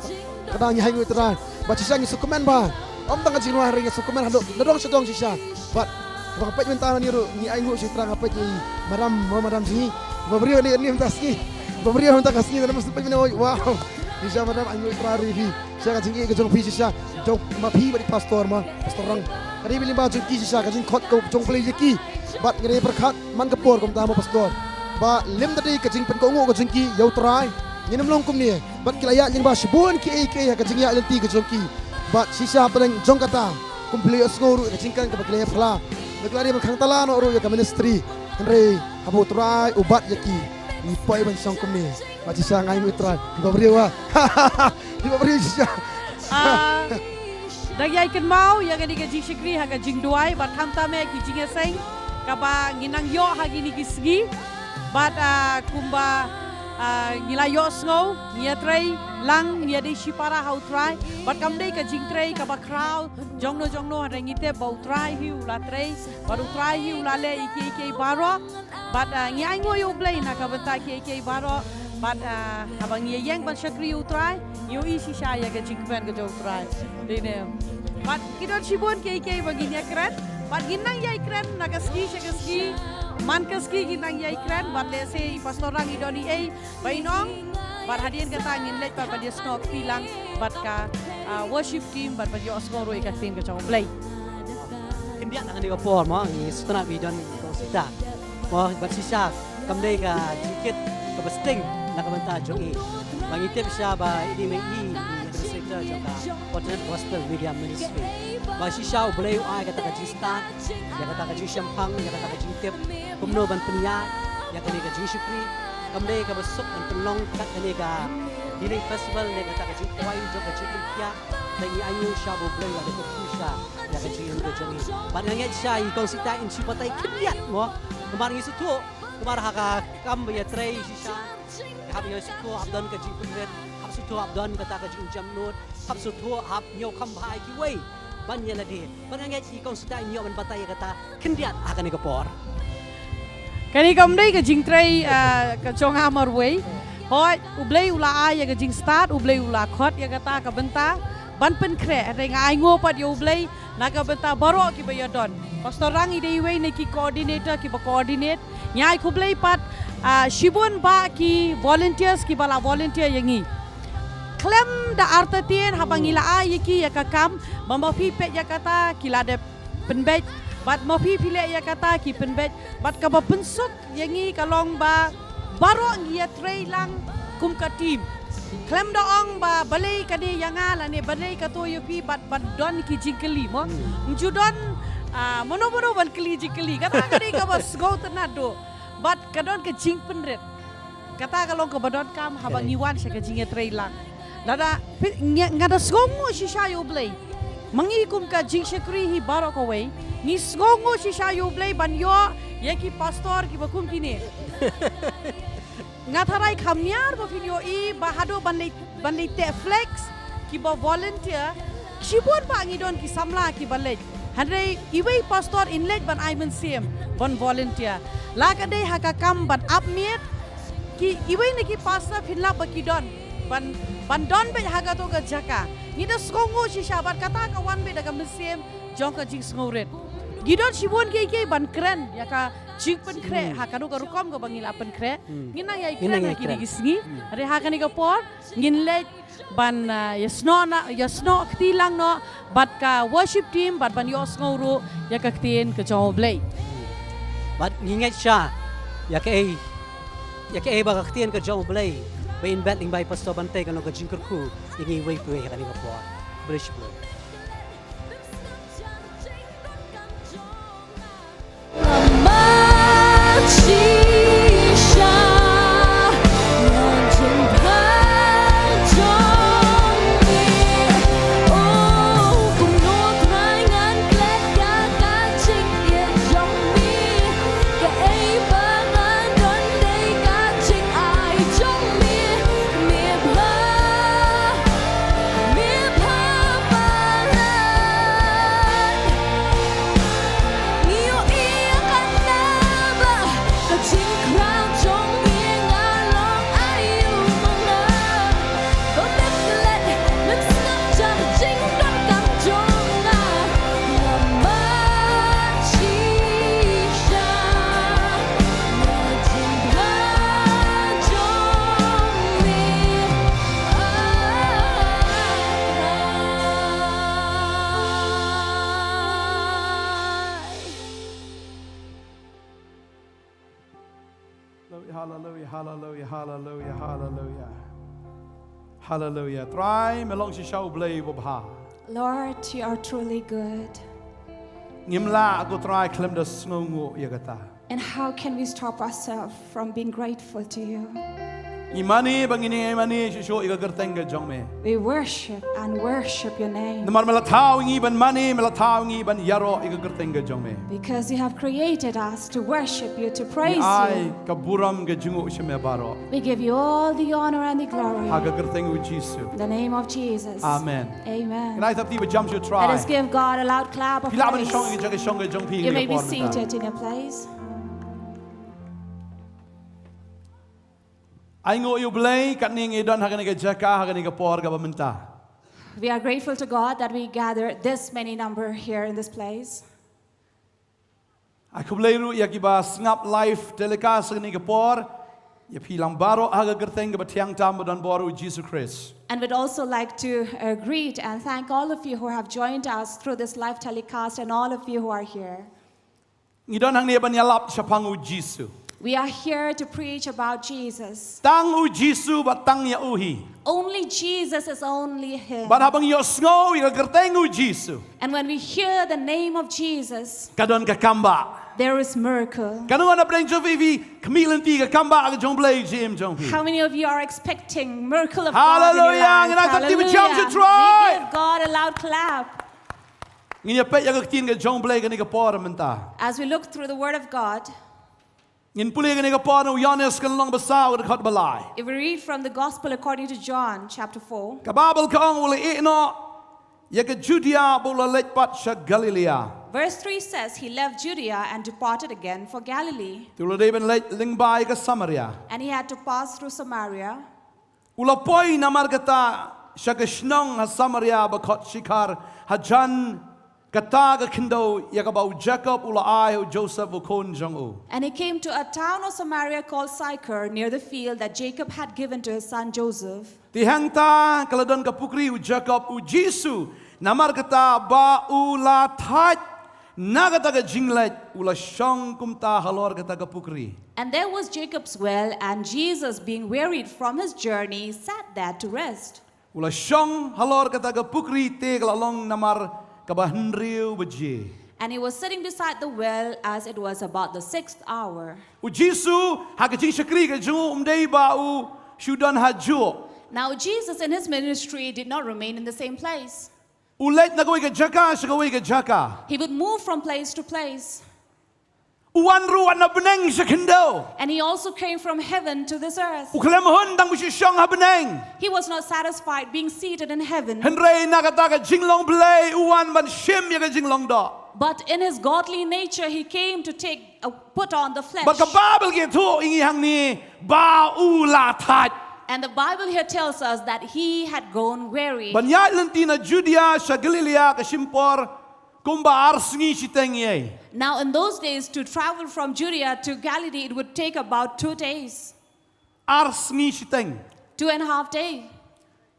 Kata ngi ainguh ïa U Trai. Bad shisha ngi sngewkmen ba ym tang ka jingrwai, hynrei ngi sngewkmen haduh nadong shadong shisha. Bad kaba nga peit mynta hangne ruh ngi ainguh shisha, nga peit ïa i madam, mo, madam jong ngi. Ba briew ne, ne mynta sngi. Ba briew mynta ka sngi, te namar shu peit mynne, wow. Shisha madam, ainguh ïa U Trai ruh ïa phi. Shisha ka jingïeit ka jong phi shisha, jong ma phi bad i Pastor ma, Pastor Rang. Ka dei ba lyngba jong ki shisha ka jingkhot ka jong U Blei ïa ki. Bad nga dei pyrkhat man ka por kumta mo Pastor, ba lym da dei ka jingpynkohnguh ka jong ki ïa U Trai, ngin ym long kumne. Bad ki la ïaid lyngba shibun kiei kiei ha ka jingïaid lynti ka jong ki. Bad shisha hapdeng jong kata, kum phi la ïohsngew ruh ïa ka jingkren kaba ki la ïa phylla, ba ki la dei ban khang tala noh ruh ïa ka ministry. Hynrei haba U Trai u bat ïa ki, ngi poi ban shong kumne. Bad shisha nga ainguh ïa U Trai. Phi ba briew ah. Phi ba briew shisha. Ah, dang ïai kynmaw ïa kane ka jingshakri ha ka jingduwai bad khamtam eh ki jingïaseng kaba ngi nang ïoh ha kine ki sngi. Bad, ah, kumba, ah, ngi la ïohsngew, ngi ïatrei lang, ngi ïadei shipara ha U Trai. Bad kam dei ka jingtrei kaba khraw jongno jongno, hynrei ngi tip ba U Trai hi u la trei bad U Trai hi u la leh ïa kiei kiei baroh. Bad, ah, ngi ainguh ïa U Blei na ka bynta kiei kiei baroh. Bad, ah, haba ngi ïeng ban shakri ïa U Trai, ngi ïohi shisha ïa ka jingkmen ka jong U Trai. Dei ne. Bad ki don shibun kiei kiei ba ngin ïakren. Bad ngin nang ïai kren na ka sngi sha ka sngi. Man ka sngi ngin nang ïai kren. Bad lehse i Pastor Rang i don ei ei ba in ong. Bad hadien kata ngin leit pat ban ïasnoh kti lang bad ka, ah, worship team bad ban ïohsngew ruh ïa ka ktien ka jong U Blei. Khyndiat ha kane ka por mo, ngi sngewtynnat ba i don i Kong Sita. Mo, bad shisha kam dei ka jingkit kaba sting na ka bynta jong i. Ba ngi tip shisha ba i dei ma i i administrator jong ka Fortunate Gospel Media Ministry. Ba shisha U Blei u ai kata ka jingstad ïa kata ka jingshemphang, ïa kata ka jingtip kumno ban pynïaid ïa kane ka jingshakri. Kam dei kaba suk ban pynlong kat kane ka Healing Festival ne kata ka jingkhawai jong ka jingpynkhiah. Te ngi ainguh shisha ba U Blei u la dep pynkhiew shisha ïa ka jingim ka jong i. Bad nga ngeit shisha i Kong Sita in shu batai khyndiat mo. Namar ngi sngewthuh, namar ha ka kam ba ïatrei shisha, hap ïa sngewthuh hap don ka jingpynrit, hap sngewthuh hap don kata ka jingjemnud, hap sngewthuh hap ñiew kham bha ïa kiwei ban ïa lade. Bad nga ngeit i Kong Sita in ïoh ban batai ïa kata khyndiat ha kane ka por. Kane kam dei ka jingtrei, ah, ka jong nga marwei. Hooid, U Blei u la ai ïa ka jingstad, U Blei u la khot ïa kata ka bynta ban pynkhreh. Hynrei nga ainguh pat ïa U Blei na ka bynta baroh kiba ïadon. Pastor Rang i dei iwei na ki coordinator kiba coordinate. Ngi ai khublei pat, ah, shibun bah ki volunteers kiba la volunteer ïa ngi. Khlem da artatien haba ngi la ai ïa ki ïa ka kam, ba ma phi peit ïa kata ki la dep pynbeit, bad ma phi phi leh ïa kata ki pynbeit, bad kaba pynsuk ïa ngi ka long ba baroh ngi ïatrei lang kum ka team. Khlem da ong ba balei kane ïa nga lane balei kato ïa phi bad, bad don ki jingkylli mo. Hmm. Ym ju don, ah, mano mano ban kylli jingkylli. Kata ka dei kaba sngewtynnat duh. Bad ka don ka jingpynrit. Kata ka long kaba donkam haba ngi wan sha ka jingïatrei lang. Lada phi, nga, nga da sngewnguh shisha ïa U Blei. Ma ngi kum ka jingshakri hi baroh kawei, ngi sngewnguh shisha ïa U Blei ban ïoh ïa ki pastor kiba kum kine. Nga tharai kham niar ba phin ïohi ba haduh ban leit, ban leit teh flex kiba volunteer, shibun bah ngi don ki samla kiba leit. Hynrei iwei pastor in leit ban ai mynsiem, ban volunteer. La ka dei ha ka kam ban ap miet, ki iwei na ki pastor phin lap ba ki don ban, ban don beit ha kato ka jaka. Ngi da sngewnguh shisha bad kata ka wan beit da ka mynsiem jong ka jingsngewrit. Ngi don shibun kiei kiei ban kren ïa ka jingpynkhreh ha kano ka rukom kaba ngi la pynkhreh. Ngi nang ïai kren ha kine ki sngi. Hynrei ha kane ka por ngin leit ban, ah, ïasnoh na, ïasnoh kti lang noh bad ka worship team bad ban ïohsngew ruh ïa ka ktien ka jong U Blei. Bad ngi ngeit sha ïa kaei, ïa kaei ba ka ktien ka jong U Blei ba in bat lyngba i Pastor Bante ka long ka jingkyrkhu ïa ngi iwei pa iwei ha kane ka por. Bless you. Hallelujah, hallelujah, hallelujah, hallelujah, hallelujah. Hallelujah. Trai, me long shisha U Blei uba bha. Lord, you are truly good. Ngim lah ko Trai khlem da sngewnguh ïa kata. And how can we stop ourselves from being grateful to you? Ngi mane ba ngin ïa mane shuh shuh ïa ka kyrteng ka jong me. We worship and worship your name. Namar me la thaw ngi ban mane, me la thaw ngi ban ïaroh ïa ka kyrteng ka jong me. Because you have created us to worship you, to praise you. Ngi ai ka burom ka jingngooh sha me baroh. We give you all the honor and the glory. Ha ka kyrteng u Jisu. In the name of Jesus. Amen. Amen. Ngin ai thapti ba jam shuh Trai. Let us give God a loud clap of praise. Phi lah ban shong ïa ka jaka shong ka jong phi. You may be seated in your place. Ai nguh ïa U Blei, katne ngi don ha kane ka jaka, ha kane ka por kaba mynta. We are grateful to God that we gather this many number here in this place. Ai khublei ruh ïa kiba sngap live telecast ha kane ka por. Ïa phi lang baroh ha ka kyrteng kaba thiang tam ba don bor u Jisu Khrist. And we'd also like to, uh, greet and thank all of you who have joined us through this live telecast and all of you who are here. Ngi don hangne ban ïalap shaphang u Jisu. We are here to preach about Jesus. Tang u Jisu bad tang ïa u hi. Only Jesus is only him. Bad haba ngi ïohsngew ïa ka kyrteng u Jisu. And when we hear the name of Jesus, ka don ka kambah. There is miracle. Katno ngan ap deng jong phi, khmih lynti ka kambah ka jong Blei jingim jong phi. How many of you are expecting miracle of God in your life? Hallelujah. Ngin ai thapti ba jam shuh Trai. We give God a loud clap. Ngin ïa peit ïa ka ktien ka jong Blei kane ka por mynta. As we look through the word of God, ngin pule kane ka por na u Ïoannis ka lynnong ba saw ka dkhot ba lai. If we read from the gospel according to John chapter four. Ka Baibl ka ong u la ïeh noh ïa ka Judia bad u la leit pat sha Galilea. Verse three says, "He left Judea and departed again for Galilee." Te u la dei ban leit lyngba ïa ka Samaria. And he had to pass through Samaria. U la poi namar kata sha ka shnong ha Samaria ba khot Sychar, hajan kata ka khyndew ïa kaba u Jakob u la ai ha u Joseph u khun jong u. And he came to a town of Samaria called Sychar, near the field that Jacob had given to his son Joseph. Te hangta ka la don ka pukri u Jakob, u Jisu namar kata ba u la thait na kata ka jingleit u la shong kumta halor kata ka pukri. And there was Jacob's well, and Jesus, being wearied from his journey, sat there to rest. U la shong halor kata ka pukri te ka la long namar kaba hynriew baje. And he was sitting beside the well as it was about the sixth hour. U Jisu ha ka jingshakri ka jong u um dei ba u shu don ha juh. Now Jesus in his ministry did not remain in the same place. U leit na kawei ka jaka sha kawei ka jaka. He would move from place to place. U wan ruh wat na bneng sha khyndew. And he also came from heaven to this earth. U khlem hun tang ba shu shong ha bneng. He was not satisfied being seated in heaven. Hynrei na kata ka jinglong Blei u wan ban shim ïa ka jinglong doh. But in his godly nature, he came to take uh, put on the flesh. Bad ka Baibl ka ïathuh ïa ngi hangne ba u la thait. And the Bible here tells us that he had grown weary. Ban ïaid lynti na Judea sha Galilaea ka shim por kumba ar sngi shiteng ïa. Now, in those days, to travel from Judea to Galilee, it would take about two days. Ar sngi shiteng. Two and a half day.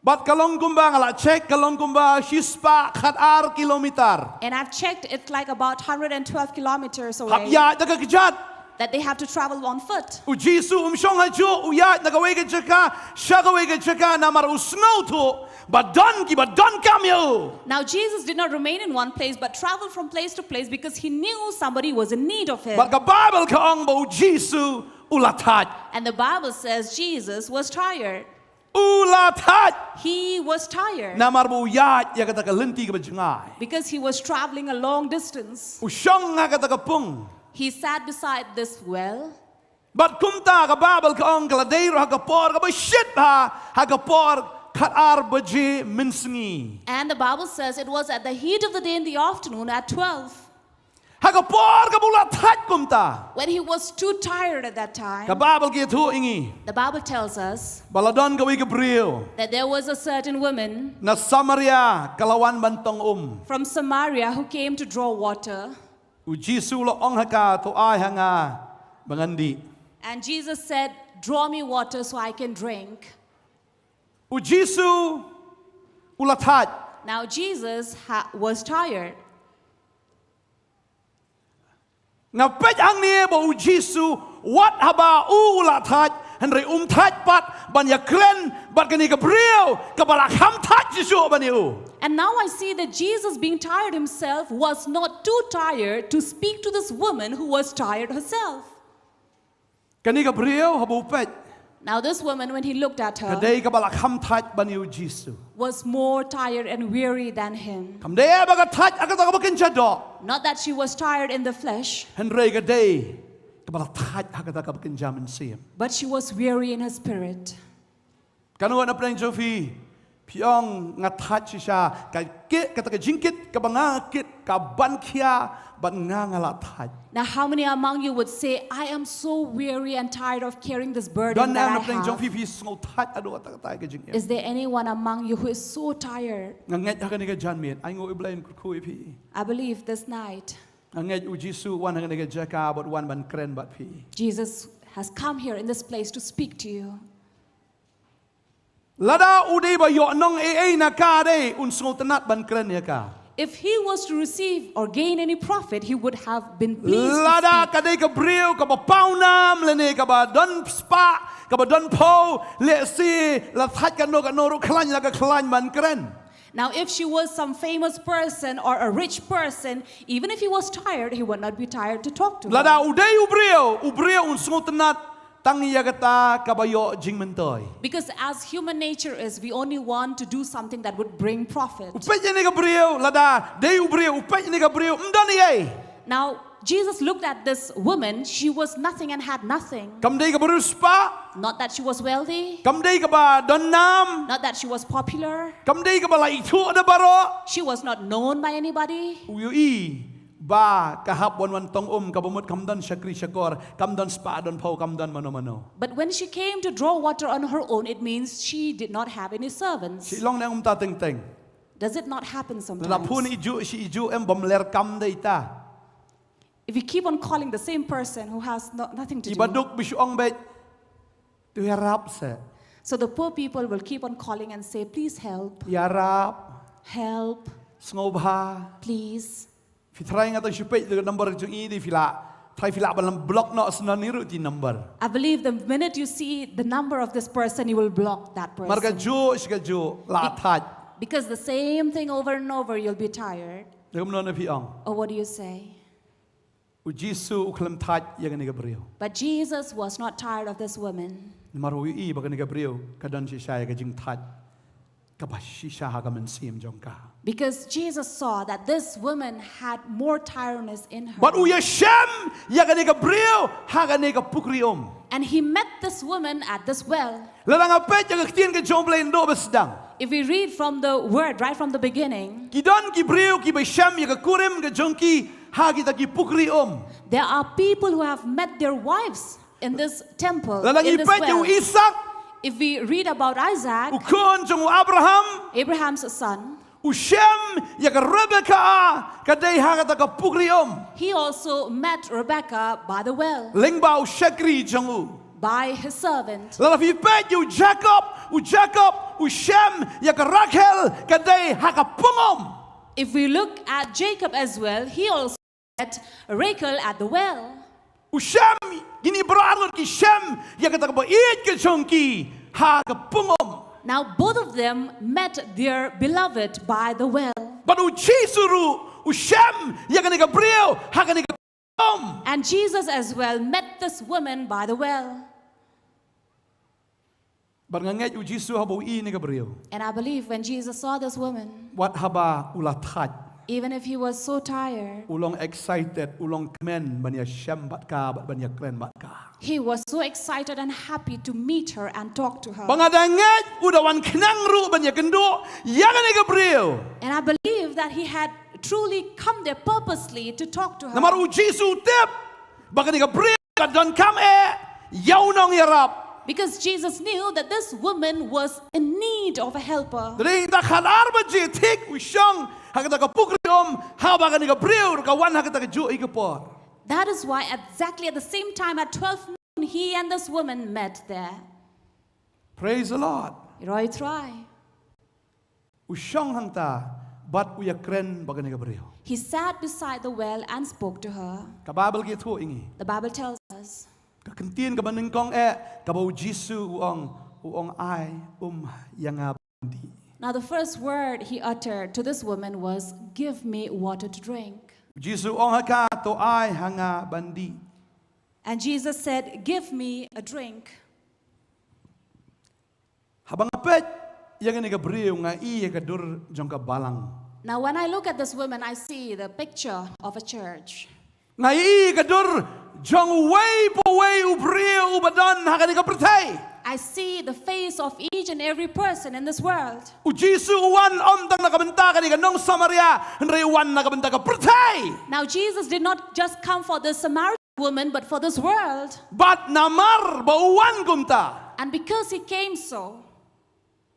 Bad ka long kumba, nga la check, ka long kumba shispah khatar kilometer. And I've checked, it's like about one hundred twelve kilometers away. Hap ïaid da ka kjat. That they have to travel on foot. U Jisu um shong hajuh, u ïaid na kawei ka jaka sha kawei ka jaka, namar u sngewthuh ba don kiba donkam ïa u. Now Jesus did not remain in one place but traveled from place to place because he knew somebody was in need of him. Bad ka Baibl ka ong ba u Jisu u la thait. And the Bible says Jesus was tired. U la thait. He was tired. Namar ba u ïaid ïa kata ka lynti kaba jngai. Because he was traveling a long distance. U shong ha kata ka pung. He sat beside this well. Bad kumta ka Baibl ka ong ka la dei ruh ha ka por kaba shit bha, ha ka por khatar baje mynsngi. And the Bible says it was at the heat of the day in the afternoon at twelve. Ha ka por kaba u la thait kumta. When he was too tired at that time, ka Baibl ka ïathuh ïa ngi, the Bible tells us, ba la don kawei ka briew, that there was a certain woman, na Samaria, ka la wan ban tong um, from Samaria who came to draw water. U Jisu u la ong ha ka, to ai ha nga ba ngan dih. And Jesus said, "Draw me water so I can drink." U Jisu u la thait. Now Jesus ha- was tired. Nga peit hangne ba u Jisu wat haba u u la thait, hynrei um thait pat ban ïakren bad kane ka briew kaba la kham thait shisha ban ïa u. And now I see that Jesus, being tired himself, was not too tired to speak to this woman who was tired herself. Kane ka briew haba u peit, now this woman, when he looked at her, ka dei kaba la kham thait ban ïa u Jisu, was more tired and weary than him. Kam dei ba ka thait ha kata kaba kynja doh. Not that she was tired in the flesh, hynrei ka dei kaba la thait ha kata kaba kynja mynsiem. But she was weary in her spirit. Katno na pdeng jong phi, phi ong nga thait shisha, ka kit, kata ka jingkit kaba nga kit ka ban khia, bad nga nga la thait. Now, how many among you would say, "I am so weary and tired of carrying this burden that I have"? Don na pdeng jong phi, phi sngew thait haduh katta katta ka jingim? Is there anyone among you who is so tired? Nga ngeit ha kane ka janmiet, ai nguh ïa U Blei un kyrkhu ïa phi. I believe this night, nga ngeit u Jisu u wan ha kane ka jaka bad u wan ban kren bad phi. Jesus has come here in this place to speak to you. Lada u dei ba ïoh nong ei ei na ka dei, un sngewtynnat ban kren ïa ka. If he was to receive or gain any profit, he would have been pleased to speak. Lada ka dei ka briew kaba pawnam lane kaba don spah, kaba don phew, lehse la thait katno katno ruh khlaiñ la ka khlaiñ ban kren. Now, if she was some famous person or a rich person, even if he was tired, he would not be tired to talk to her. Lada u dei u briew, u briew un sngewtynnat tang ïa kata kaba ïoh jingmyntoi. Because as human nature is, we only want to do something that would bring profit. U peit ïa kane ka briew, lada dei u briew, u peit ïa kane ka briew, ym don ei ei. Now, Jesus looked at this woman. She was nothing and had nothing. Kam dei kaba riewspah. Not that she was wealthy. Kam dei kaba don nam. Not that she was popular. Kam dei kaba la ithuh da baroh. She was not known by anybody. U ïohi ba ka hap wan wan tong um, kaba mut kam don shakri shakor, kam don spah don phew, kam don mano mano. But when she came to draw water on her own, it means she did not have any servants. Shi long ne em kumta teng teng? Does it not happen sometimes? Lada phone ijuh shi ijuh em, bym ler kam de ita. If we keep on calling the same person who has no, nothing to do. Kiba duk ba shu ong beit, to ïarap seh. So the poor people will keep on calling and say, "Please help." Ïarap. Help. Sngewbha. Please. Phi try, nga tang shu peit ïa ka number jong i, dei phi lah, try phi lah ban block noh sa na i ruh i number. I believe the minute you see the number of this person, you will block that person. Namar kajuh shi kajuh la thait. Because the same thing over and over, you'll be tired. Te kumno na phi ong? Or what do you say? U Jisu u khlem thait ïa kane ka briew. But Jesus was not tired of this woman. Namar u ïohi ba kane ka briew ka don shisha ïa ka jingthait kaba shisha ha ka mynsiem jong ka. Because Jesus saw that this woman had more tiredness in her. Bad u ïashem ïa kane ka briew ha kane ka pukri um. And he met this woman at this well. Lada nga peit ïa ka ktien ka jong U Blei naduh ba sdang. If we read from the word right from the beginning, Ki don ki briew kiba shem ïa ka kurim ka jong ki ha kita ki pukri um. There are people who have met their wives in this temple, Lada in ngi this peit ïa u well. Isaak, If we read about Isaac, u khun jong u Abraham, Abraham's son, u shem ïa ka Rebekah ka dei ha kata ka pukri um. He also met Rebecca by the well. Lyngba u shakri jong u. By his servant. Lada phi peit ïa u Jakob, u Jakob u shem ïa ka Rakhel ka dei ha ka pung um. If we look at Jacob as well, he also met Rachel at the well. U shem, kine baroh arngut ki shem ïa kata kaba ïeit ka jong ki ha ka pung um. Now both of them met their beloved by the well. Bad u Jisu ruh u shem ïa kane ka briew ha kane ka pung um. And Jesus as well met this woman by the well. Bad nga ngeit u Jisu haba u i ïa kane ka briew, And I believe when Jesus saw this woman, wat haba u la thait, even if he was so tired, u long excited, u long kmen ban ïa shem bad ka, bad ban ïa kren bad ka. He was so excited and happy to meet her and talk to her. Ba nga da ngeit u da wan khnang ruh ban ïa kynduh ïa kane ka briew. And I believe that he had truly come there purposely to talk to her. Namar u Jisu u tip ba kane ka briew ka donkam eh ïa u nongïarap. Because Jesus knew that this woman was in need of a helper. Te dei hangta khatar baje thik u shong ha kata ka pukri um, haba kane ka briew ka wan ha kata kajuh ka por. That is why exactly at the same time at twelve noon, he and this woman met there. Praise the Lord. Roy Trai. U shong hangta bad u ïa kren bad kane ka briew. He sat beside the well and spoke to her. Ka Baibl ka ïathuh ïa ngi. The Bible tells us. Ka kyntien kaba nyngkong eh, kaba u Jisu u ong, u ong, "Ai um ïa nga ban dih." Now the first word he uttered to this woman was, "Give me water to drink." U Jisu u ong ha ka, "To ai ha nga ban dih." And Jesus said, "Give me a drink." Haba nga peit ïa kane ka briew nga i ïa ka dur jong ka balang. Now when I look at this woman, I see the picture of a church. Nga i ïa ka dur jong uwei pa uwei u briew uba don ha kane ka pyrthei. I see the face of each and every person in this world. U Jisu u wan ym tang na ka bynta kane ka nong Samaria, hynrei u wan na ka bynta ka pyrthei. Now Jesus did not just come for this Samaritan woman, but for this world. Bad namar ba u wan kumta, And because he came so,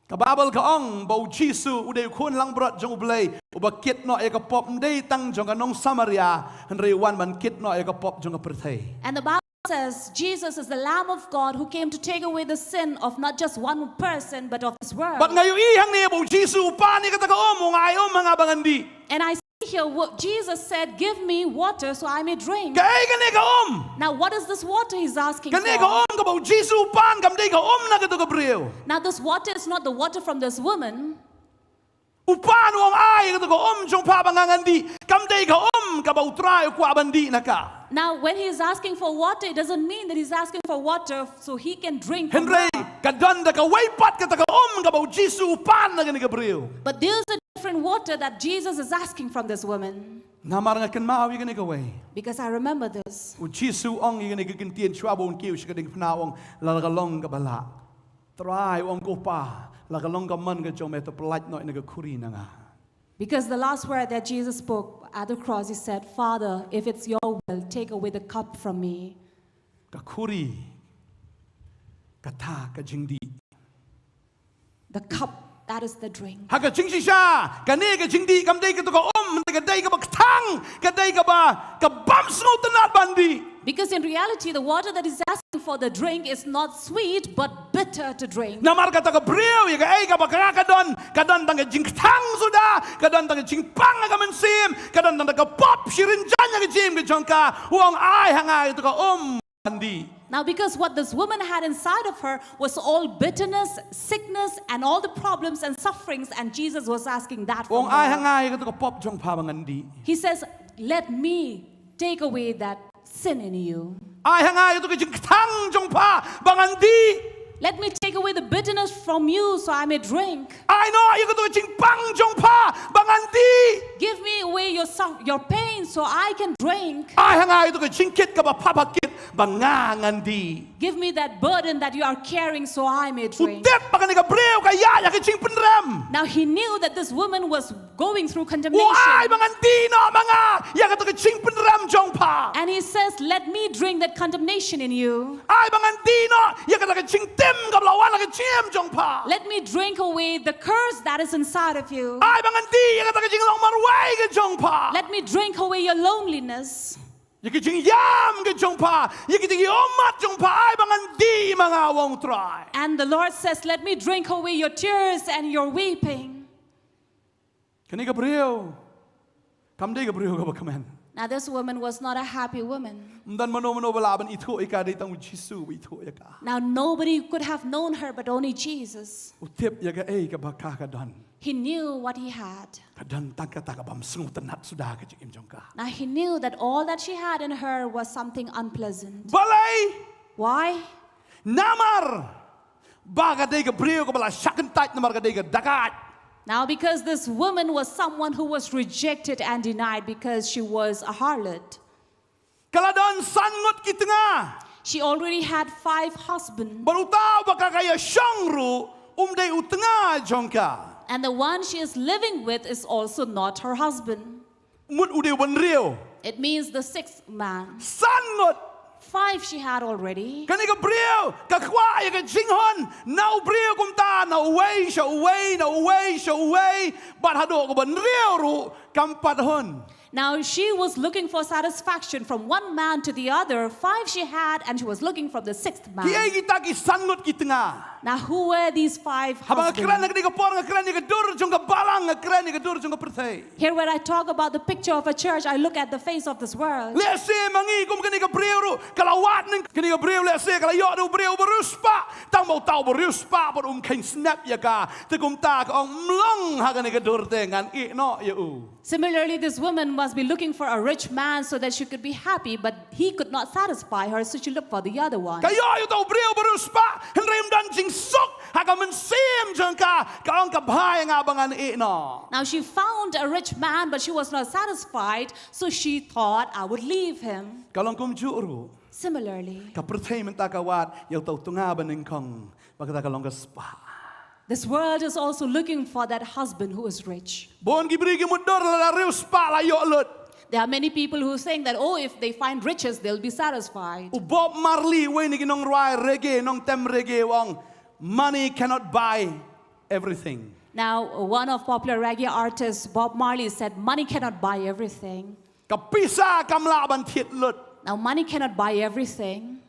ka Baibl ka ong ba u Jisu u dei u khun langbrot jong U Blei uba kit noh ïa ka pop ym dei tang jong ka nong Samaria, hynrei u wan ban kit noh ïa ka pop jong ka pyrthei. And the Bible says Jesus is the Lamb of God who came to take away the sin of not just one person, but of this world. Bad nga ïohi hangne ba u Jisu u pan ïa kata ka um, u ong, "Ai um ha nga ba ngan dih." And I see here what Jesus said, "Give me water so I may drink." Kaei kane ka um? Now, what is this water he's asking Kane for? Ka um kaba u Jisu u pan kam dei ka um na kata ka briew. Now, this water is not the water from this woman. U pan u ong, "Ai kata ka um jong pha ba nga ngan dih." Kam dei ka um kaba u Trai u kwah ban dih na ka. Now, when he is asking for water, it doesn't mean that he's asking for water so he can drink from Hynrei her. Ka don da kawei pat kata ka um kaba u Jisu u pan na kane ka briew. But there's a different water that Jesus is asking from this woman. Namar nga kynmaw ïa kane kawei. Because I remember this. U Jisu u ong ïa kane ka kyntien shuwa ba un kiew sha ka diengphna, u ong, "La ka long kaba lah, Trai," u ong, "ko Pa, la ka long ka mon ka jong me, to pyllait noh ïa kane ka khuri na nga." Because the last word that Jesus spoke at the cross, he said, "Father, if it's your will, take away the cup from me." Ka khuri kata ka jingdih. The cup, that is the drink. Ha ka jingshisha, kane ka jingdih kam dei kata ka um, ka dei kaba kthang, ka dei kaba, ka bym sngewtynnad ban dih. Because in reality, the water that he's asking for, the drink, is not sweet, but bitter to drink. Namar kata ka briew, ïa kaei kaba ka, ka don, ka don tang ka jingkthang suda, ka don tang ka jingpang ha ka mynsiem, ka don tang ka pop shirin jaiñ ha ka jingim ka jong ka. U ong, "Ai ha nga ïa kata ka um ban dih." Now, because what this woman had inside of her was all bitterness, sickness, and all the problems and sufferings, and Jesus was asking that U from ong, "Ai ha her. nga ïa kata ka pop jong pha ba ngan dih." He says, "Let me take away that sin in you. Ai ha nga ïa kata ka jingkthang jong pha ba ngan dih. Let me take away the bitterness from you so I may drink. Ai noh ïa kata ka jingpang jong pha ba ngan dih." Give me away your, suf- your pain so I can drink. Ai ha nga ïa kata ka jingkit kaba phah ba kit ba nga ngan die. Give me that burden that you are carrying so I may U drink. tip ba kane ka briew ka ïaid ha ka jingpynrem. Now he knew that this woman was going through U condemnation. ai ba ngan die noh ma nga ïa kata ka jingpynrem jong pha. And he says, "Let me drink that condemnation in you. Ai ba ngan die noh ïa kata ka jingtim kaba la wan ha ka jingim jong pha. Let me drink away the curse that is inside of you. Ai ba ngan die ïa kata ka jinglong marwei ka jong pha. Let me drink away your loneliness." Ïa ka jingïam ka jong pha, ïa ka jingïohmat jong pha, ai ba ngan die ma nga, u ong u Trai. And the Lord says, "Let me drink away your tears and your weeping." Kane ka briew kam dei ka briew kaba kmen. Now, this woman was not a happy woman. Ym don mano mano ba lah ban ithuh ïa ka, dei tang u Jisu ba ithuh ïa ka. Now, nobody could have known her but only Jesus. U tip ïa kaei kaba ka ka don. He knew what he had. Ka don tang kata ka bym sngewtynnad suda ka jingim jong ka. Now, he knew that all that she had in her was something unpleasant. Balei? Why? Namar ba ka dei ka briew kaba la shah kyntait, namar ka dei ka dakaid. Now, because this woman was someone who was rejected and denied because she was a harlot. Ka la don san ngut ki tnga. She already had five husbands. Bad uta uba ka ka ïashong ruh um dei u tnga jong ka. And the one she is living with is also not her husband. Mut u dei u ba hynriew. It means the sixth man. San ngut. Five she had already. Kane ka briew ka kwah ïa ka jinghun na u briew kumta, na uwei sha uwei, na uwei sha uwei. Bad haduh ka ba hynriew ruh kam pat hun. Now she was looking for satisfaction from one man to the other. Five she had, and she was looking from the sixth man. Kiei kita ki san ngut ki tnga? Now, who were these five Haba nga kren ha husbands? kane ka por, nga kren ïa ka dur jong ka balang, nga kren ïa ka dur jong ka pyrthei. Here, when I talk about the picture of a church, I look at the face of this world. Lehse ma ngi kum kane ka briew ruh ka la wad ning, kane ka briew lehse ka la ïoh da u briew ba riewspah. Tang ba uta u ba riewspah pat um kheiñ snep ïa ka. Te kumta ka ong, ym long ha kane ka dur te, ngan ïeh noh ïa u. Similarly, this woman must be looking for a rich man so that she could be happy, but he could not satisfy her, so she looked for the other one. Ka ïoh ïa uta u briew ba riewspah, hynrei ym don jingsuk ha ka mynsiem jong ka. Ka ong, ka bha ïa nga ba ngan ïeh noh. Now she found a rich man, but she was not satisfied, so she thought, "I would leave him." Ka long kumjuh ruh. Similarly, Ka pyrthei mynta ka wad ïa uta u tnga ba nyngkong, ba kata ka long ka spah. this world is also looking for that husband who is rich. Bun ki briew ki mutdur, lada riewspah la ïoh lut. There are many people who think that, oh, if they find riches, they'll be satisfied. U Bob Marley, uwei na ki nongrwai reggae, nongtem reggae, u ong, "Money cannot buy everything." Now, one of popular reggae artists, Bob Marley, said, "Money cannot buy everything." Ka pisa kam lah ban thied lut. Now, money cannot buy everything.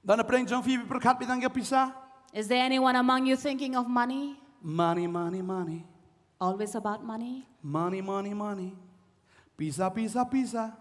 Don na pdeng jong phi ba pyrkhat beit tang ïa ka pisa? Is there anyone among you thinking of money? Money, money, money. Always about money? Money, money, money. Pisa, pisa, pisa.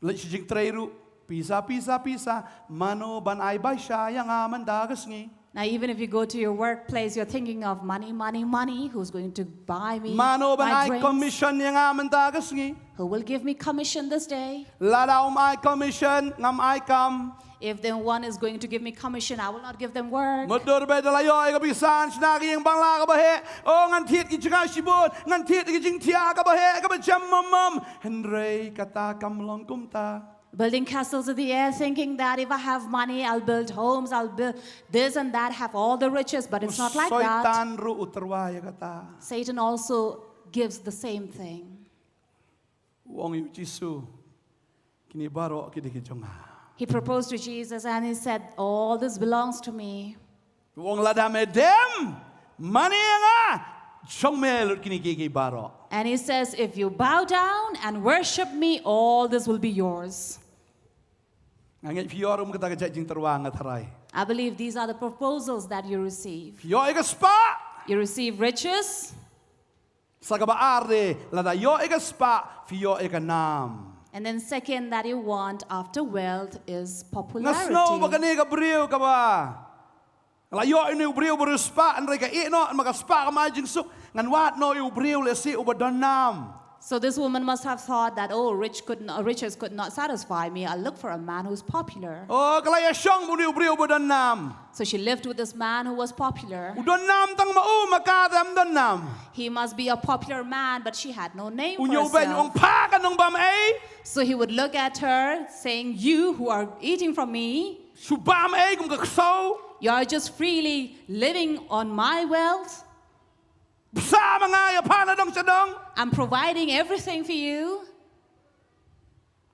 Leit sha jingtrei ruh. Pisa, pisa, pisa. Mano ban ai bai sha ïa nga mynta ka sngi? Now, even if you go to your workplace, you're thinking of money, money, money. Who's going to buy me Mano ban my ai drinks? Commission ïa nga mynta ka sngi? Who will give me commission this day? Lada um ai commission, ngam ai kam. If then one is going to give me commission, I will not give them work. Mutdur beit, da la ïoh ïa ka pisa, shna ka ïing bangla kaba heh. Oh, ngan thied ki jaka shibun, ngan thied ki jingthiah kaba heh, kaba jem mom mom. Hynrei kata kam long kumta. Building castles in the air, thinking that if I have money, I'll build homes, I'll build this and that, have all the riches, but it's not like that. Soitan ruh u tyrwa ïa kata. Satan also gives the same thing. U ong ïa u Jisu, kine baroh ki dei ki jong nga. He proposed to Jesus and he said, "All this belongs to me." U ong, lada me dem mane ïa nga, jong me lut kine kiei kiei baroh. And he says, "If you bow down and worship me, all this will be yours." Nga ngeit phi ïoh ruh kata ka jait jingtyrwa, nga tharai. I believe these are the proposals that you receive. Phi ïoh ïa ka spah. You receive riches. Sa kaba ar de, lada ïoh ïa ka spah, phi ïoh ïa ka nam. And then second that you want after wealth is Nga sngew ba popularity. kane ka briew kaba la ïoh ïa une u briew ba riewspah, hynrei ka ïeh noh, namar ka spah kam ai jingsuk. Ngan wad noh ïa u briew lehse uba don nam. So this woman must have thought that, oh, rich could not, riches could not satisfy me. I'll look for a man who's popular. Oh, ka la ïashong bad une u briew ba don nam. So she lived with this man who was popular. U don nam tang ma u, ma ka te ym don nam. He must be a popular man, but she had no name U for ñiew beiñ, ong, herself. "Pha, ka nongbam ei? So he would look at her, saying, "You who are eating from me, Shu bam ei kum ka ksew? you are just freely living on my wealth. Bsa ma nga ïa pha na dong sha dong. I'm providing everything for you,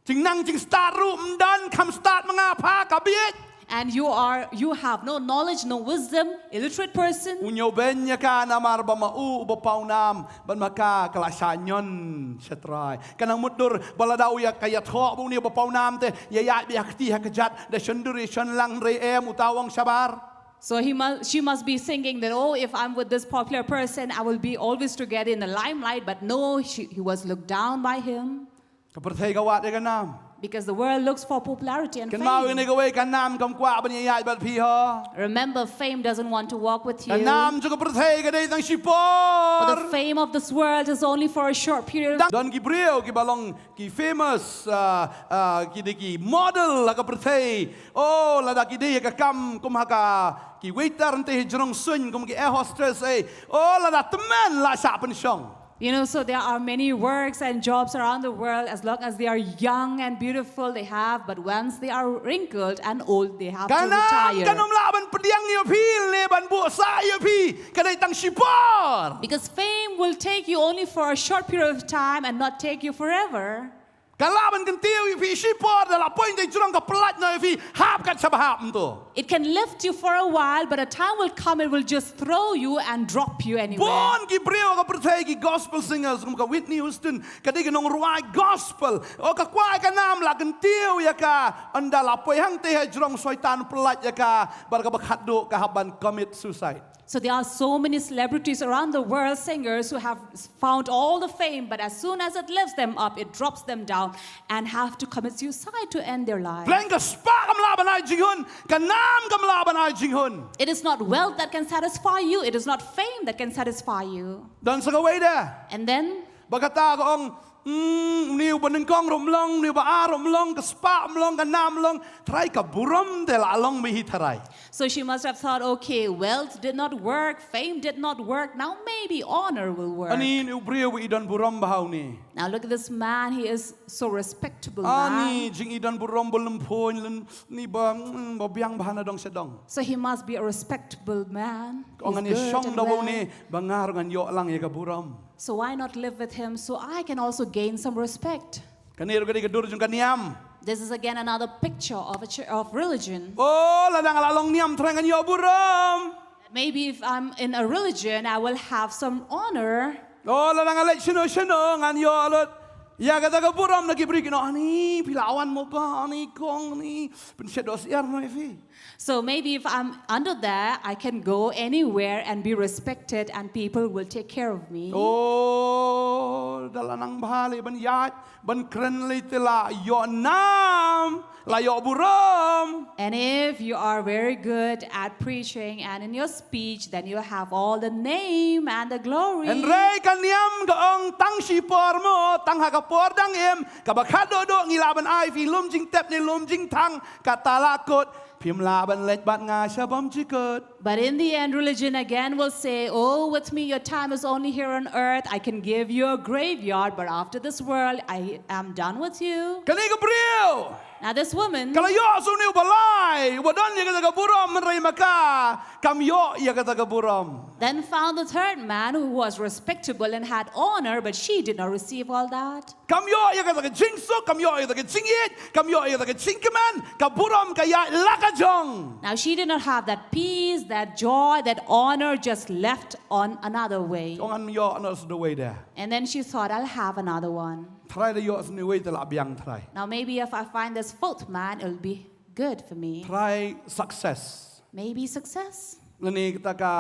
Jingnang jingstad ruh ym don, kham stad ma nga, pha, ka bieit." and you are, you have no knowledge, no wisdom, illiterate person." U ñiew beiñ ïa ka namar ba ma u uba paw nam, bad ma ka ka la shah ñion sha trai. Ka nang mutdur ba lada u ïa ka ïathoh bad une uba paw nam te, ïa ïaid beit ha ka kti ha ka kjat, da shon dur ïa shon lang, hynrei em, uta u ong, "Shabar." So he must, she must be thinking that, "Oh, if I'm with this popular person, I will be always together in the limelight." But no, she, he was looked down by him. Ka pyrthei ka wad ïa ka nam. Because the world looks for popularity and Kynmaw, fame. kane kawei, ka nam kam kwah ban ïaid bad phi ho. Remember, fame doesn't want to walk with Ka you. nam jong ka pyrthei ka dei tang For the shipor. Fame of this world is only for a short period. Don ki briew kiba long ki famous, ah, ah, ki dei ki model ha ka pyrthei. Oh, lada ki dei ha ka kam kum ha ka, ki waiter hangtei ha jrong suiñ, kum ki air hostess ei. Oh, lada tymmen la shah pynshong. You know, so there are many works and jobs around the world. As long as they are young and beautiful, they have. But once they are wrinkled and old, they have Ka to nam retire. kan ym lah ban pdiang ïa phi, ne ban buh sah ïa phi. Ka dei tang shipor. Because fame will take you only for a short period of time and not take you forever. Ka lah ban kyntiew ïa phi shipor, da la poi hangtei ha jrong ka pyllait noh ïa phi, hap kat shaba hap, ym to. It can lift you for a while, but a time will come, it will just throw you and drop you anywhere. Bun ki briew ha ka pyrthei, ki gospel singers, kum ka Whitney Houston, ka dei ka nongrwai gospel. Oh, ka kwah ïa ka nam, la kyntiew ïa ka, ynda la poi hangtei ha jrong soitan, pyllait ïa ka, bad kaba khatduh ka hap ban commit suicide. So there are so many celebrities around the world, singers who have found all the fame, but as soon as it lifts them up, it drops them down and have to commit suicide to end their life. Pleng ka spah kam lah ban ai jinghun, ka nam kam lah ban ai jinghun. It is not wealth that can satisfy you, it is not fame that can satisfy you. Don sa kawei de. And then Ba kata ka ong, "Hmm, une uba nyngkong ruh ym long, une uba ar ruh ym long, ka spah ym long, ka nam ym long, trai ka burom te la long beit hi tharai." So she must have thought, "Okay, wealth did not work, fame did not work, now maybe honor will work." Ani, une u briew ba i don burom bha une. Now look at this man, he is so respectable Ani, man. jing i don burom ba lymphoiñ, lyn, ni ba, mm, ba biang bha na dong sha dong. So he must be a respectable man. Ka ong, He's "Ngan good shong and da bad well. Une, ba nga ruh ngan ïoh lang ïa ka burom." So why not live with him so I can also gain some respect? Kane ruh ka dei ka dur jong ka niam. This is again another picture of a ch- of religion. Oh, lada nga la long niam trai ngan ïoh burom. Maybe if I'm in a religion, I will have some honor. Oh, lada nga leit shano shano ngan ïoh lut ïa kata ka burom na ki briew kin ong, "Ani, phi la wan mo ba, ani kong, ani, pynshet doh syiar noh ïa phi." So maybe if I'm under there, I can go anywhere and be respected, and people will take care of me. Oh, da la nang bha lei ban ïaid, ban kren lei te la ïoh nam, la ïoh burom. And if you are very good at preaching and in your speech, then you have all the name and the glory. Hynrei ka niam ka ong, "Tang shipor mo, tang ha ka por dang im, kaba khatduh duh ngi lah ban ai ïa phi lum jingtep ne lum jingthang, kata la kut, phim lah ban leit bad nga sha bymjukut." But in the end, religion again will say, "Oh, with me, your time is only here on earth. I can give you a graveyard, but after this world, I am done with you." Kane ka briew, Now, this woman, ka la ïoh sa une uba lai, uba don ïa kata ka burom, hynrei ma ka kam ïoh ïa kata ka burom. then found the third man who was respectable and had honor, but she did not receive all that. Kam ïoh ïa kata ka jingsuk, kam ïoh ïa kata ka jingïeit, kam ïoh ïa kata ka jingkmen, ka burom ka ïaid la ka jong. Now, she did not have that peace, that joy, that honor, just left on another way. Ong, "Ngan ïoh noh sa da uwei de." And then she thought, "I'll have another one. Trai da ïoh sa une uwei te la biang trai. Now, maybe if I find this fourth man, it'll be good for me." Trai success. Maybe success. Lane kata ka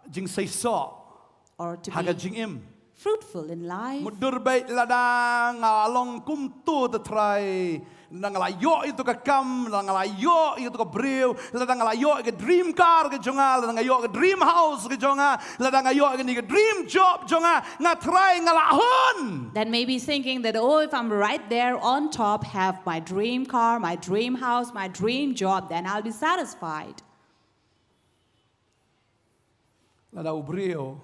jingseisoh. Or to Ha ka be jingim. fruitful in life. Mutdur beit lada nga long kumto te trai, Lada nga la ïoh ïa kato ka kam, lada nga la ïoh ïa kato ka briew, lada nga la ïoh ïa ka dream car ka jong nga, lada nga ïoh ka dream house ka jong nga, lada nga ïoh ïa kane ka dream job jong nga, nga trai nga la hun. Then maybe thinking that, oh, if I'm right there on top, have my dream car, my dream house, my dream job, then I'll be satisfied. Lada u briew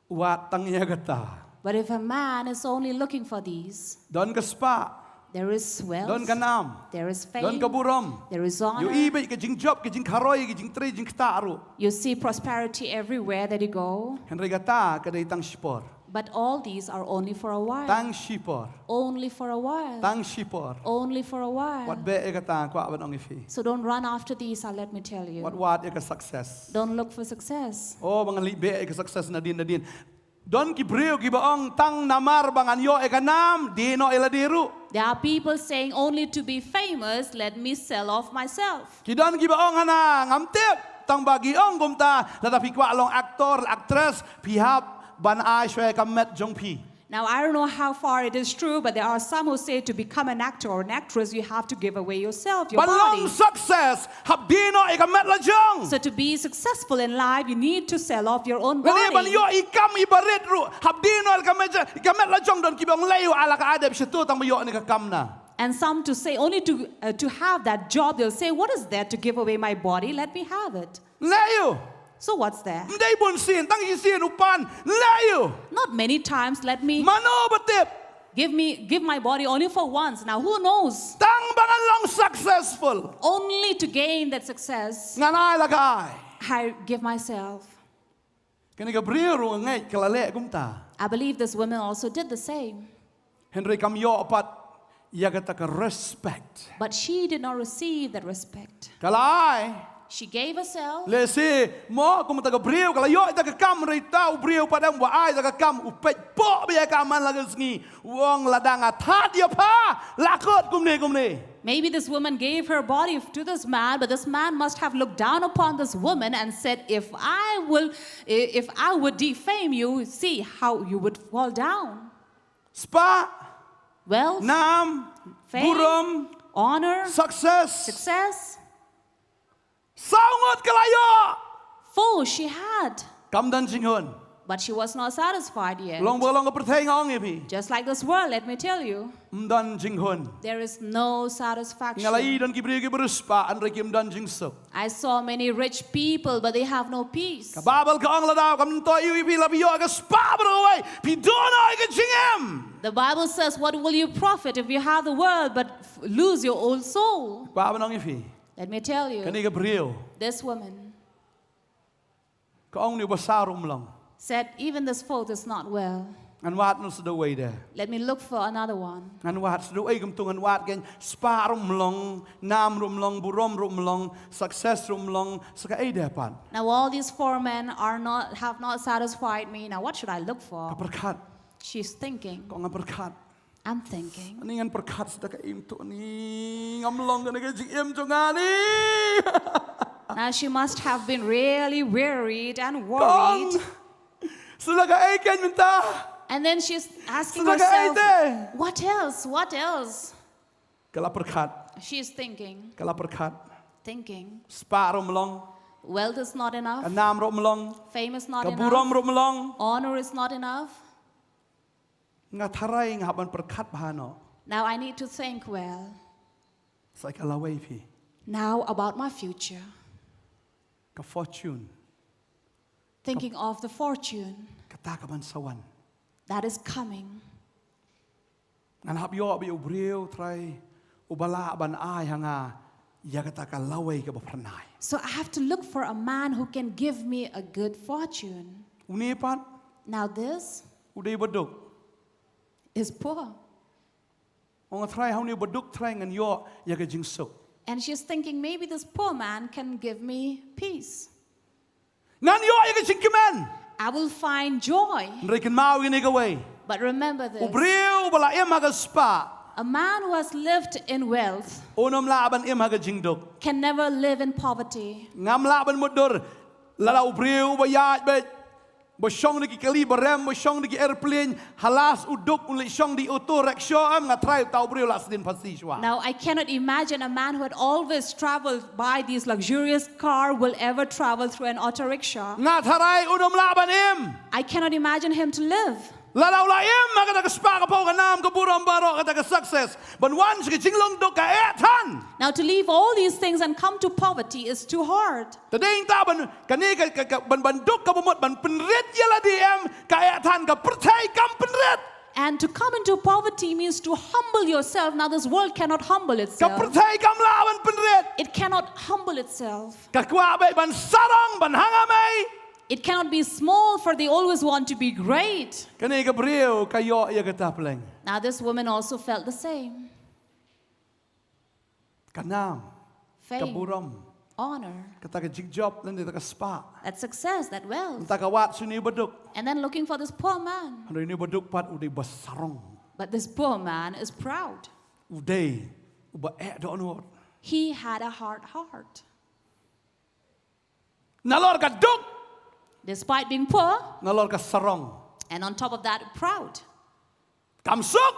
u wad tang ïa kata. But if a man is only looking for these, Don ka spah, there is wealth, don ka nam, there is fame, don ka burom. There is honor. Ïohi bad ka jingjop, ka jingkharoi, ka jingtrei, jingktah ruh. You see prosperity everywhere that you go. Hynrei kata ka dei tang shipor. But all these are only for a while. Tang shipor. Only for a while. Tang shipor. Only for a while. Wat beh ïa kata, kwah ban ong ïa phi. So don't run after these, I'll let me tell you. Wat wad ïa ka success. Don't look for success. Oh, ba ngan leit beh ïa ka success nadien nadien. Don ki briew kiba ong tang namar ba ngan ïoh ïa ka nam, die noh ïa lade ruh. There are people saying, only to be famous, let me sell off myself. Ki don kiba ong hana, ngam tip, tang ba ki ong kumta, lada phi kwah long actor, actress, phi hap ban ai shuwa ïa ka met jong phi. Now, I don't know how far it is true, but there are some who say to become an actor or an actress, you have to give away yourself, your Ban long body. Success, hap die noh ïa ka met la jong. So to be successful in life, you need to sell off your own Lane ban body. ïoh i kam iba rit ruh, hap die noh ïa ka met, ka met la jong. Don kiba ong lei u ala ka adep shato tang ba ïoh ne ka kam na. And some to say, only to, uh, to have that job, they'll say, what is there to give away my body? Let me have it. Lei u. So what's there? Ym dei bun sien, tang shisien u pan. Lei u. Not many times, let me Mano ba tip. Give me, give my body only for once. Now, who knows? Tang ba ngan long successful. Only to gain that success, Ngan ai la ka ai. I give myself. Kane ka briew ruh nga ngeit ka la leh kumta. I believe this woman also did the same. Hynrei kam ïoh pat ïa kata ka respect. But she did not receive that respect. Ka la ai. She gave herself. Lehse mo, kum kata ka briew ka la ïoh ïa kata ka kam, hynrei uta u briew pat em, u ba ai ïa kata ka kam, u peit poh beit ïa ka man la ka sngi. U ong, lada nga thad ïa pha, la kut kumne kumne. Maybe this woman gave her body to this man, but this man must have looked down upon this woman and said, if I will, if I would defame you, see how you would fall down. Spah, Wealth, nam, fame, burom, honor, success. Success. Saw ngut ka la ïoh. Four she had. Kam don jinghun. But she was not satisfied yet. Long ba long ka pyrthei, nga ong ïa phi. Just like this world, let me tell you, Ym don jinghun. There is no satisfaction. Nga la ïohi don ki briew kiba riewspah, hynrei kim don jingsuh. I saw many rich people, but they have no peace. Ka Baibl ka ong, lada kam myntoi ïa phi, la phi ïoh ka spah baroh kawei, phi duh noh ïa ka jingim. The Bible says, what will you profit if you have the world but f- lose your own soul? Kwah ban ong ïa phi. Let me tell you, Kane ka briew this woman ka ong, une u ba saw ruh um long. Said, even this fourth is not well. Ngan wad noh sa da uwei de. Let me look for another one. Ngan wad sa da uwei, kumta ngan wad, kane spah ruh um long, nam ruh um long, burom ruh um long, success ruh um long, sa kaei de pat. Now all these four men are not, have not satisfied me. Now what should I look for? Ka pyrkhat. She's thinking. Ka ong, ngan pyrkhat. I'm thinking. Ani ngan pyrkhat sa da kaei, kumta ani ngam long kane ka jingim jong nga ni. Now she must have been really wearied and Ka ong, worried. sa da kaei kein mynta. And then she's asking Sa da kaei herself, te. What else? What else? Ka la pyrkhat. She's thinking, Ka la pyrkhat. Thinking. Spah ruh um long. Wealth is not Ka enough. nam ruh um long. Fame is not Ka burom enough. Ruh um long. Honor is not enough. Nga tharai nga hap ban pyrkhat bha noh. Now I need to think well. Sa ka lawei, phi. Now about my future. Ka fortune. Thinking of the fortune. Kata kaban sa wan. That is coming. Ngan hap ïoh beit u briew, Trai, u ba lah ban ai ha nga ïa kata ka lawei kaba phyrnai. So I have to look for a man who can give me a good fortune. Une pat. Now this. U dei u ba duk. Is poor. Ong, Trai, ha une u ba duk, Trai, ngan ïoh ïa ka jingsuk. And she's thinking, maybe this poor man can give me peace. Ngan ïoh ïa ka jingkmen. I will find joy. Hynrei kynmaw ïa kane kawei. But remember this. U briew u ba la im ha ka spah. A man who has lived in wealth Un ym lah ban im ha ka jingduk. Can never live in poverty. Ngam lah ban mutdur. Lada u briew u ba ïaid beit Ba shong da ki kali ba rem, ba shong da ki airplane, halas u duk, un leit shong da i auto rickshaw, em, nga tharai uta u briew u la sdien phasi shuwa. Now, I cannot imagine a man who had always traveled by these luxurious car will ever travel through an auto rickshaw. Nga tharai un ym lah ban im. I cannot imagine him to live. Lada u la im ha kata ka spah ka phew ka nam ka burom baroh, kata ka success, ban wan sha ka jinglong duk ka eh than. Now, to leave all these things and come to poverty is too hard. Te dei nangta ban, kane ka, ka, ka, ban, ban duk kaba mut, ban pynrit ïa lade, em, ka eh than, ka pyrthei kam pynrit. And to come into poverty means to humble yourself. Now, this world cannot humble itself. Ka pyrthei kam lah ban pynrit. It cannot humble itself. Ka kwah beit ban sarong, ban hangmei. It cannot be small, for they always want to be great. Kane ka briew ka ïoh ïa kata pleng. Now, this woman also felt the same. Ka nam, ka burom, honor, kata ka jingjop, lane kata ka spah, that success, that wealth, mynta ka wad sha une u baduk. And then looking for this poor man. Hynrei une u baduk pat u dei ba sarong. But this poor man is proud. U dei uba eh dohnud. He had a hard heart. Nalor ka duk. Despite being poor. Nalor ka sarong. And on top of that, proud. Kam suk.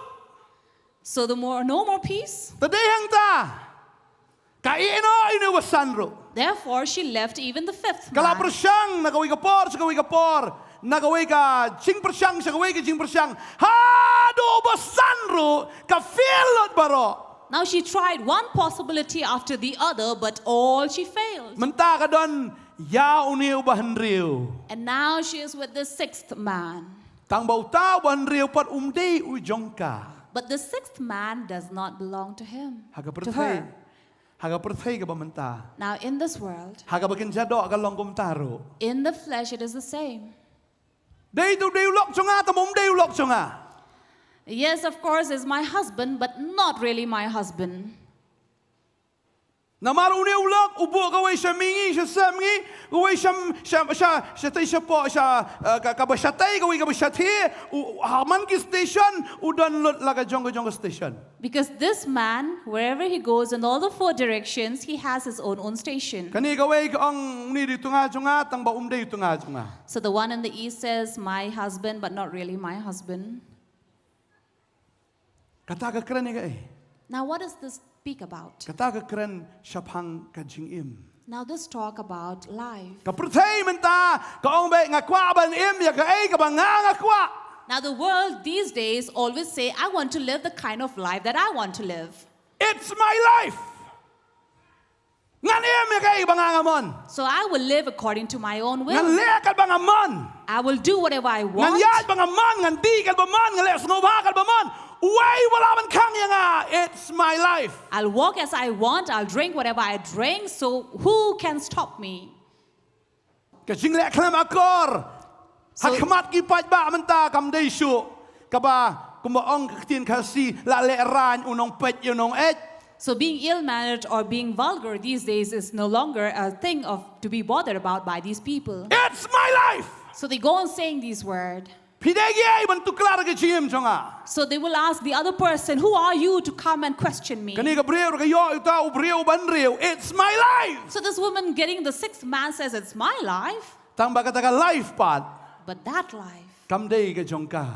So the more, no more peace. Te dei hangta. Ka ïeh noh ïa une u ba san ruh. Therefore, she left even the fifth man. Ka la pyrshang na kawei ka por sha kawei ka por, na kawei ka jingpyrshang sha kawei ka jingpyrshang. Haduh u ba san ruh ka fail lut baroh. Now she tried one possibility after the other, but all she failed. Mynta ka don ïa une u ba hynriew. And now she is with the sixth man. Tang ba uta u ba hynriew pat um dei u jong ka. But the sixth man does not belong to him. Ha ka pyrthei. Ha ka pyrthei kaba mynta. Now in this world. Ha kaba kynja doh ka long kumta ruh. In the flesh it is the same. Dei tu dei u lok jong nga, tang ba um dei u lok jong nga. Yes, of course, is my husband, but not really my husband. Namar une u lok u buh kawei sha mihngi, sha sem ngi, kawei sha, sha, sha, shatei shapoh, sha, eh, ka, kaba shatei, kawei kaba shathie, u, ha man ki station, u don lut la ka jong ka jong ka station. Because this man, wherever he goes, in all the four directions, he has his own own station. Kane kawei ka ong une dei u tnga jong nga, tang ba um dei u tnga jong nga. So the one in the east says, "My husband, but not really my husband." Kata ka kren ïa kaei? Now, what does this speak about? Kata ka kren shaphang ka jingim. Now, this talk about life. Ka pyrthei mynta ka ong beit nga kwah ban im ïa kaei kaba nga nga kwah. Now, the world these days always say, "I want to live the kind of life that I want to live." It's my life. Ngan im ïa kaei ba nga nga mon. So I will live according to my own will. Ngan leh kat ba nga mon. I will do whatever I want. Ngan ïaid ba nga mon, ngan dih kat ba mon, ngan leh sngewbha kat ba mon. Uei u lah ban khang ïa nga? It's my life. I'll walk as I want, I'll drink whatever I drink, so who can stop me? Ka jingleh khlem akor ha khmat ki paidbah mynta kam dei shuh kaba kumba ong ka ktien Khasi, la leh rain u nongpeit ïa u nongeit. So being ill-mannered or being vulgar these days is no longer a thing of to be bothered about by these people. It's my life. So they go on saying these words. Phi dei kiei ban tuklar ka jingim jong nga? So they will ask the other person, "Who are you to come and question me?" Kane ka briew ruh ka ïoh ïa uta u briew ba hynriew. It's my life. So this woman getting the sixth man says, "It's my life." Tang ba kata ka life pat. But that life. Kam dei ka jong ka.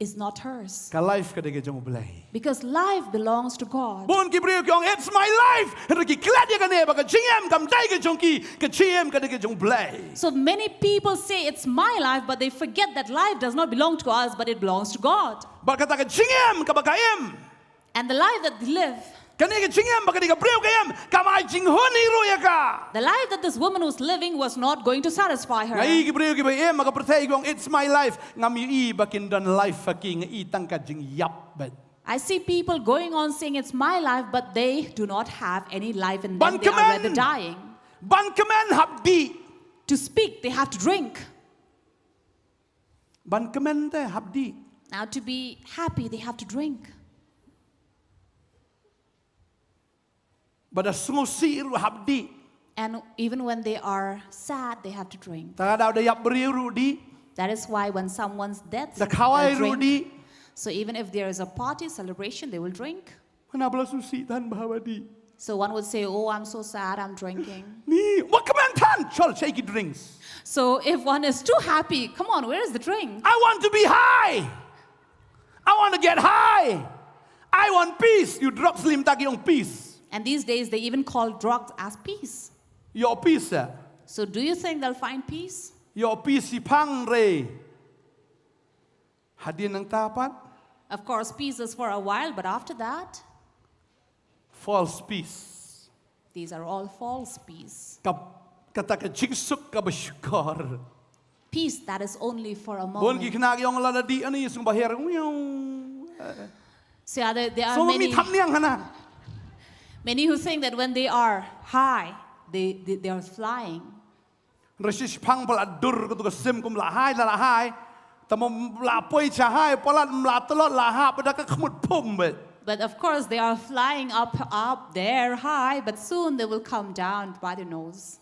Is not hers. Ka life ka dei ka jong U Blei. Because life belongs to God. Bun ki briew ki ong, "It's my life." Hynrei ki klet ïa kane ba ka jingim kam dei ka jong ki, ka jingim ka dei ka jong U Blei. So many people say, "It's my life," but they forget that life does not belong to us, but it belongs to God. Bad kata ka jingim kaba ka im. And the life that they live. Kane ka jingim ba ka dei ka briew ka im, kam ai jinghun hi ruh ïa ka. The life that this woman was living was not going to satisfy her. Nga i ki briew kiba im ha ka pyrthei ki ong, "It's my life." Ngam i ba kin don life ha ki, nga i tang ka jingïap beit. I see people going on saying, "It's my life," but they do not have any life in them. They are rather dying. Ban kmen hap dih. To speak, they have to drink. Ban kmen te hap dih. Now, to be happy, they have to drink. Ba da sngewsih ruh hap dih. And even when they are sad, they have to drink. Te lada da ïap briew ruh dih. That is why when someone's death, da khawai ruh dih. So even if there is a party, celebration, they will drink. Hana ba la sngewsih than ba haba dih. So one would say, "Oh, I'm so sad, I'm drinking." Ni, wat kmen than. Kan chol shaiki drinks. So if one is too happy, come on, where is the drink? I want to be high. I want to get high. I want peace. You drug slim taki ong peace. And these days they even call drugs as peace. Your peace. Eh? So do you think they'll find peace? Your peace ipang re. Hadien nangta pat. Of course, peace is for a while, but after that, false peace. These are all false peace. Ka, kata ka jingsuk kaba shukor. Peace that is only for a moment. Bun ki khynnah ki ong lada dih ani sung baher. So yeah, there, there are so many, many who think that when they are high, they, they, they are flying. Rashishpang bal adur kutu ka sim kum la hai la hai. Tamo la poi cha hai palat mla telot la ha pada ka khmut pum bet. But of course they are flying up, up there high, but soon they will come down by the nose.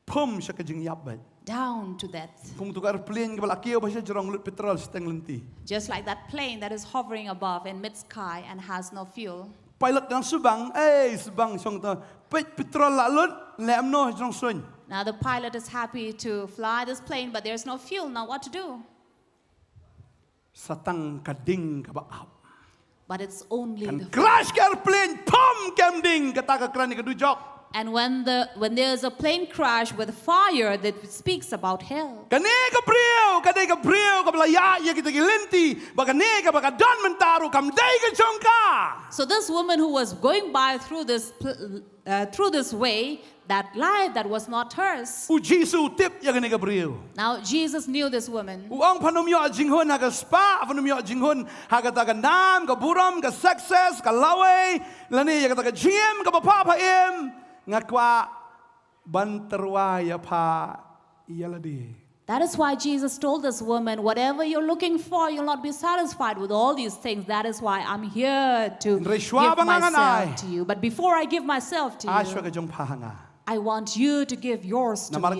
Pum sha ka jingyap bet. Down to death. Kum tu ka airplane ka bala kiew ba sha jrong lut petrol steng lenti. Just like that plane that is hovering above in mid sky and has no fuel. Pilot dang subang, eh subang shong to. Pet petrol la lut, le amno jrong suin. Now the pilot is happy to fly this plane, but there's no fuel. Now what to do? Satang ka ding ka ba ap. But it's only kan the crash ka airplane pom kem ding kata ka kran ka du jok. And when the when there's a plane crash with fire that speaks about hell. Kane ka briew, kane ka briew ka bla ya ya kita ki lenti, ba kane ka ba ka don mentar u kam dai ka jong ka. So this woman who was going by through this uh, through this way, that life that was not hers. U Jisu u tip ïa kane ka briew. Now Jesus knew this woman. U ong phan ym ïoh jinghun ha ka spah, phan ym ïoh jinghun ha kata ka nam, ka burom, ka success, ka lawei, lane ïa kata ka jingim kaba pha pha im, nga kwah ban tyrwa ïa pha ïa lade. That is why Jesus told this woman, whatever you're looking for, you'll not be satisfied with all these things. That is why I'm here to give myself to you. But before I give myself to you, I want you to give yours to me.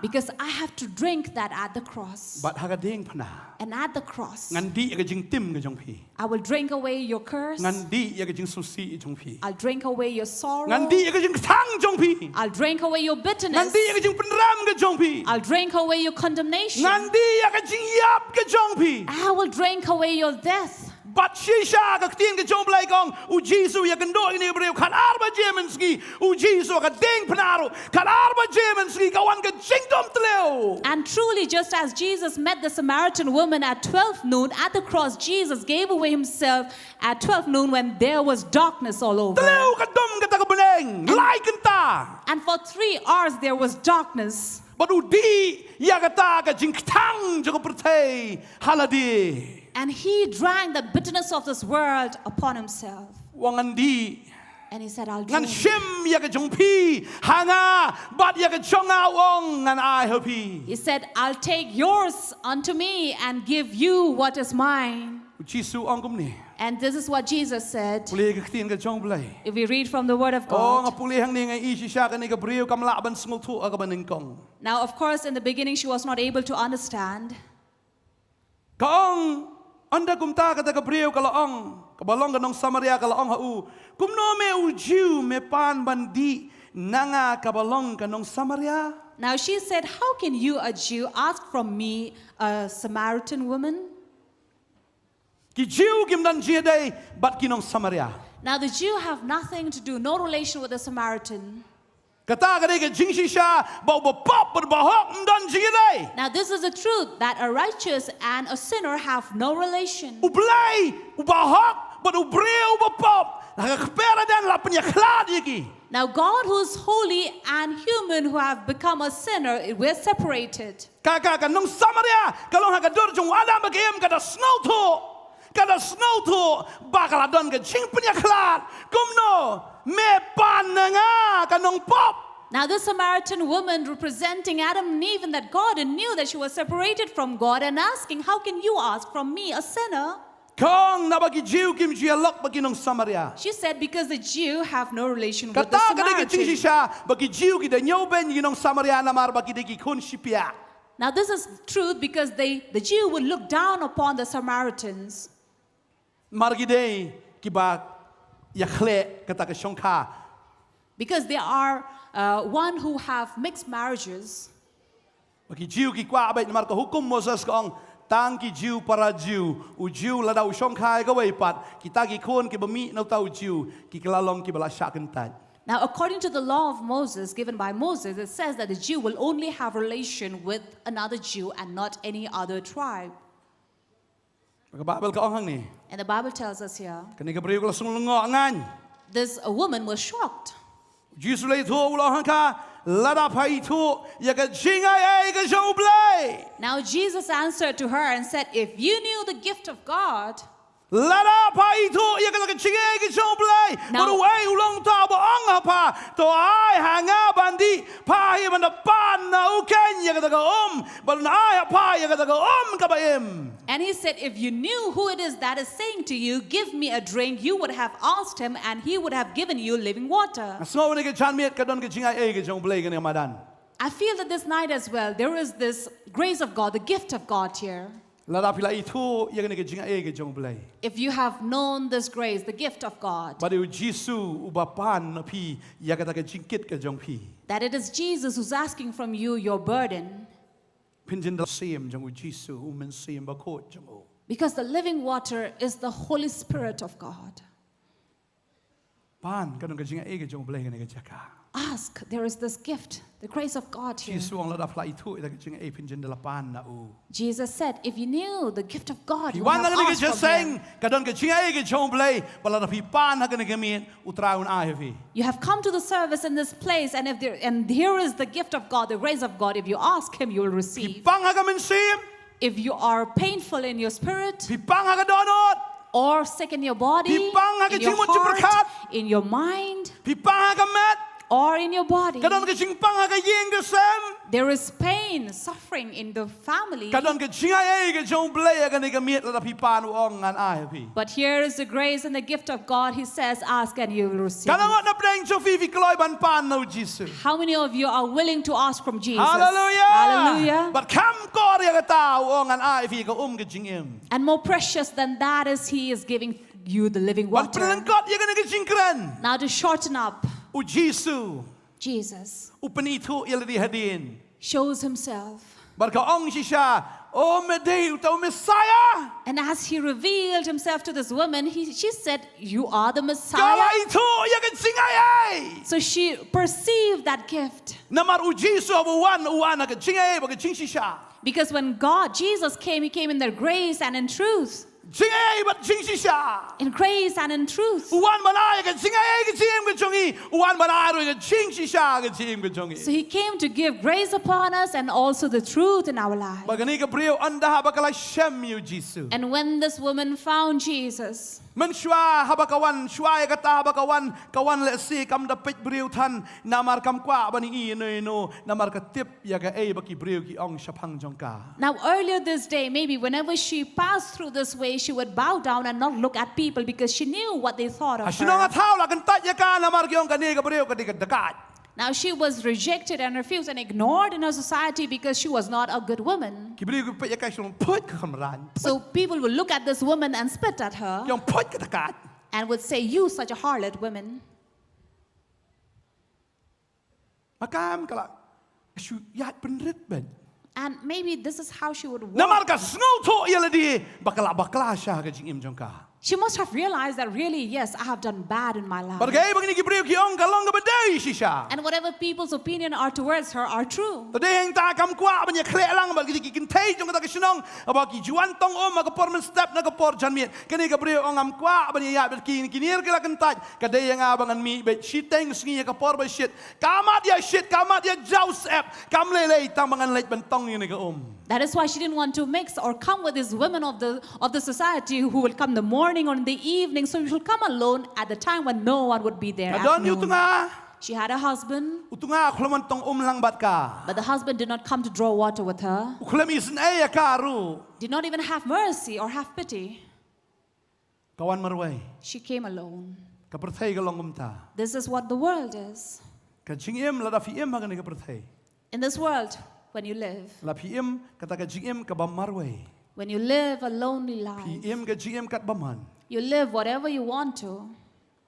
Because I have to drink that at the cross. And at the cross, I will drink away your curse. Ngan dih ïa ka jingsngewsih jong phi. I'll drink away your sorrow. Ngan dih ïa ka jingkthang jong phi. I'll drink away your bitterness. Ngan dih ïa ka jingpynrem ka jong phi. I'll drink away your condemnation. Ngan dih ïa ka jingïap ka jong phi. I will drink away your death. Bad shisha ka ktien ka jong u Blei ka ong u Jisu ïa kynduh ïa kane ka briew khatar baje mynsngi. U Jisu ha ka diengphna ruh khatar baje mynsngi ka wan ka jingdum tlew. And truly, just as Jesus met the Samaritan woman at twelve noon, at the cross, Jesus gave away himself at twelve noon when there was darkness all over. Tlew ka dum kata ka bneng lai kynta. And for three hours there was darkness. Bad u dih ïa kata ka jingkthang jong ka pyrthei ha lade. And he drank the bitterness of this world upon himself. U ong ngan dih. And he said, I'll drink. Ngan shim ïa ka jong phi ha nga, bad ïa ka jong nga u ong ngan ai ha phi. He said, I'll take yours unto me and give you what is mine. U Jisu u ong kumne. And this is what Jesus said. Pule ka ktien ka jong u Blei. If we read from the word of God. Oh, nga pule hangne nga i shisha kane ka briew kam lah ban sngewthuh ha kaba nyngkong. Now, of course, in the beginning she was not able to understand. Ka ong, ynda kumta kata ka briew ka la ong, kaba long ka nong Samaria ka la ong ha u, kumno me u Jiw me pan ban dih na nga kaba long ka nong Samaria? Now she said, how can you, a Jew, ask from me, a Samaritan woman? Ki Jiw kim don jingïadei bad ki nong Samaria. Now the Jew have nothing to do, no relation with the Samaritan. Kata ka dei ka jingshisha ba u bahok bad u bahok ym don jingïadei. Now this is the truth that a righteous and a sinner have no relation. U Blei, u bahok bad u briew u bapop, la ka kper Eden la pynïakhlad ïa ki. Now God, who is holy, and human, who have become a sinner, we're separated. Ka, ka, ka nong Samaria ka long ha ka dur jong u Adam bad ka Im, ka da sngewthuh, ka da sngewthuh ba ka la don ka jingpynïakhlad. Kumno me pan na nga ka nongpop? Now this Samaritan woman representing Adam and Eve, and that God knew that she was separated from God and asking, how can you ask from me, a sinner? Ka ong naba ki Jiw kim ju ïalok bad ki nong Samaria. She said, because the Jew have no relation with the Samaritan. Kata ka dei ka jingshisha ba ki Jiw ki da ñiewbeiñ ïa ki nong Samaria namar ba ki dei ki khun shiphiah. Now this is truth because they, the Jew would look down upon the Samaritans. Namar ki dei kiba ïakhleh kata ka shongkha. Because they are uh, one who have mixed marriages. Ba ki Jiw ki kwah beit namar ka hukum Moses ka ong tang ki Jiw para Jiw, u Jiw lada u shongkha ïa kawei pat, kita ki khun kiba mih na uta u Jiw ki la long kiba la shah kyntait. Now, according to the law of Moses, given by Moses, it says that the Jew will only have relation with another Jew and not any other tribe. Ka Baibl ka ong hangne. And the Bible tells us here, Kane ka briew ka la sngewlyngngoh ngan. This uh, woman was shocked. Jisu u la ïathuh u la ong ha ka, lada pha ithuh ïa ka jingai ei ka jong U Blei. Now Jesus answered to her and said, "If you knew the gift of God, Lada pha ithuh ïa ka jingai ei ka jong U Blei. Now- Bad uei u long uta uba ong ha pha, to ai ha nga ban dih, pha hi ban da pan na u keiñ ïa kata ka um, ban ai ha pha ïa kata ka um kaba im." And he said, "If you knew who it is that is saying to you, 'Give me a drink,' you would have asked him, and he would have given you living water." Nga sngew kane ka janmiet ka don ka jingai ei ka jong U Blei kane ka madan. I feel that this night as well, there is this grace of God, the gift of God here. Lada phi la ithuh ïa kane ka jingai ei ka jong U Blei. If you have known this grace, the gift of God, Bad u Jisu uba pan na phi ïa kata ka jingkit ka jong phi. That it is Jesus who's asking from you your burden. Phin jin da siem jong u Jisu, u Mynsiem Bakhuid jong u. Because the living water is the Holy Spirit of God. Pan, ka don ka jingai ei ka jong U Blei kane ka jaka. Ask, there is this gift, the grace of God here. Jisu u ong lada phi la ithuh ïa ka jingai ei phin jin da la pan na u. Jesus said, "If you knew the gift of God, Phi you wan would na have kane ka asked from jingïaseng, him." ka don ka jingai ei ka jong U Blei, bad lada phi pan ha kane ka miet, u Trai un ai ha phi. You have come to the service in this place, and if there, and here is the gift of God, the grace of God. If you ask him, you will Phi receive. pang ha ka mynsiem, If you are painful in your spirit, phi pang ha ka dohnud, or sick in your body, Phi pang ha ka in your jingmut jingpyrkhat. heart, in your mind, Phi pang ha ka met, or in your body, ka don ka jingpang ha ka ïing ka sem. There is pain, suffering in the family. Ka don ka jingai ei ka jong U Blei ha kane ka miet lada phi pan, u ong ngan ai ha phi. But here is the grace and the gift of God. He says, "Ask and you will receive." Katno ngut na pdeng jong phi phi kloi ban pan na u Jisu. How many of you are willing to ask from Jesus? Hallelujah. Hallelujah. Bad kham kor ïa kata, u ong ngan ai ha phi ka um ka jingim. And more precious than that is he is giving you the living Ban water. pynlyngkot ïa kane ka jingkren. Now to shorten up, U Jisu Jesus u pynithuh ïa lade hadien. shows himself. Bad ka ong shisha, "O me dei uta u Messiah." And as he revealed himself to this woman, he, she said, "You are the Ka la Messiah." ithuh ïa ka jingai ei. So she perceived that gift. Namar u Jisu haba u wan, u wan ha ka jingai ei bad ka jingshisha. Because when God, Jesus came, he came in their grace and in truth. Jingai ei bad jingshisha. In grace and in truth. U wan ban ai ka jingai ei ka jingim ka jong ngi. U wan ban ai ruh ka jingshisha ka jingim ka jong ngi. So he came to give grace upon us and also the truth in our life. Bad kane ka briew ynda haba ka la shem ïa u Jisu. And when this woman found Jesus, Mynshuwa haba ka wan, shuwa ïa kata haba ka wan, ka wan lehse kam da peit briew than, namar kam kwah ban ïohi ïa no ïa no, namar ka tip ïa kaei ba ki briew ki ong shaphang jong ka. now earlier this day, maybe whenever she passed through this way, she would bow down and not look at people because she knew what they thought of Ha shnong ha her. thaw la kyntait ïa ka namar ki ong kane ka briew ka dei ka dakaid. Now she was rejected and refused and ignored in her society because she was not a good woman. Ki briew ki peit ïa ka shnong, phuit ka kham ran. So people will look at this woman and spit at her Ki ong phuit ka dakaid. And would say, "You such a harlot woman." Makam ka la shu ïaid pynrit bad. And maybe this is how she would walk. Namar ka sngewthuh ïa lade ba ka la bakla sha ka jingim jong ka. She must have realized that really, yes, I have done bad in my life. Bad kaei ba kine ki briew ki ong ka long kaba dei shisha. And whatever people's opinion are towards her are true. Te dei hangta kam kwah ban ïakhleh lang bad ki kynthei jong kata ka shnong, haba ki ju wan tong um ha ka por mynstep na ka por janmiet. Kane ka briew ong ngam kwah ban ïaid bad ki, kine ki la kyntait. Ka dei ïa nga ba ngan mih beit shiteng sngi ha ka por ba shit. Kam mat ïa shit, kam mat ïa jaw syep, kam lei lei tang ba ngan leit ban tong ïa kane ka um. That is why she didn't want to mix or come with these women of the, of the society who will come the morning or in the evening. So she will come alone at the time when no one would be there. Ka at don ïa u noon. tnga. She had a husband, U tnga u khlem wan tong um lang bad ka. but the husband did not come to draw water with her, U khlem isynei ïa ka ruh. did not even have mercy or have pity. Ka wan marwei. She came alone. Ka pyrthei ka long kumta. This is what the world is. Ka jingim lada phi im ha kane ka pyrthei. In this world, when you live, La phi im kata ka jingim kaba marwei. when you live a lonely Phi life, im ka jingim katba mon. You live whatever you want to,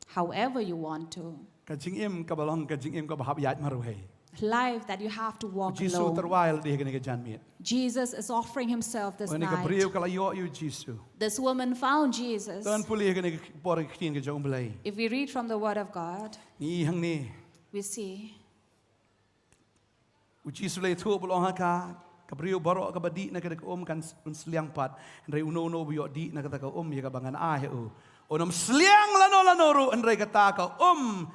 however you want to. Ka jingim kaba long ka jingim kaba hap ïaid marwei. Life that you have to walk Jisu alone. Tyrwa ïa lade ha kane ka janmiet. Jesus is offering himself this Kane ka night. briew ka la ïoh ïa u Jisu. This woman found Jesus. Tang pule ha kane ka por ka ktien ka jong U Blei. If we read from the Word of God, Ngi i hangne. We see U Jisu u la ïathuh ba long ha ka, ka briew baroh kaba dih na kata ka um kan s-, un sliang pat. Hynrei uno uno uba ïoh dih na kata ka um ïa kaba ngan ai ha u, un ym sliang lano lano ruh, hynrei kata ka um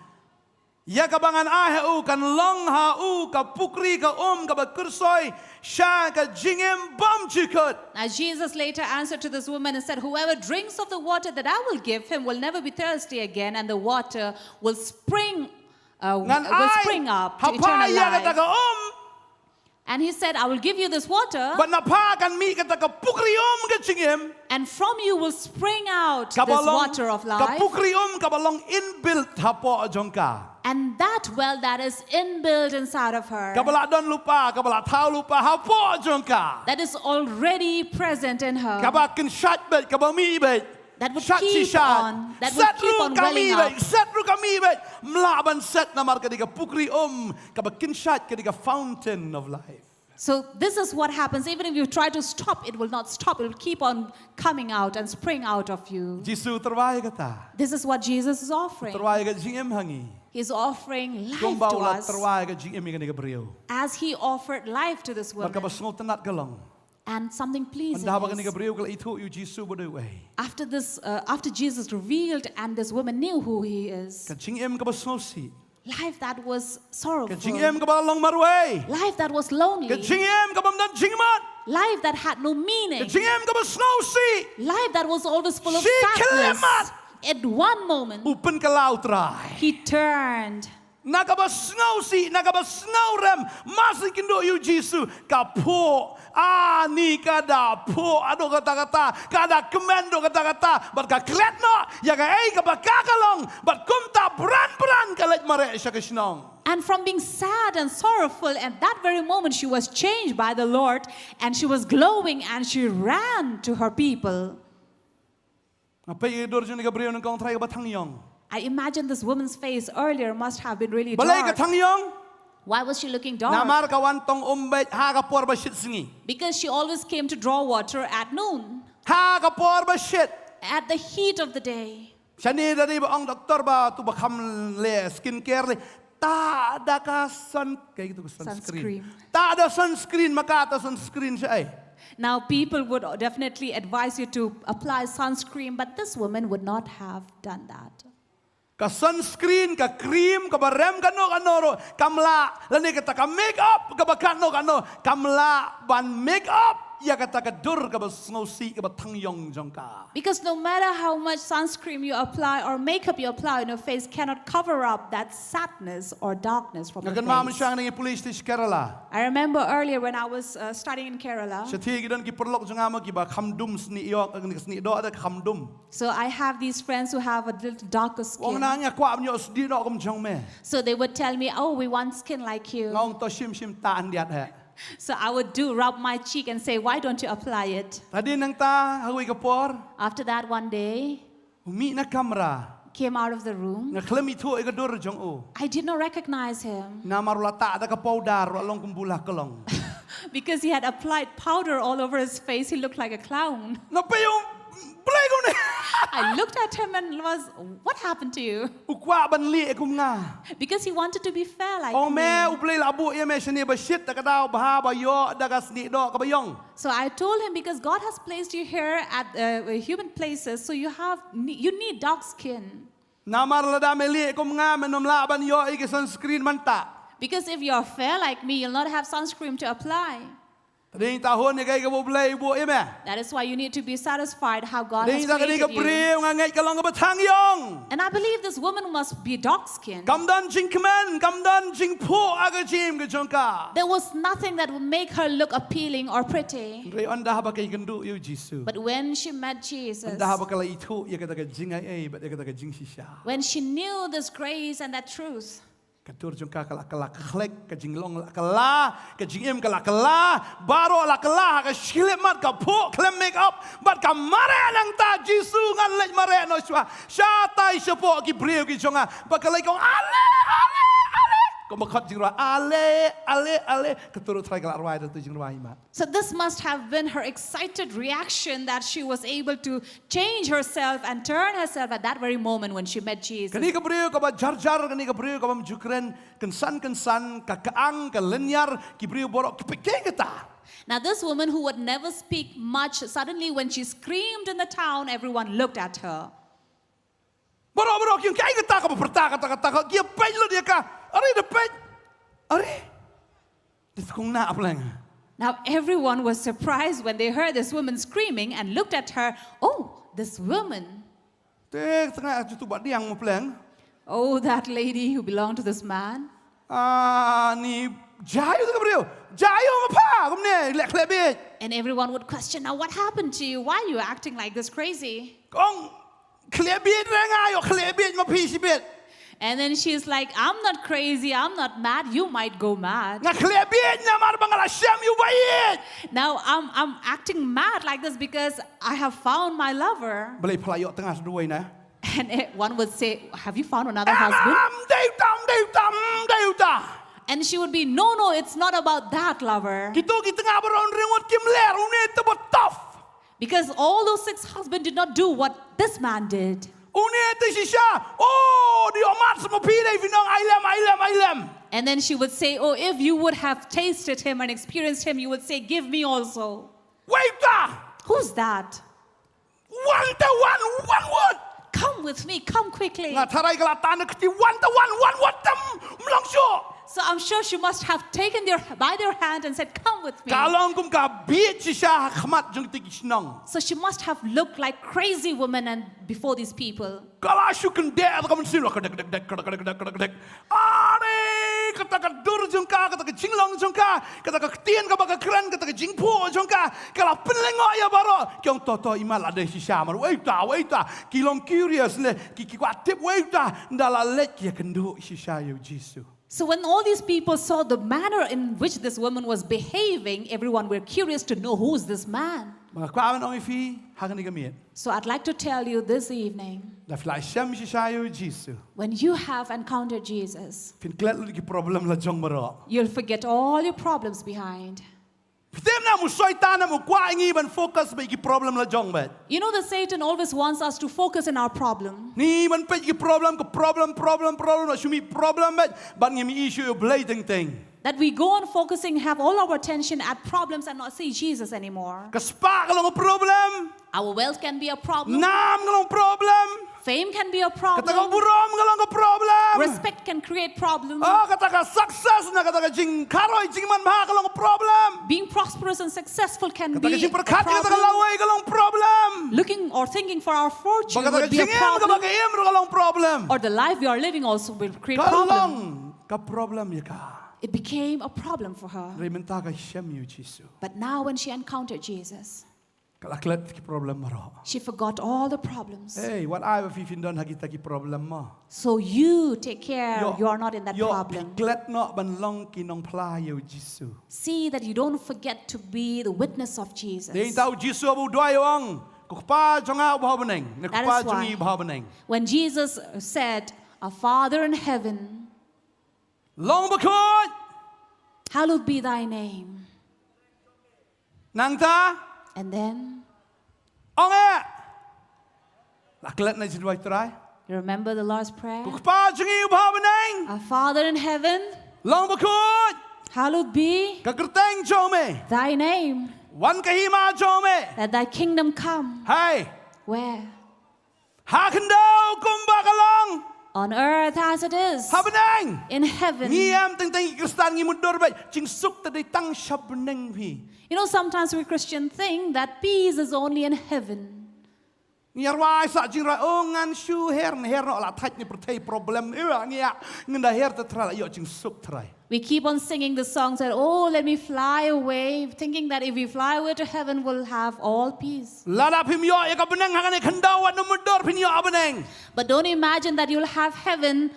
ïa kaba ngan ai ha u kan long ha u ka pukri ka um kaba kyrsoi sha ka jingim bymjukut. Now Jesus later answered to this woman and said, "Whoever drinks of the water that I will give him will never be thirsty again, and the water will spring, uh, Ngan will ai spring up to ha pha eternal ïa kata life." ka um. And he said, "I will give you this water, Bad na pha kan mih kata ka pukri um ka jingim. And from you will spring out Kaba this long, water of ka life." pukri um kaba long inbuilt hapoh jong ka. And that well that is inbuilt inside of her, Kaba la don lypa, kaba la thaw lypa hapoh jong ka. That is already present in her, Kaba kynshait beit, kaba mih beit. That would Shat keep shishat. on, that would Set keep ruh on ka welling mih up. Beit, set ruh ka mih beit. Ym lah ban set namar ka dei ka pukri um, kaba kynshait, ka dei ka fountain of life. So this is what happens. Even if you try to stop, it will not stop. It will keep on coming out and spring out of you. Jisu u tyrwa ïa kata. This is what Jesus is offering. Tyrwa ïa ka jingim ha ngi. He's offering life Kumba to u la us tyrwa ïa ka jingim ïa kane ka briew. As he offered life to this Bad kaba woman. Sngewtynnad ka long. And something pleasing Hynda ba kane ka is, briew ka la ïathuh ïa u Jisu ba dei uei. after this, uh, after Jesus revealed and this woman knew who he is, Ka jingim kaba sngewsih. Life that was Ka sorrowful. jingim kaba long marwei. Life that was lonely. Ka jingim kaba ym don jingmut. Life that had no Ka meaning. jingim kaba sngewsih. Life that was always full of Shi khyllipmat. Sadness. At one moment, U pynkylla U Trai. He turned. Na kaba sngewsih, na kaba sngewrem, mar shu ïakynduh ïa u Jisu, ka phuh, ani ka da phuh haduh katta katta, ka da kmen haduh katta katta, bad ka klet noh ïa kaei kaba ka ka long, bad kumta bran bran ka leit mareh sha ka shnong. And from being sad and sorrowful, at that very moment she was changed by the Lord, and she was glowing, and she ran to her people. Nga peit ïa ka dur jong kane ka briew nyngkong, trai kaba thang ïong. I imagine this woman's face earlier must have been really Balei ka dark. Thang ïong? Why was she looking dark? Namar ka wan tong um beit ha ka por ba shit sngi. Because she always came to draw water at noon. Ha ka por ba shit. At the heat of the day. Shane da dei ba ong doktor ba tu ba kham leh skin care leh. Tah da ka sun, kaei tu ka sunscreen. Sunscreen. Tah da sunscreen, ma ka tah sunscreen shaei. Now, people would definitely advise you to apply sunscreen, but this woman would not have done that. Ka sunscreen, ka cream, kaba rem kano kano ruh, kam lah, lane kata ka make up, kaba kano kano, kam lah ban make up ïa kata ka dur kaba sngewsih, kaba thang ïong jong ka. Because no matter how much sunscreen you apply or makeup you apply on your face cannot cover up that sadness or darkness from Nga the kynmaw face. Mynshuwa nga dang ïa pule sha Kerala. I remember earlier when I was uh, studying in Kerala. Shathie ki don ki paralok jong nga mo kiba kham dum snieh ïoh, ka snieh doh da kham dum. So I have these friends who have a little darker Ong skin. Na nga kwah ban ïoh snieh doh kum jong me. So they would tell me, "Oh, we want skin like you." Nga ong to shim shim tah khyndiat heh. So I would do rub my cheek and say, "Why don't you apply it?" Hadien nangta ha kawei ka por, After that, one day, u mih na kamra. Came out of the room. Nga khlem ithuh ïa ka dur jong u. I did not recognize him. Namar u la tah da ka powder, u la long kum u la klong. Because he had applied powder all over his face, he looked like a clown. Nga peit ïa u, balei kumne? I looked at him and was, "What happened to you?" U kwah ban lieh kum nga. Because he wanted to be fair like Ong me, me. U Blei la buh ïa me shane ba shit, da ka daw bha ba ïoh da ka snieh doh kaba ïong. So I told him, "Because God has placed you here at uh, human places, so you have you need dark skin." Namar lada me lieh kum nga, men ym lah ban ïoh ïa ki sunscreen ban tah. Because if you're fair like me, you'll not have sunscreen to apply. Te dei tang hun ïa kaei kaba U Blei u buh ïa me. That is why you need to be satisfied how God Te dei has tang kane ka created you. briew nga ngeit ka long kaba thang ïong. And I believe this woman must be dark skinned. Kam don jingkmen, kam don jingphuh ha ka jingim ka jong ka. There was nothing that would make her look appealing or pretty. Hynrei ynda haba ka ïakynduh ïa u Jisu. But when she met Jesus, Ynda haba ka la ithuh ïa kata ka jingai ei bad ïa kata ka jingshisha. When she knew this grace and that truth, Ka dur jong ka ka la kylla khlek, ka jinglong la kylla, ka jingim ka la kylla, baroh la kylla, ha ka shi khyllipmat ka phuh khlem make up, bad ka mareh nangta, Jisu ngan leit mareh noh shuwa. Shatai shapoh ki briew ki jong nga, bad ka leit ka ong ale, ale, ale. Kumba khot jingrwai ale, ale, ale. Ka dur u Trai ka la rwai da tu jingrwai ma. So this must have been her excited reaction that she was able to change herself and turn herself at that very moment when she met Jesus. Kane ka briew kaba jar jar, kane ka briew kaba mjukren, kynsan kynsan, ka kyang, ka lyniar, ki briew baroh ki peit kata. Now this woman who would never speak much, suddenly when she screamed in the town, everyone looked at her. Baroh baroh ki ong kaei kata kaba pyrta kata kata, ki peit lut ïa ka. Are da peit. Are. Dei kong na pleng. Now everyone was surprised when they heard this woman screaming and looked at her. Oh, this woman. Te tengah jutu badiang mo pleng. Oh, that lady who belonged to this man. Ah, ni jayu tu ka briew. Jayu ma pha kumne leh khleh biej. And everyone would question, now what happened to you? Why are you acting like this crazy? Kong khleh biej re nga ïoh khleh biej ma phi shibit. And then she's like, I'm not crazy, I'm not mad, you might go mad. Nga khleh biej namar ba nga la shem ïa u ba ïeit. Now I'm, I'm acting mad like this because I have found my lover. Balei pha la ïoh tnga sa duwai na? And eh, one would say, have you found another husband? Am dei tam, dei tam, dei ta. And she would be, no, no, it's not about that, lover. Kitu ki tnga baroh ring wat kim ler, une te ba tough. Because all those six husbands did not do what this man did. Une te shisha, oh, di omat sama phi dei phi nong ailem, ailem, ailem. And then she would say, oh, if you would have tasted him and experienced him, you would say, give me also. Wait ta. Who's that? One to one, one word. Come with me, come quickly. Nga tharai ka la tan kti one to one, one word tam mlong shuh. So I'm sure she must have taken their, by their hand and said, come with me. Ka long kum ka biej shisha ha khmat jong kiti ki shnong. So she must have looked like crazy woman and before these people. Ka la shu kyndeh ka mynsiem la ka dek dek dek ka dek dek dek dek dek. Are kata ka dur jong ka, kata ka jinglong jong ka, kata ka ktien kaba ka kren, kata ka jingphuh jong ka, ka la pynlyngngoh ïa baroh. Ki ong to to i ma la dei shisha mar, wei ta, wei ta. Ki long curious ne, ki ki kwah tip wei ta, nda la leit ki ïakynduh shisha ïa u Jisu. So when all these people saw the manner in which this woman was behaving, everyone were curious to know who's this man. Ma nga kwah ban ong ïa phi ha kane ka miet. So I'd like to tell you this evening, lada phi la shem shisha ïa u Jisu, when you have encountered Jesus, phin klet lut ki problem la jong baroh. You'll forget all your problems behind. Phi tip na mo Soitan na mo kwah ngi ban focus bad ki problem la jong bad. You know that Satan always wants us to focus in our problem. Ngi ban peit ki problem, ka problem, problem, problem, la shu mih problem bad, bad ngim ïohi shuh ïa u Blei teng teng. That we go on focusing, have all our attention at problems and not see Jesus anymore. Ka spah ka long problem. Our wealth can be a problem. Nam ka long problem. Fame can be a problem. Kata ka burom ka long ka problem. Respect can create problems. Oh, kata ka success na kata ka jingkharoi jingmanbha ka long ka problem. Being prosperous and successful can be a problem. Kata ka jingpyrkhat kata ka lawei ka long problem. Looking or thinking for our fortune would be a problem. Ba kata ka jingim kaba ka im ruh ka long problem. Or the life we are living also will create problem. Ka long ka problem ïa ka. It became a problem for her. Hynrei mynta ka shem ïa u Jisu. But now when she encountered Jesus, ka la klet ki problem baroh. She forgot all the problems. Hey, wat ai ba phi phin don ha kita ki problem mo. So you take care, you are not in that problem. Ïoh, ïoh phi klet noh ban long ki nongphla ïa u Jisu. See that you don't forget to be the witness of Jesus. Dei ta u Jisu ba u duwai u ong, ko Kpa jong nga uba ha bneng, ne ko Kpa jong ngi uba ha bneng. That is why when Jesus said, our Father in heaven, long bakhuid. Hallowed be thy name. Nangta. And then. Ong eh. La klet na jingduwai Trai. You remember the Lord's Prayer? Ko Kpa jong ngi uba ha bneng. Our Father in heaven. Long bakhuid. Hallowed be. Ka kyrteng jong me. Thy name. Wan ka hima jong me. That thy kingdom come. Hey. Where? Ha khyndew kumba ka long. On earth as it is. Ha bneng. In heaven. Ngi em teng teng i Khristan ngi mutdur bad jingsuk te dei tang sha bneng phi. You know, sometimes we Christian think that peace is only in heaven. Ngi rwai sa jingrwai, oh ngan shu her, ngan her noh la thait ne pyrthei problem. Ïa ngi ïa ngan da her te Trai la ïoh jingsuk Trai. We keep on singing the songs that, oh, let me fly away, thinking that if we fly away to heaven, we'll have all peace. Lada phim ïoh ïa ka bneng ha kane khyndew, wat nym mutdur phin ïoh ha bneng. But don't imagine that you'll have heaven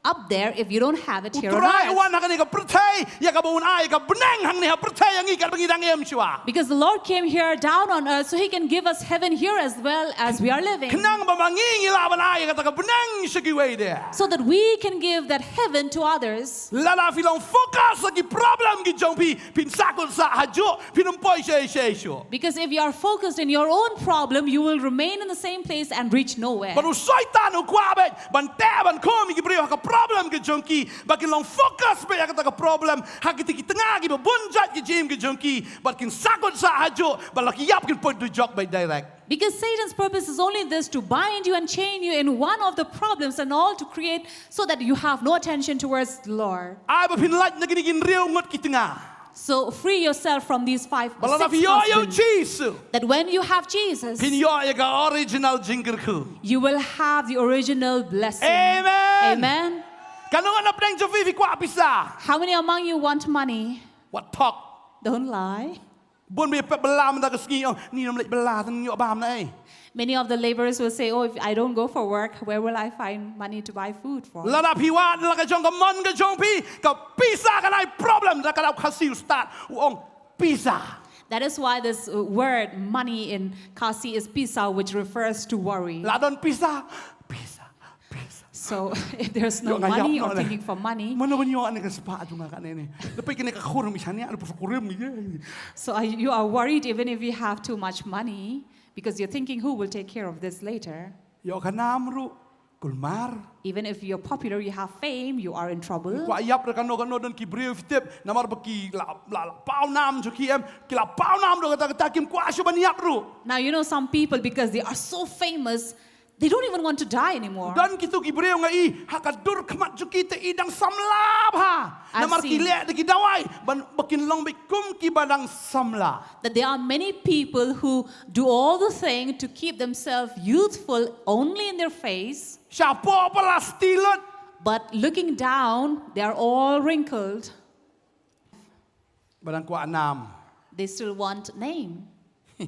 up there if you don't have it here on earth. U Trai u wan ha kane ka pyrthei ïa kaba un ai ka bneng hangne ha pyrthei ïa ngi katba ngi dang im shuwa. Because the Lord came here down on earth so he can give us heaven here as well as we are living. Khnang ba ma ngi ngi lah ban ai kata ka bneng sha kiwei de. So that we can give that heaven to others. Lada phi long focus ha ki problem ki jong phi, phin sahkut sah hajuh, phin ym poi sha sha shuh. Because if you are focused in your own problem, you will remain in the same place and reach nowhere. Bad u Soitan u kwah beit ban teh ban khum ïa ki briew ha ka problem ki jong ki, ba kin long focus beit ha kata ka problem, ha kita ki tnga kiba bun jait ki jingim ki jong ki, bad kin sahkut sah hajuh, bad la ki ïap kin poi dujok beit direct. Because Satan's purpose is only this, to bind you and chain you in one of the problems and all, to create so that you have no attention towards the Lord. Ai ba phin lait na kine ki hynriew ngut ki tnga. So free yourself from these five, Ba lada six phi ïoh ïa u husbands. Jisu, That when you have Jesus, phin ïoh ïa ka original jingkyrkhu. You will have the original blessing. Amen. Amen. Katno ngut na pdeng jong phi phi kwah pisa? How many among you want money? Wat thok. Don't lie. Bun ba ïa pep bylla mynta ka sngi, ong, ni nym leit bylla, tang ïoh bam na ei. Many of the laborers will say, "Oh, if I don't go for work, where will I find money to buy food for?" Lada phi wad la ka jong ka mon ka jong phi, ka pisa kan ai problem, da ka dei u Khasi u stad u ong pisa. That is why this uh, word money in Khasi is pisa, which refers to worry. La don pisa, pisa, pisa. So if there's no Ïoh nga ïap money or no le. Thinking for money, Mano ban ïoh ne ka spah jong nga kane ne. Lepas kane ka khur mi shane, ada pasal kurim ni. So are, you are worried even if you have too much money because you're thinking, "Who will take care of this later?" Ïoh ka nam ruh, kulmar. Even if you're popular, you have fame, you are in trouble. Kwah ïap da kano kano don ki briew phi tip, namar ba ki la la la paw nam jong ki em, ki la paw nam da kata kata kim kwah shuh ban ïap ruh. Now, you know, some people, because they are so famous, they don't even want to die anymore. Don kitu ki briew nga i, ha ka dur khmat jong ki te i dang samla bha. I've Namar ki seen leh da ki dawai, ban ba kin long beit kum kiba dang samla. That there are many people who do all the thing to keep themselves youthful only in their face, Shapoh plastic lut. But looking down, they are all wrinkled. Ba dang kwah nam. They still want name. Te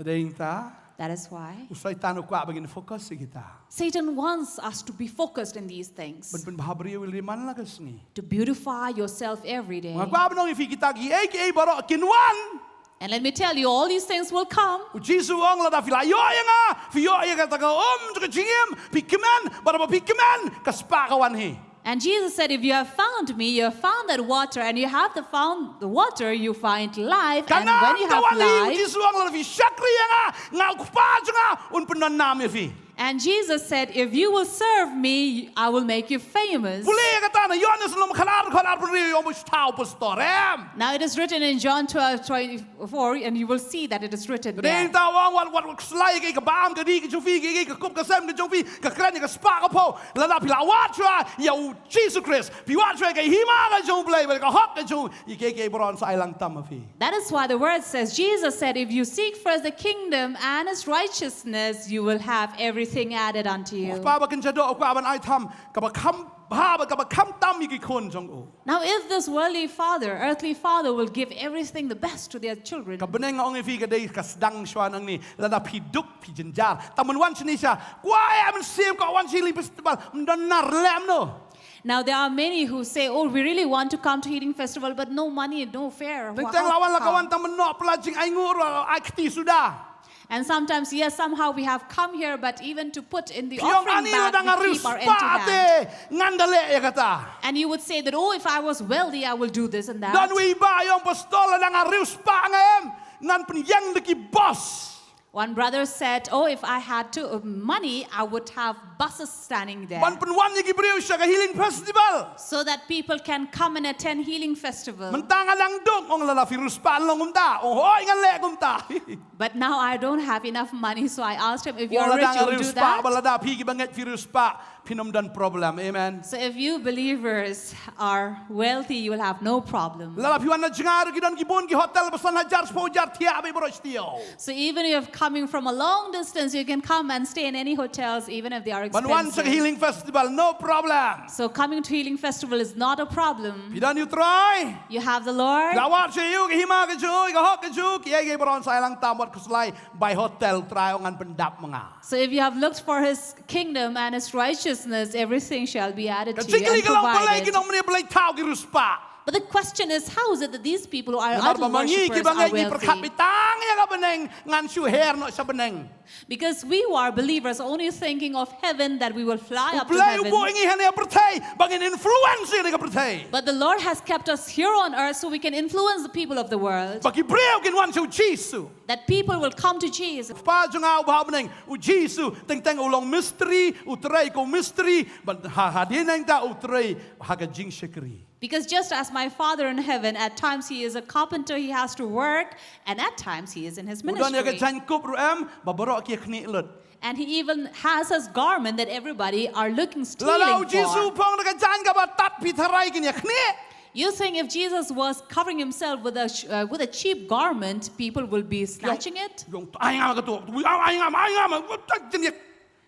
dei ta. That is why U Soitan u kwah ba ngin focus ïa kita. Satan wants us to be focused in these things. Ban pynbha briew ïa lade man la ka sngi. To beautify yourself every day. Nga kwah ban ong ïa phi kita kiei kiei baroh kin wan. And let me tell you, all these things will come. U Jisu u ong lada phi la ïoh ïa nga, phi ïoh ïa kata ka um jong ka jingim, phi kmen, bad haba phi kmen, ka spah ka wan hi. And Jesus said, "If you have found me, you have found that water, and you have the found the water, you find life, and when you have life." Ka nam ka wan hi, u Jisu u ong lada phi shakri ïa nga, nga u Kpa jong nga un pyndon nam ïa phi. And Jesus said, "If you will serve me, I will make you famous." Pule kata na Ïoannis lynnong khatar, khatar pule ïa u Mustau pastor em. Now it is written in John twelve twenty-four, and you will see that it is written there. Dei ta ong wat wat slai ka bam ka di ka jong phi, ka kup ka sem ka jong phi, ka kren ka spah ka phew. Lada phi la wad shuwa ïa u Jisu Khrist, phi wad shuwa ka hima ka jong u Blei, ka hok ka jong u, ïa kiei kiei baroh sa ai lang tam ha phi. That is why the word says, Jesus said, "If you seek first the kingdom and its righteousness, you will have everything added unto you." U Kpa ba kynja doh u kwah ban ai tham kaba kham bha bad kaba kham tam ïa ki khun jong u. Now, if this worldly father, earthly father, will give everything the best to their children, Ka bneng nga ong ïa phi ka dei ka sdang shuwa nangne, lada phi duk phi jynjar. Tang ban wan shane sha, kwah ïa mynsiem ka wan sha Healing Festival, ym don nar lem no. Now, there are many who say, "Oh, we really want to come to Healing Festival, but no money, no fare. Teng teng la wan la ka wan tang ban noh pla jingainguh ruh, ai kti suda." And sometimes, yes, somehow we have come here, but even to put in the offering bag, we keep our empty hand. Phi ong ani lada nga riewspah te, ngan da leh ïa kata. And you would say that, "Oh, if I was wealthy, I will do this and that." Don uwei ba ong, "Pastor, lada nga riewspah nga em, ngan pynïeng da ki bus." One brother said, "Oh, if I had to, uh, money, I would have buses standing there." Ban pynwan ïa ki briew sha ka Healing Festival. So that people can come and attend Healing Festival. Mynta nga dang duk, ong lada phi riewspah long kumta. Ong hooid ngan leh kumta. But now I don't have enough money, so I asked him, "If you are rich, you will do that?" Ba lada phi ki bangeit phi riewspah, phin ym don problem. Amen. So if you believers are wealthy, you will have no problem. Lada phi wan na jngai ruh ki don ki bun ki hotel ba san hajar, spah hajar, thiah beit baroh shi taïew. So even if coming from a long distance, you can come and stay in any hotels, even if they are Ban wan sha ka Healing Festival, no problem. So coming to Healing Festival is not a problem. Phi don ïa u Trai. You have the Lord. Phi la wad sha ïa u, ka hima ka jong u, ka hok ka jong u, kiei kiei baroh sa ïalang tam, wat khuslai, bai hotel, u Trai u ong ngan pyndap ma nga. So if you have looked for his kingdom and his righteousness, everything shall be added to you and provided. Ka jingkylli ka long, balei ki nongmane blei thaw ki riewspah? But the question is, how is it that these people who are idol worshippers are wealthy? Namar ba ma ngi kiba ngeit ngi pyrkhat beit tang ïa ka bneng, ngan shu her noh sha bneng. Because we who are believers are only thinking of heaven, that we will fly up to heaven. U Blei u buh ïa ngi hangne ha pyrthei ba ngin influence ïa ka pyrthei. But the Lord has kept us here on earth so we can influence the people of the world. Ba ki briew kin wan sha u Jisu. That people will come to Jesus. Kpa jong nga uba ha bneng, u Jisu, teng teng u long mystery, u trei kum u mystery, bad ha, hadien nangta u trei ha ka jingshakri. Because just as my Father in heaven, at times he is a carpenter, he has to work, and at times he is in his ministry. U don ïa ka jaiñkup ruh em, ba baroh ki khnieh lut. And he even has his garment that everybody are looking, stealing for. Lada u Jisu u phong da ka jaiñ kaba tad, phi tharai kin ïa khnieh? You think if Jesus was covering himself with a sh-, uh, with a cheap garment, people will be snatching it? Ïong, ïong, ai ngam ka tu, ai ngam, ai ngam, ai ngam, jan ïa,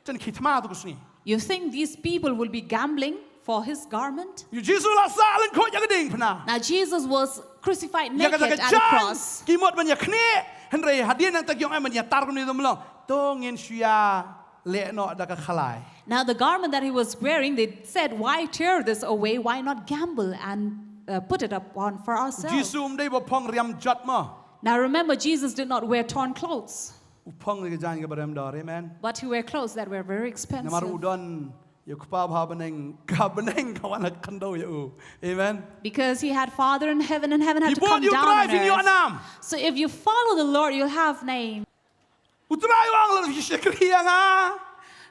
jan khie thma tu ka sngi. You think these people will be gambling for his garment? U Jisu la sah lyngkhuid ïa ka diengphna. Now Jesus was crucified naked at a cross. Ïa kata ka jaiñ ki mut ban ïa khnieh, hynrei hadien nangta ki ong, em, ban ïa tar kumne, to ym long. To ngin shu ïa leh noh da ka khalai. Now the garment that he was wearing, they said, "Why tear this away? Why not gamble and, uh, put it up on for ourselves?" U Jisu um dei ba phong riam jot mo. Now remember, Jesus did not wear torn clothes. U phong ïa ka jaiñ kaba rem dor, amen. But he wear clothes that were very expensive. Namar u don ïa u Kpa ba ha bneng, ka bneng ka wan ha khyndew ïa u. Amen. Because he had Father in heaven, and heaven had to come down on earth. Phi bud ïa u Trai, phin ïoh nam. So if you follow the Lord, you'll have name. U Trai u ong, lada phi shakri ïa nga.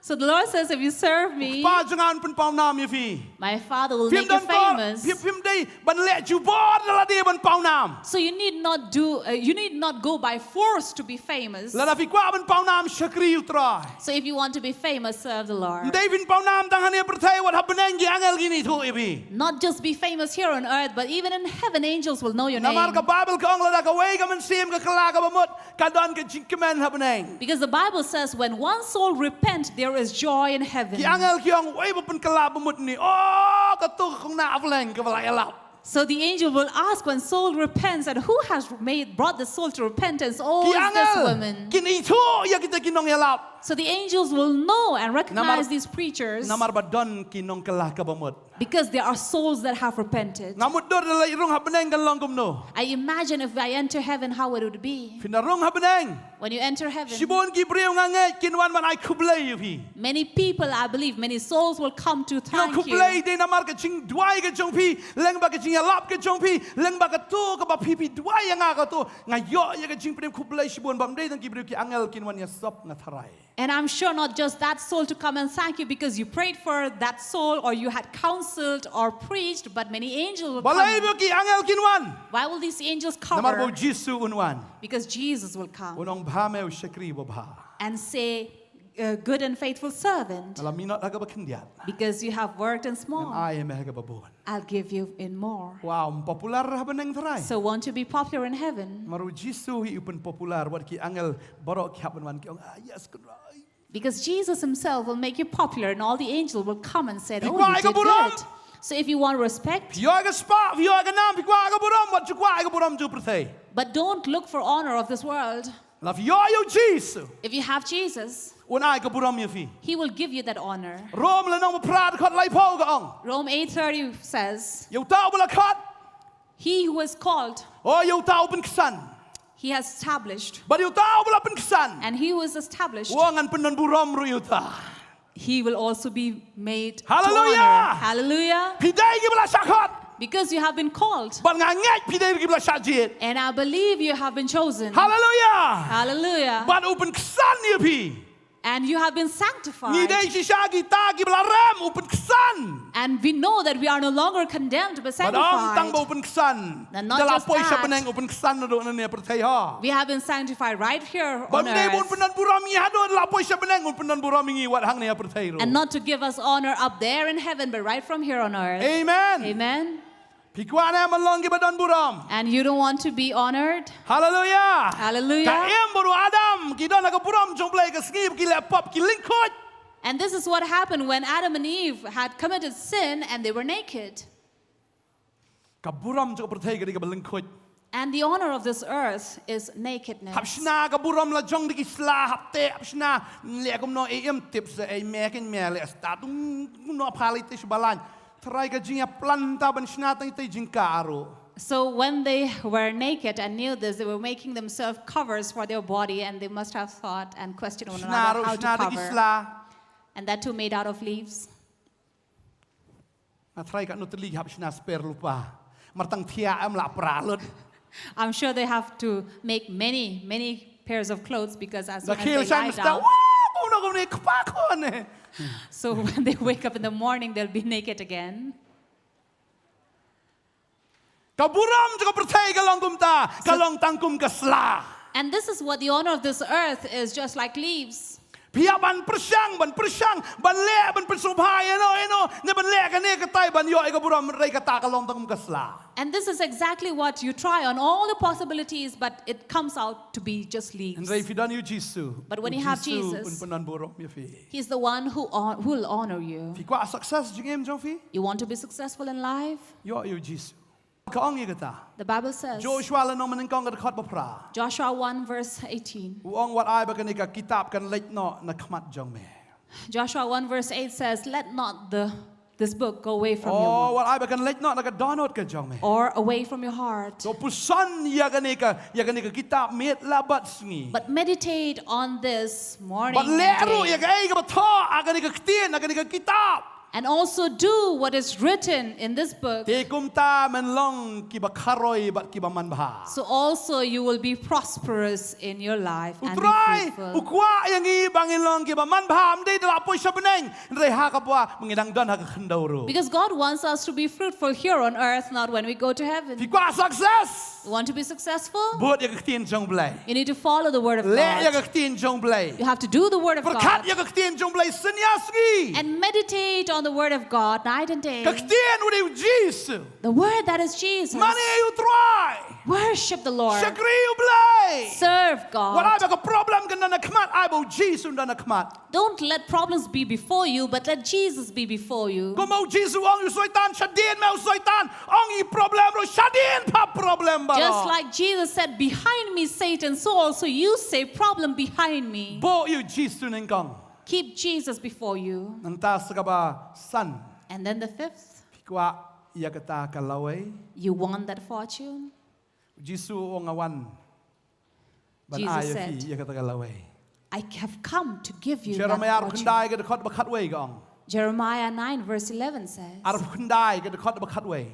So the Lord says, "If you serve me, u Kpa jong nga un pynpaw nam ïa phi." My Father will make you famous. Phim don kor, phim, phim dei ban leh jubor da lade ban paw nam. So you need not do, uh, you need not go by force to be famous. Lada phi kwah ban paw nam, shakri u Trai. So if you want to be famous, serve the Lord. Ym dei phin paw nam tang hangne ha pyrthei, wat ha bneng ki angel kin ithuh ïa phi. Not just be famous here on earth, but even in heaven, angels will know your name. Namar ka Baibl ka ong, lada kawei ka mynsiem ka kylla kaba mut, ka don ka jingkmen ha bneng. Because the Bible says when one soul repent, there is joy in heaven. Ki angel ki ong, wei ba pynkylla ba mut ne, oh, kato ka khynnah ha bneng kaba la ïalap. So the angel will ask when soul repents, and who has made, brought the soul to repentance? Oh, it's this woman. Ki angel kin ithuh ïa kita ki nongïalap. So the angels will know and recognize these preachers. Namar, namar ba don ki nongkylla kaba mut. Because there are souls that have repented. Nga mutdur lada rung ha bneng kan long kumno. I imagine if I enter heaven, how it would be. Phin da rung ha bneng. When you enter heaven, shibun ki briew nga ngeit kin wan ban ai khublei ïa phi. Many people, I believe, many souls will come to thank you. Ïa khublei dei namar ka jingduwai ka jong phi, lyngba ka jingïalap ka jong phi, lyngba kato kaba phi phi duwai ïa nga, kato nga ïoh ïa ka jingpynim khublei shibun, bym dei tang ki briew, ki angel kin wan ïasop, nga tharai. And I'm sure not just that soul to come and thank you because you prayed for that soul or you had counseled or preached, but many angels will come. Balei ba ki angel kin wan? Why will these angels cover? Namar ba u Jisu un wan. Because Jesus will come. Un ong, "Bha me u shakri babha." And say, "Uh, good and faithful servant." Nga la minot ha kaba khyndiat. Because you have worked in small. Ngan ai ïa me ha kaba bun. I'll give you in more. Wow, ym popular ha bneng tharai. So want to be popular in heaven. Namar u Jisu hi u pynpopular, wat ki angel baroh ki hap ban wan ki ong, "Ah, yes, Kynrad." Because Jesus himself will make you popular and all the angels will come and say, "Oh, you did good." Phi kwah ïa ka burom? So if you want respect, phi ïoh ïa ka spah, phi ïoh ïa ka nam, phi kwah ïa ka burom, wat ju kwah ïa ka burom jong u pyrthei. But don't look for honor of this world. Lada phi ïoh ïa u Jisu, if you have Jesus, un ai ka burom ïa phi. He will give you that honor. Rom lynnong ba phra dkhot laiphew ka ong. Rome eight thirty says, ïa uta uba la khot, he who is called, oh, ïa uta u pynksan. He has established. Bad ïa uta uba la pynksan, and he who is established, oh, ngan pyndonburom ruh ïa uta. He will also be made to honor. Hallelujah. Hallelujah. Phi dei kiba la shah khot. Because you have been called. Bad nga ngeit phi dei kiba la shah jied. And I believe you have been chosen. Hallelujah. Hallelujah. Bad u pynksan ïa phi. And you have been sanctified. Ngi dei shisha kita kiba la rem, u pynksan. And we know that we are no longer condemned but sanctified. Bad ym tang ba u pynksan. And not just that. Da la poi sha bneng, u pynksan ruh hangne ha pyrthei ho. We have been sanctified right here on earth. Bym dei ba un pyndonburom ïa ngi haduh da la poi sha bneng, un pyndonburom ïa ngi wat hangne ha pyrthei ruh. And not to give us honor up there in heaven, but right from here on earth. Amen. Amen. Phi kwah ne em ban long kiba donburom? And you don't want to be honored? Hallelujah. Hallelujah. Ka Im bad u Adam ki don ha ka burom jong u Blei, ka sngi ba ki leh pop ki lyngkhuid. And this is what happened when Adam and Eve had committed sin and they were naked. Ka burom jong ka pyrthei ka dei kaba lyngkhuid. And the honor of this earth is nakedness. Hap shna ka burom la jong da ki sla, hap teh, hap shna, leh kumno, eh, im tip sa, eh, me kin me leh sta tung no pha lei te shu ba lain. Tharai ka jingïaplan ta ban shna tang te jingkah ruh. So when they were naked and knew this, they were making themselves covers for their body, and they must have thought and questioned one another how to cover. Shna ruh, shna da ki sla. And that too made out of leaves. Nga tharai katno tylli ki hap shna spare lypa. Mar tang thiah em lah pra lut. I'm sure they have to make many, many pairs of clothes because as soon as they lie down, wah, kumno kumne, kpa kumne. So when they wake up in the morning, they'll be naked again. Ka burom jong ka pyrthei ka long kumta, ka long tang kum ka sla. And this is what the honor of this earth is, just like leaves. Phi hap ban pyrshang, ban pyrshang, ban leh, ban pynsngewbha ïano ïano, ne ban leh kane katai ban ïoh ïa ka burom, hynrei kata ka long tang kum ka sla. And this is exactly what you try on all the possibilities, but it comes out to be just leaves. Hynrei phi don ïa u Jisu. But when you have Jesus, u Jisu un pynhon burom ïa phi. He's the one who hon-, who will honor you. Phi kwah success jingim jong phi? You want to be successful in life? Ïoh ïa u Jisu. Ka ong ïa kata. The Bible says, Joshua lynnong mynnyngkong ka dkhot ba phra. Joshua one verse eighteen. U ong, wat ai ba kane ka kitab kan leit noh na khmat jong me. Joshua one verse eight says, let not the, this book go away from your mouth. Oh, wat ai ba kan leit noh na ka dohnud ka jong me. Or away from your heart. To puson ïa kane ka, ïa kane ka kitab miet la bad sngi. But meditate on this morning and day. Bad leh ruh ïa kaei kaba thoh ha kane ka ktien, ha kane ka kitab. And also do what is written in this book. Te kumta men long kiba kharoi bad kiba manbha. So also you will be prosperous in your life and be fruitful. U Trai u kwah ïa ngi ba ngin long kiba manbha, ym dei da la poi sha bneng, hynrei ha kaba ngi dang don ha ka khyndew ruh. Because God wants us to be fruitful here on earth, not when we go to heaven. Phi kwah success? You want to be successful? Bud ïa ka ktien jong U Blei. You need to follow the word of God. Leh ïa ka ktien jong U Blei. You have to do the word of God. Pyrkhat ïa ka ktien jong U Blei synñia sngi. And meditate on the word of God night and day. Ka ktien u dei u Jisu. The word that is Jesus. Mane ïa u Trai. Worship the Lord. Shakri U Blei. Serve God. Wat ai ba ka problem kan don ha khmat, ai ba u Jisu un don ha khmat. Don't let problems be before you, but let Jesus be before you. Kumba u Jisu u ong ïa u Soitan, shadien me u Soitan, ong i problem ruh, shadien pha problem baroh. Just like Jesus said, behind me, Satan, so also you say, problem behind me. Buh ïa u Jisu nyngkong. Keep Jesus before you. Nangta sa kaba san. And then the fifth. Phi kwah ïa kata ka lawei? You want that fortune? U Jisu u ong, nga wan ban ai ïa phi ïa kata ka lawei. Jesus said, I have come to give you that fortune. Jeremiah arphew khyndai ka dkhot ba khatwei ka ong. Jeremiah nine verse eleven says, arphew khyndai ka dkhot ba khatwei.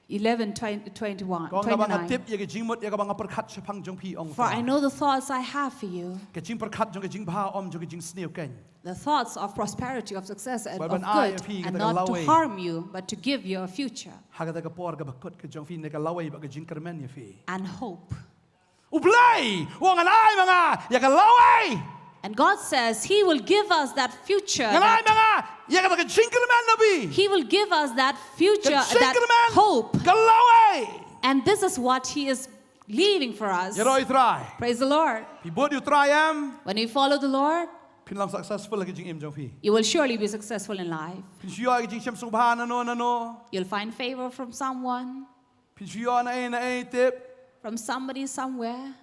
Eleven, twenty, twenty-one, twenty-nine. Ka ong, naba nga tip ïa ka jingmut ïa kaba nga pyrkhat shaphang jong phi, ong U Trai. For I know the thoughts I have for you. Ka jingpyrkhat jong ka jingbha, ym jong ka jingsniew keiñ. The thoughts of prosperity, of success, and of good, and not to harm you, but to give you a future. Ha kata ka por kaba kut ka jong phi, ne ka lawei bad ka jingkyrmen ïa phi. And hope. U Blei u ong, ngan ai ma nga ïa ka lawei. And God says He will give us that future. Ngan ai ma nga ïa kata ka jingkyrmen na phi. He will give us that future, that hope. Ka jingkyrmen, ka lawei. And this is what He is leaving for us. Ïaroh ïa U Trai. Praise the Lord. Phi bud ïa U Trai em? When you follow the Lord, phin long successful ha ka jingim jong phi. You will surely be successful in life. Phin shu ïoh ïa ka jingshem sngewbha nano nano. You'll find favor from someone. Phin shu ïoh na ei na ei tip. From somebody somewhere.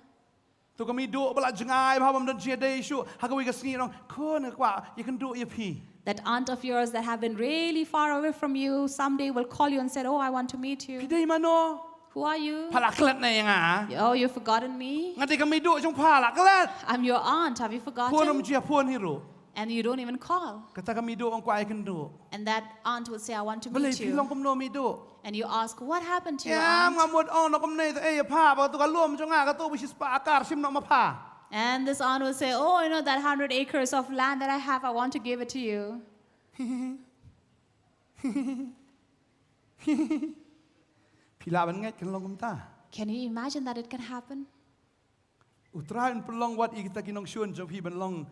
To ka meiduh ba la jngai bha bym don jingïadei shuh, ha kawei ka sngi nong, khun nga kwah ïakynduh ïa phi. That aunt of yours that have been really far away from you, someday will call you and said, oh, I want to meet you. Phi dei mano? Who are you? Pha la klet ne ïa nga? Oh, you've forgotten me? Nga dei ka meiduh jong pha, la klet. I'm your aunt. Have you forgotten? Phone ym ju ïa phone hi ruh. And you don't even call. Kata ka meiduh ong, kwah ïakynduh. And that aunt will say, I want to meet you. Balei phi long kumno meiduh? And you ask, what happened to you, aunt? Ïa, nga mut ong noh kumne, eh, ïa pha, ba katu ka lum jong nga, katu ba shispah akar, shim noh ma pha. And this aunt will say, oh, you know, that hundred acres of land that I have, I want to give it to you. Phi lah ban ngeit kan long kumta? Can you imagine that it can happen? U Trai un pynlong wat ïa kita ki nongshun jong phi ban long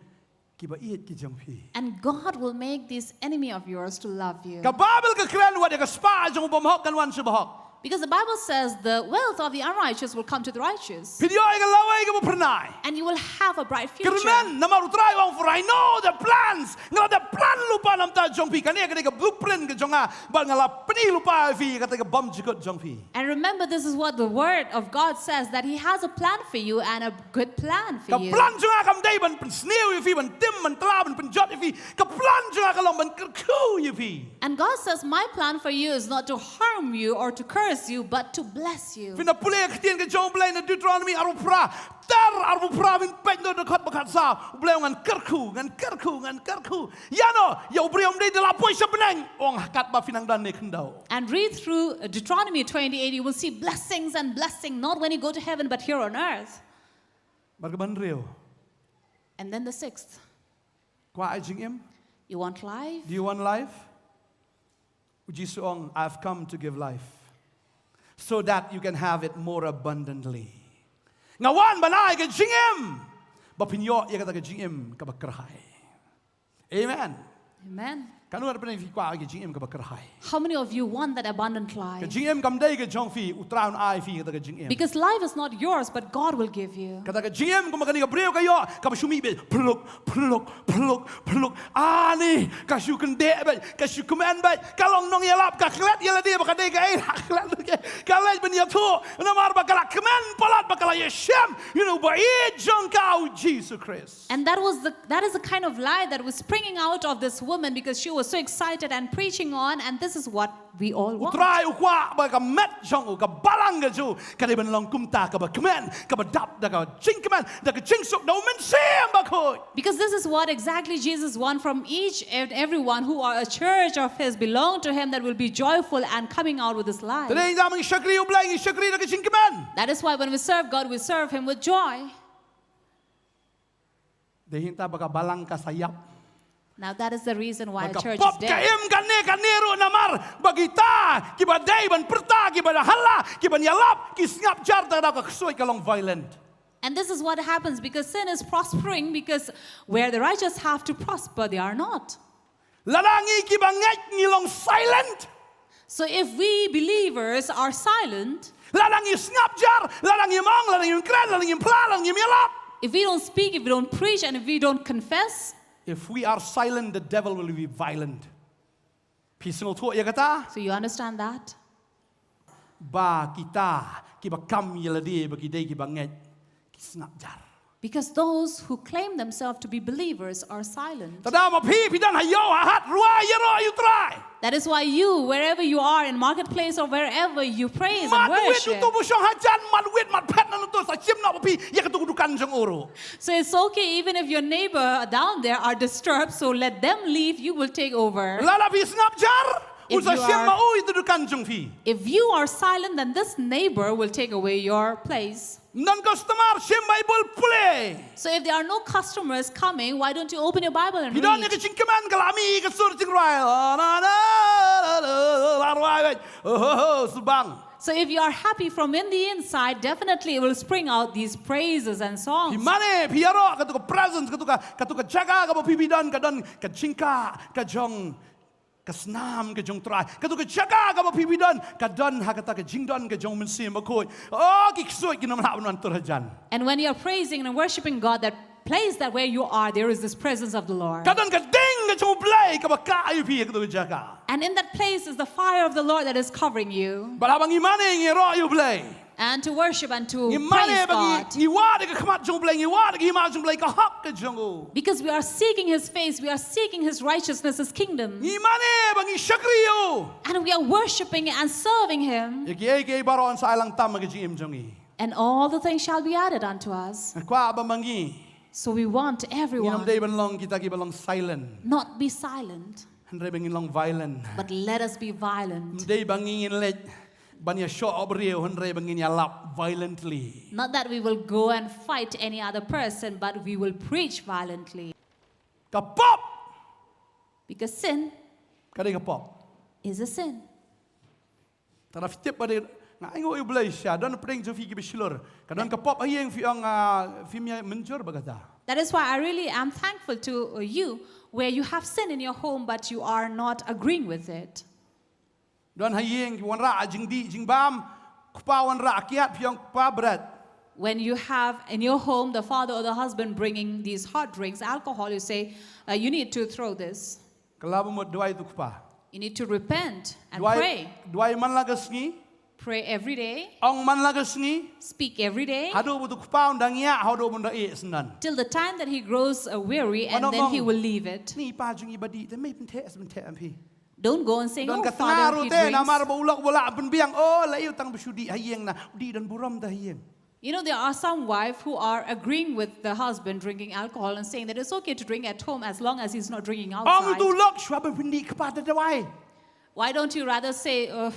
kiba ïeit ki jong phi. And God will make this enemy of yours to love you. Ka Baibl ka kren wat ïa ka spah jong u bymhok kan wan sha bahok. Because the Bible says the wealth of the unrighteous will come to the righteous. Phin ïoh ïa ka lawei kaba phyrnai. And you will have a bright future. Kyrmen namar U Trai u ong, for I know the plans. Nga la dep plan lypa namar jong phi. Kane ka dei ka blueprint ka jong nga. Bad nga la pyni lypa ïa phi ïa kata ka bymjukut jong phi. And remember, this is what the word of God says, that He has a plan for you and a good plan for Ka you. plan jong nga kam dei ban pynsniew ïa phi, ban tim, ban tla, ban pynjot ïa phi. Ka plan jong nga ka long ban kyrkhu ïa phi. And God says, my plan for you is not to harm you or to curse you, but to bless you. Phin da pule ïa ka ktien ka jong U Blei na Deuteronomy arphew phra. Ter arphew phra, phin peit noh dkhot ba khatsaw. U Blei u ong, ngan kyrkhu, ngan kyrkhu, ngan kyrkhu. Ïa no, ïa u briew ym dei da la poi sha bneng. U ong, katba phi nang don ne khyndew. And read through Deuteronomy twenty-eight, you will see blessings and blessing, not when you go to heaven, but here on earth. Bad kaba hynriew. And then the sixth, Kwah ai jingim? you want life? Do you want life? U Jisu u ong, I've come to give life. So that you can have it more abundantly. Nga wan ban ai ka jingim. Ba phin ïoh ïa kata ka jingim kaba kyrhai. Amen. Amen. Katno ngut hynrei phi kwah ka jingim kaba kyrhai? How many of you want that abundant Ka life? Jingim kam dei ka jong phi, U Trai un ai phi kata ka jingim. Because life is not yours, but God will give you. Kata ka jingim kumba kane ka briew ka ïoh, kaba shu mih beit, phluk, phluk, phluk, phluk. Ani, ka shu kyndeh beit, ka shu kmen beit, ka long nongïalap, ka klet ïa lade ba ka dei kaei, ka klet, ka leit ban ïathuh namar ba ka la kmen palat, ba ka la ïashem ïa u ba ïeit jong ka, U Jisu Khrist. And that was the that is the kind of life that was springing out of this woman, because she was so excited and preaching on, and this is what we all U want. Trai u kwah ba ka met jong u, ka balang ka jong u, ka dei ban long kumta, kaba kmen, kaba dap da ka jingkmen, da ka jingsuk, da U Mynsiem Bakhuid. Because this is what exactly Jesus wants from each and everyone who are a church of His, belong to Him, that will be joyful and coming out with this life. Te dei ïa ngi shakri U Blei, ngi shakri da ka jingkmen. That is why when we serve God, we serve Him with joy. Dei hangta ba ka balang ka sa ïap. Now that is the reason why Ba a ka church pop is ka dead. im kane kane ruh namar ba kita kiba dei ban pyrta, kiba da hala, kiba da ïalap, ki sngap jar, te da ka ksuid ka long violent. And this is what happens because sin is prospering, because where the righteous have to prosper, they are not. Lada ngi kiba ngeit ngi long silent. So if we believers are silent, Lada ngi sngap jar, lada ngi ong, lada ngi kren, lada ngi phla, lada ngi ïalap. if we don't speak, if we don't preach, and if we don't confess, If we are silent, the devil will be violent. Phi sngewthuh ïa kata? so you understand that? Ba kita kiba kam ïa lade ba ki dei kiba ngeit, ki sngap jar. Because those who claim themselves to be believers are silent. Te da ma phi, phi don ha ïew ha hat, rwai ïaroh ïa U Trai. That is why you, wherever you are, in marketplace or wherever, you praise and Mat wit worship. Uto ba shong hajan, mat wit, mat phet, nangta sa shim noh ba phi ïa katu ka dukan jong u ruh. So it's okay even if your neighbor down there are disturbed, so let them leave, you will take over. Lada phi sngap jar, u If sa you shim are- ma u ïa katu ka dukan jong phi. If you are silent, then this neighbor will take away your place. Ym don customer, shim Baibl, pule. So if there are no customers coming, why don't you open your Bible and Phi don ïa ka read? jingkmen, ka la mih ka sur jingrwai. La, la, la, la, la, la, la, rwai, wait. Oh, ho, ho, subang. So if you are happy from in the inside, definitely it will spring out these praises and songs. Phi mane, phi ïaroh katu ka presence, katu ka, katu ka jaka kaba phi, phi don, ka don ka jingkah ka jong ka snam ka jong U Trai. Katu ka jaka kaba phi, phi don, ka don ha kata ka jingdon ka jong U Mynsiem Bakhuid. Oh, ki ksuid kin ym lah ban wan tur hajan. And when you're praising and worshiping God, that place that where you are, there is this presence of the Lord. Ka don ka ding ka jong U Blei kaba kah ïa phi ha katu ka jaka. And in that place is the fire of the Lord that is covering you. Bad haba ngi mane ngi ïaroh ïa U Blei. And to worship and to Ngi praise mane ba ngi, God. Ngi wad ïa ka khmat jong U Blei, ngi wad ïa ka hima jong U Blei, ka hok ka jong u. Because we are seeking His face, we are seeking His righteousness, His kingdom. Ngi mane ba ngi shakri ïa u. And we are worshiping and serving Him. Ïa kiei kiei baroh yn sa ai lang tam ha ka jingim jong ngi. And all the things shall be added unto us. Nga kwah ba ma ngi, So we want ngin ym everyone dei ban long kita kiba long silent. Not be silent, Hynrei ba ngin long violent. But let us be violent. Ym dei ba ngin leit ban ïashoh briew, hynrei ba ngin ïalap violently. Not that we will go and fight any other person, but we will preach violently. Ka pop. Because sin Ka dei ka pop. Is a sin. Te lada phi tip ba dei, nga ainguh ïa U Blei shisha, don pdeng jong phi kiba shlur. Ka don ka pop ha ïing, phi ong, ah, phim ïa mynjur bad kata. That is why I really am thankful to, uh, you, where you have sin in your home, but you are not agreeing with it. Don ha ïing ki wanrah jingdih jingbam, kpa wanrah kiad phi ong kpa bret. When you have in your home the father or the husband bringing these hot drinks, alcohol, you say, uh, you need to throw this. Ka la ba mut duwai tu kpa. You need to repent and pray. Duwai man la ka sngi. Pray every day. Ong man la ka sngi. Speak every day. Haduh ba tu kpa un da ngiah, haduh ba un da ïeh syndon. Till the time that he grows uh, weary and then he will leave it. Ni pa jong i ba dih te, mei pyntheh, pyntheh am phi. Don't go and say, "Oh, Father, he drinks." Namar ba u lok ba lah pynbiang, oh, la ïoh tang ba shu dih ha ïing na, u dih don burom da ha ïing. You know, there are some wife who are agreeing with the husband drinking alcohol and saying that it's okay to drink at home as long as he's not drinking outside. Ong tu lok, shuwa ba phin dih kpa da duwai. Why don't you rather say, uh,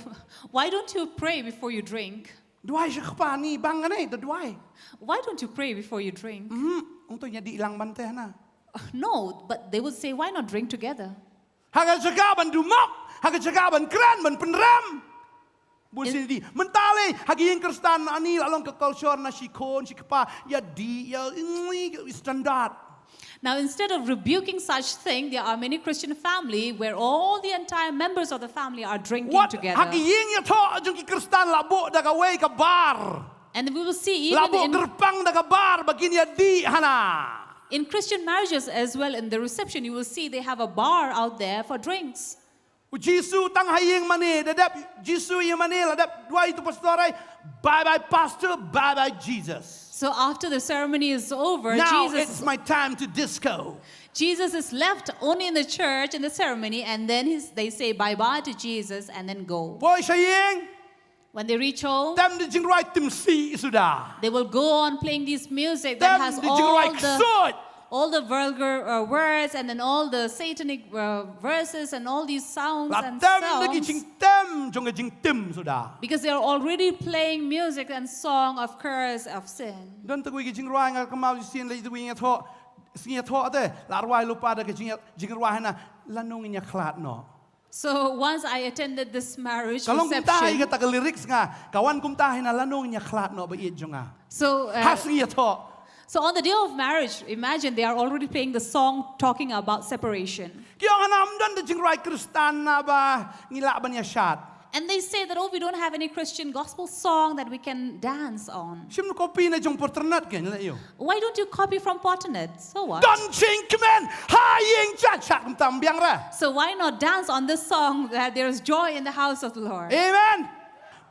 why don't you pray before you drink? Duwai sha kpa, ni bang ne da duwai. Why don't you pray before you drink? Mhm. Ong tu ïa dih lang ban te na. No, but they would say, why not drink together? Ha ka jaka ban dumok, ha ka jaka ban kren, ban pynrem. Bun sien dih. Mynta lei, ha ki ïing Khristan ani la long ka culture na shi khun shi kpa, ïa dih, ïa standard. Now, instead of rebuking such thing, there are many Christian family where all the entire members of the family are drinking together. Ha ki ïing ïathoh jong ki Khristan la buh da kawei ka bar. And we will see even in, kyrpang da ka bar ba kin ïa dih hana. In Christian marriages as well, in the reception, you will see they have a bar out there for drinks. U Jisu tang ha ïing mane, da dep Jisu ïing mane, la dep duwai tu pastor ai, bye bye pastor, bye bye Jesus. So after the ceremony is over, now Jesus, it's my time to disco. Jesus is left only in the church in the ceremony, and then he's, they say bye bye to Jesus and then go. Poi sha ïing. When they reach home, tem da jingrwai tim sih suda. They will go on playing this music that has all the, all the vulgar uh, words and then all the satanic uh, verses and all these sounds and sounds. La tem da ki jingtem jong ka jingtim suda. Because they are already playing music and song of curse, of sin. Don te kawei ki jingrwai nga kynmaw shisien, lei te kawei ïathoh, sngi ïathoh te, la rwai lypa da ka jing, jingrwai hana, lano ngin ïa khlad noh. So once I attended this marriage reception. Ka long kumta hi kata ka lyrics nga, ka wan kumta hi na, lano ngin ïa khlad noh ba ïeit jong nga. So uh, ha sngi ïathoh. So on the day of marriage, imagine they are already playing the song talking about separation. Ki ong hana, ym don da jingrwai Khristan na ba ngi lah ban ïa shad. And they say that, oh, we don't have any Christian gospel song that we can dance on. Shim copy na jong Patterson, kan leh ïoh. Why don't you copy from Patterson? So what? Don jingkmen ha ïing, shat shat kumta ym biang re. So why not dance on this song that there's joy in the house of the Lord? Amen.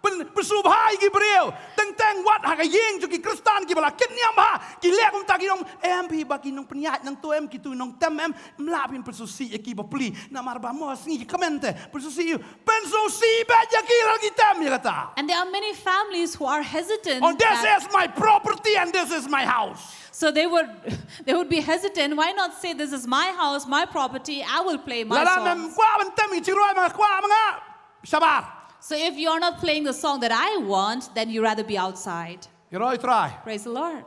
Pyn, pynsngewbha ïa ki briew. Teng teng wat ha ka ïing jong ki Khristan kiba la kit niam bha, ki leh kumta, ki ong em, phi ba ki nongpynïaid nangto em, kitu nongtem em, ym lah phin pynsngewsih ïa ki bapli. Namar ba mo sngi ki kmen te pynsngewsih ïa u. Pynsngewsih beit ïa ki lada ki tem ïa kata. And there are many families who are hesitant. Oh, this is my property and this is my house. So they would, they would be hesitant. Why not say, this is my house, my property, I will play my songs. Lada mem kwah ban tem ki jingrwai ma nga, kwah ma nga, shabar. So if you're not playing the song that I want, then you rather be outside. Ïaroh Trai. Praise the Lord.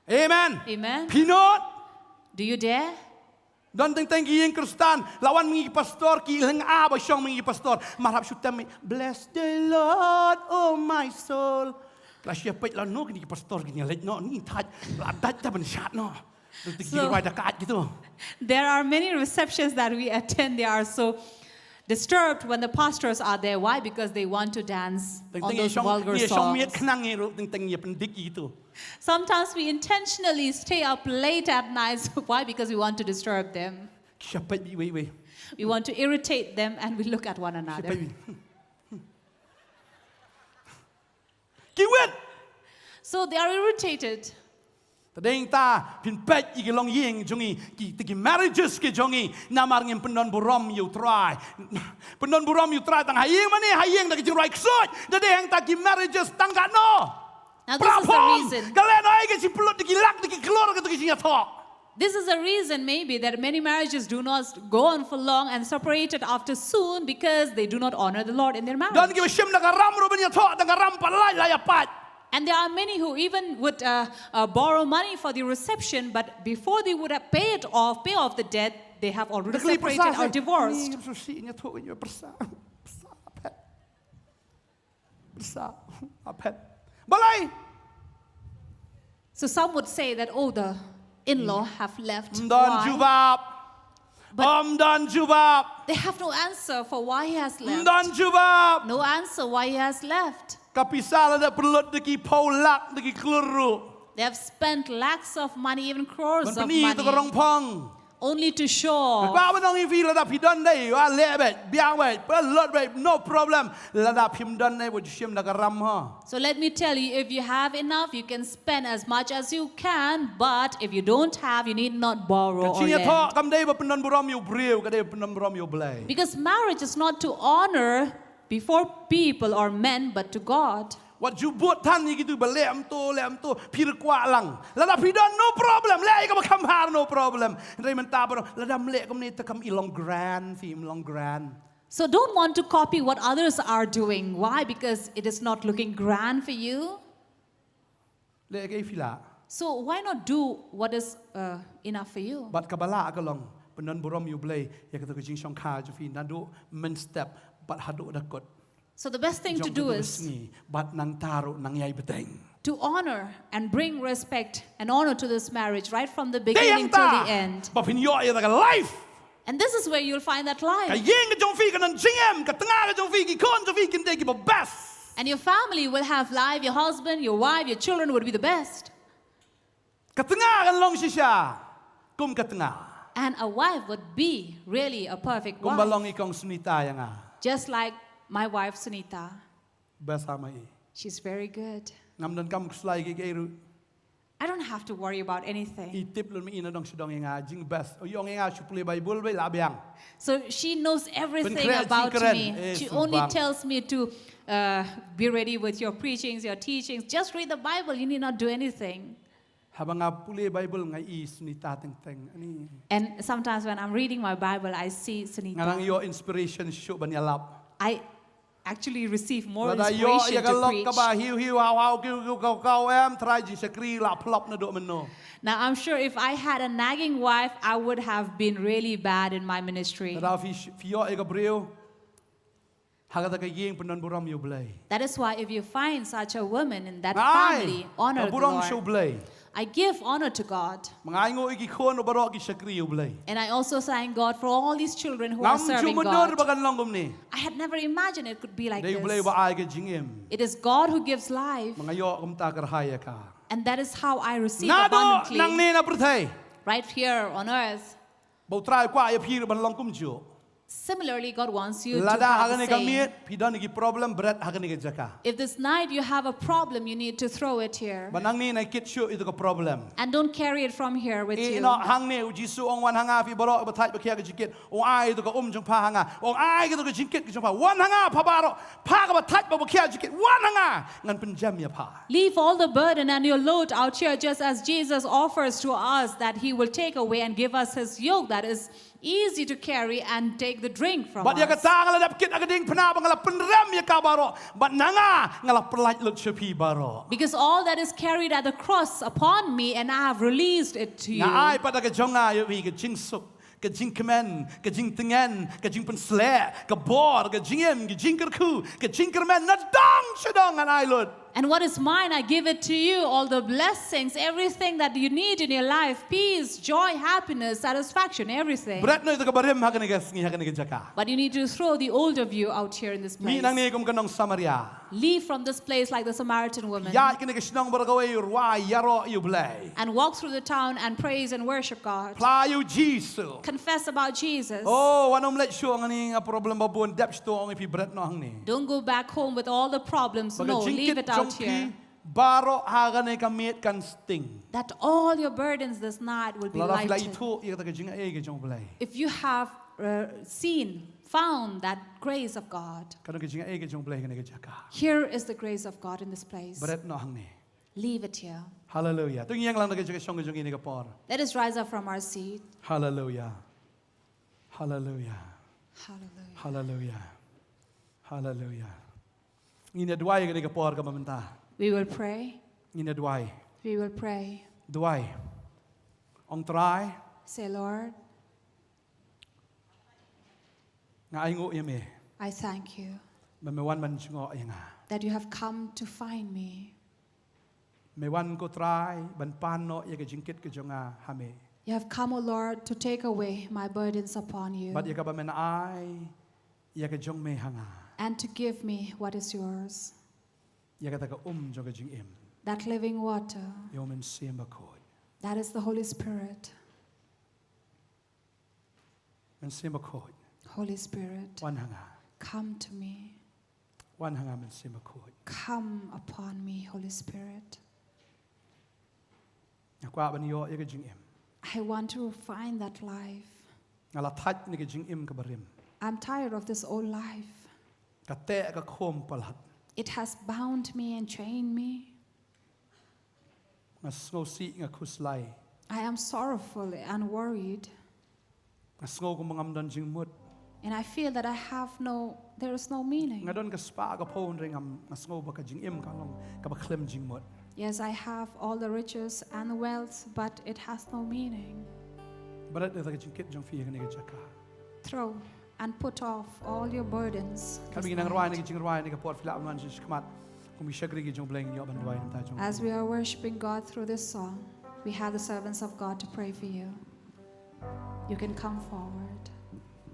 Amen. Amen. Phi nud? Do you dare? Don teng teng ki ïing Khristan la wan ma ngi ki pastor, ki lynga ba shong ma ngi ki pastor. Mar hap shu tem, bless the Lord, oh my soul. La shu peit lano kine ki pastor kin ïa leit noh, ngi thait la dait ta ban shad noh. Don teng ki jingrwai da ka ait kitu. There are many receptions that we attend, they are so disturbed when the pastors are there. Why? Because they want to dance on those vulgar songs. Teng teng ïa shong miet khnang ïa ruh, teng teng ïa pyndik kitu. Sometimes we intentionally stay up late at night. Why? Because we want to disturb them. Ki shah peit beit wei wei. We want to irritate them and we look at one another. Ki wit. So they are irritated. Te dei nangta phin peit ïa ki longïing jong ngi, ki, te ki marriages ki jong ngi, namar ngim pyndon burom ïa U Trai. Pyndon burom ïa U Trai tang ha ïing mane ha ïing da ki jingrwai ksuid. Te dei hangta ki marriages tang katno. Now this is the reason. Ka leh noh ïa ka jingpynlut da ki lak da ki klur, ka tu ki jingïathoh. This is the reason maybe that many marriages do not go on for long and separated after soon because they do not honor the Lord in their marriage. Don kiba shim da ka ram ruh ban ïathoh, da ka ram pat la ïa pait. And there are many who even would uh, uh, borrow money for the reception, but before they would have paid off, pay off the debt, they have already separated or divorced. So some would say that, oh, the in-law have left. Why? But ym don jubab. They have no answer for why he has left. Ym don jubab. No answer why he has left. Ka pisa la da pynlut da ki phew lak, da ki klur ruh. They have spent lakhs of money, even crores of money. Ban pyni ïa ka rong phong. Only to show off. Ka kwah ban ong ïa phi, lada phi don dei, wa leh beit, biang beit, pynlut beit, no problem. Lada phim don dei, wat ju shim da ka ram ha. So let me tell you, if you have enough, you can spend as much as you can, but if you don't have, you need not borrow or lend. Ka jingïathoh kam dei ba pyndon burom ïa u briew, ka dei ba pyndon burom ïa u Blei. Because marriage is not to honor before people or men, but to God. Wat ju bud than ïa kitu ba leh ym to, leh ym to, phi ruh kwah lang. Lada phi don, no problem, leh ïa kaba kham bha, no problem. Hynrei mynta baroh, lada ym leh kumne te kam i long grand, phi im long grand. So don't want to copy what others are doing. Why? Because it is not looking grand for you. Leh kaei phi lah. So why not do what is, uh, enough for you? Bad kaba lah ka long, pyndon burom ïa u Blei ïa kata ka jingshongkha jong phi naduh mynstep bad haduh da kut. So the best thing to do is jong kata ka sngi, bad nangta ruh nang ïai bteng. To honor and bring respect and honor to this marriage right from the beginning till the end. Dei hangta ba phin ïoh ïa kata ka life. And this is where you'll find that life. Ka ïing ka jong phi kan don jingim, ka tnga ka jong phi, ki khun jong phi kin dei kiba best. And your family will have life, your husband, your wife, your children would be the best. Ka tnga kan long shisha kum ka tnga. And a wife would be really a perfect wife. Kumba long i kong Sunita ïa nga. Just like my wife Sunita. Best ha ma i. She's very good. Ngam donkam khuslai kiei kiei ruh. I don't have to worry about anything. I tip lut ma i nadong shadong ïa nga, jing best. U ong ïa nga shu pule Bible beit la biang. So she knows everything about me. Pynkhreh jingkren, eh, shu bang. She only tells me to, uh, be ready with your preachings, your teachings. Just read the Bible. You need not do anything. Haba nga pule Bible nga i Sunita teng teng. Ani. And sometimes when I'm reading my Bible, I see Sunita. Nga nang ïoh inspiration shuh ban ïalap. I actually receive more inspiration to preach. Lada ïoh ïa ka lok kaba hiu hiu hau hau kiu kiu kau kau em, trai jingshakri la phlop naduh mynno. Now, I'm sure if I had a nagging wife, I would have been really bad in my ministry. Lada phi, phi ïoh ïa ka briew ha kata ka ïing pyndon burom ïa u Blei. That is why if you find such a woman in that family, honor the Lord. Nga ai ka burom sha u Blei. I give honor to God. Ma nga ainguh ïa ki khun baroh ki shakri ïa u Blei. And I also thank God for all these children who are serving God. Ngam ju mutdur ba kan long kumne. I had never imagined it could be like this. Dei u Blei ba ai ka jingim. It is God who gives life. Ma nga ïoh kumta kyrhai ïa ka. And that is how I receive abundantly. Naduh nangne na pyrthei. Right here on earth. Ba u Trai u kwah ïa phi ruh ban long kumjuh. Similarly, God wants you to have the same. Lada ha kane ka miet phi don ki problem, bret ha kane ka jaka. If this night you have a problem, you need to throw it here. Ba nangne nai kit shuh ïa ka problem. And don't carry it from here with you. Ïeh noh hangne, u Jisu u ong, wan ha nga phi baroh ba thait ba khia ka jingkit. U ong, ai ïa ka um jong pha ha nga. U ong, ai ïa ka jingkit ka jong pha. Wan ha nga pha baroh. Pha kaba thait bad ba khia jingkit. Wan ha nga. Ngan pynjem ïa pha. Leave all the burden and your load out here, just as Jesus offers to us that he will take away and give us his yoke that is easy to carry and take the drink from us. Bad ïa kata nga la dep kit ha ka diengphna ba nga la pynrem ïa ka baroh. Bad na nga nga la pyllait lut sha phi baroh. Because all that is carried at the cross upon me and I have released it to you. Nga ai pat da ka jong nga ïa phi ka jingsuk, ka jingkmen, ka jingtngen, ka jingpynsleh, ka bor, ka jingim, ka jingkyrkhu, ka jingkyrmen, nadong shadong ngan ai lut. And what is mine, I give it to you. All the blessings, everything that you need in your life, peace, joy, happiness, satisfaction, everything. Bret noh ïa ka barim ha kane ka sngi, ha kane ka jaka. But you need to throw the old of you out here in this place. Mih nangne kum ka nong Samaria. Leave from this place like the Samaritan woman. Ïaid kane ka shnong baroh kawei, rwai ïaroh ïa u Blei. And walk through the town and praise and worship God. Phla ïa u Jisu. Confess about Jesus. Oh, wat nym leit shuh, nga ni nga problem babun, dep shuh to, ong ïa phi, bret noh hangne. Don't go back home with all the problems. No, leave it out here. Ba ka jingkit jong phi baroh ha kane ka miet kan sting. That all your burdens this night will be lightened. Lada phi la ithuh ïa kata ka jingai ka jong u Blei. If you have, uh, seen, found that grace of God. Kata ka jingai ka jong u Blei ha kane ka jaka. Here is the grace of God in this place. Bret noh hangne. Leave it here. Hallelujah. To ngin ïeng lang na ka jingïashong ka jong ngi ha kane ka por. Let us rise up from our seat. Hallelujah. Hallelujah. Hallelujah. Hallelujah. Hallelujah. Ngin ïa duwai ha kane ka por kaba mynta. We will pray. Ngin ïa duwai. We will pray. Duwai. Ong Trai. Say, Lord. Nga ainguh ïa me. I thank you. Ba me wan ban jngoh ïa nga. That you have come to find me. Me wan ko Trai ban pan noh ïa ka jingkit ka jong nga ha me. You have come, O Lord, to take away my burdens upon you. Bad ïa kaba men ai ïa ka jong me ha nga. And to give me what is yours. Ïa kata ka um jong ka jingim. That living water. Ïa u Mynsiem Bakhuid. That is the Holy Spirit. Mynsiem Bakhuid. Holy Spirit. Wan ha nga. Come to me. Wan ha nga Mynsiem Bakhuid. Come upon me, Holy Spirit. Nga kwah ban ïoh ïa ka jingim. I want to find that life. Nga la thait na ka jingim kaba rim. I'm tired of this old life. Ka teh ka khum palat. It has bound me and chained me. Nga sngewsih, nga khuslai. I am sorrowful and worried. Nga sngew kumba ngam don jingmut. And I feel that I have no, there is no meaning. Nga don ka spah ka phew hynrei ngam, nga sngew ba ka jingim ka long kaba khlem jingmut. Yes, I have all the riches and the wealth, but it has no meaning. Bret ïa ka jingkit jong phi ha kane ka jaka. Throw and put off all your burdens. Katba ngi nang rwai na ka jingrwai na ka por, phi lah ban wan sha khmat. Kum ki shakri ki jong U Blei ngin ïoh ban duwai na ka bynta jong phi. As we are worshiping God through this song, we have the servants of God to pray for you. You can come forward.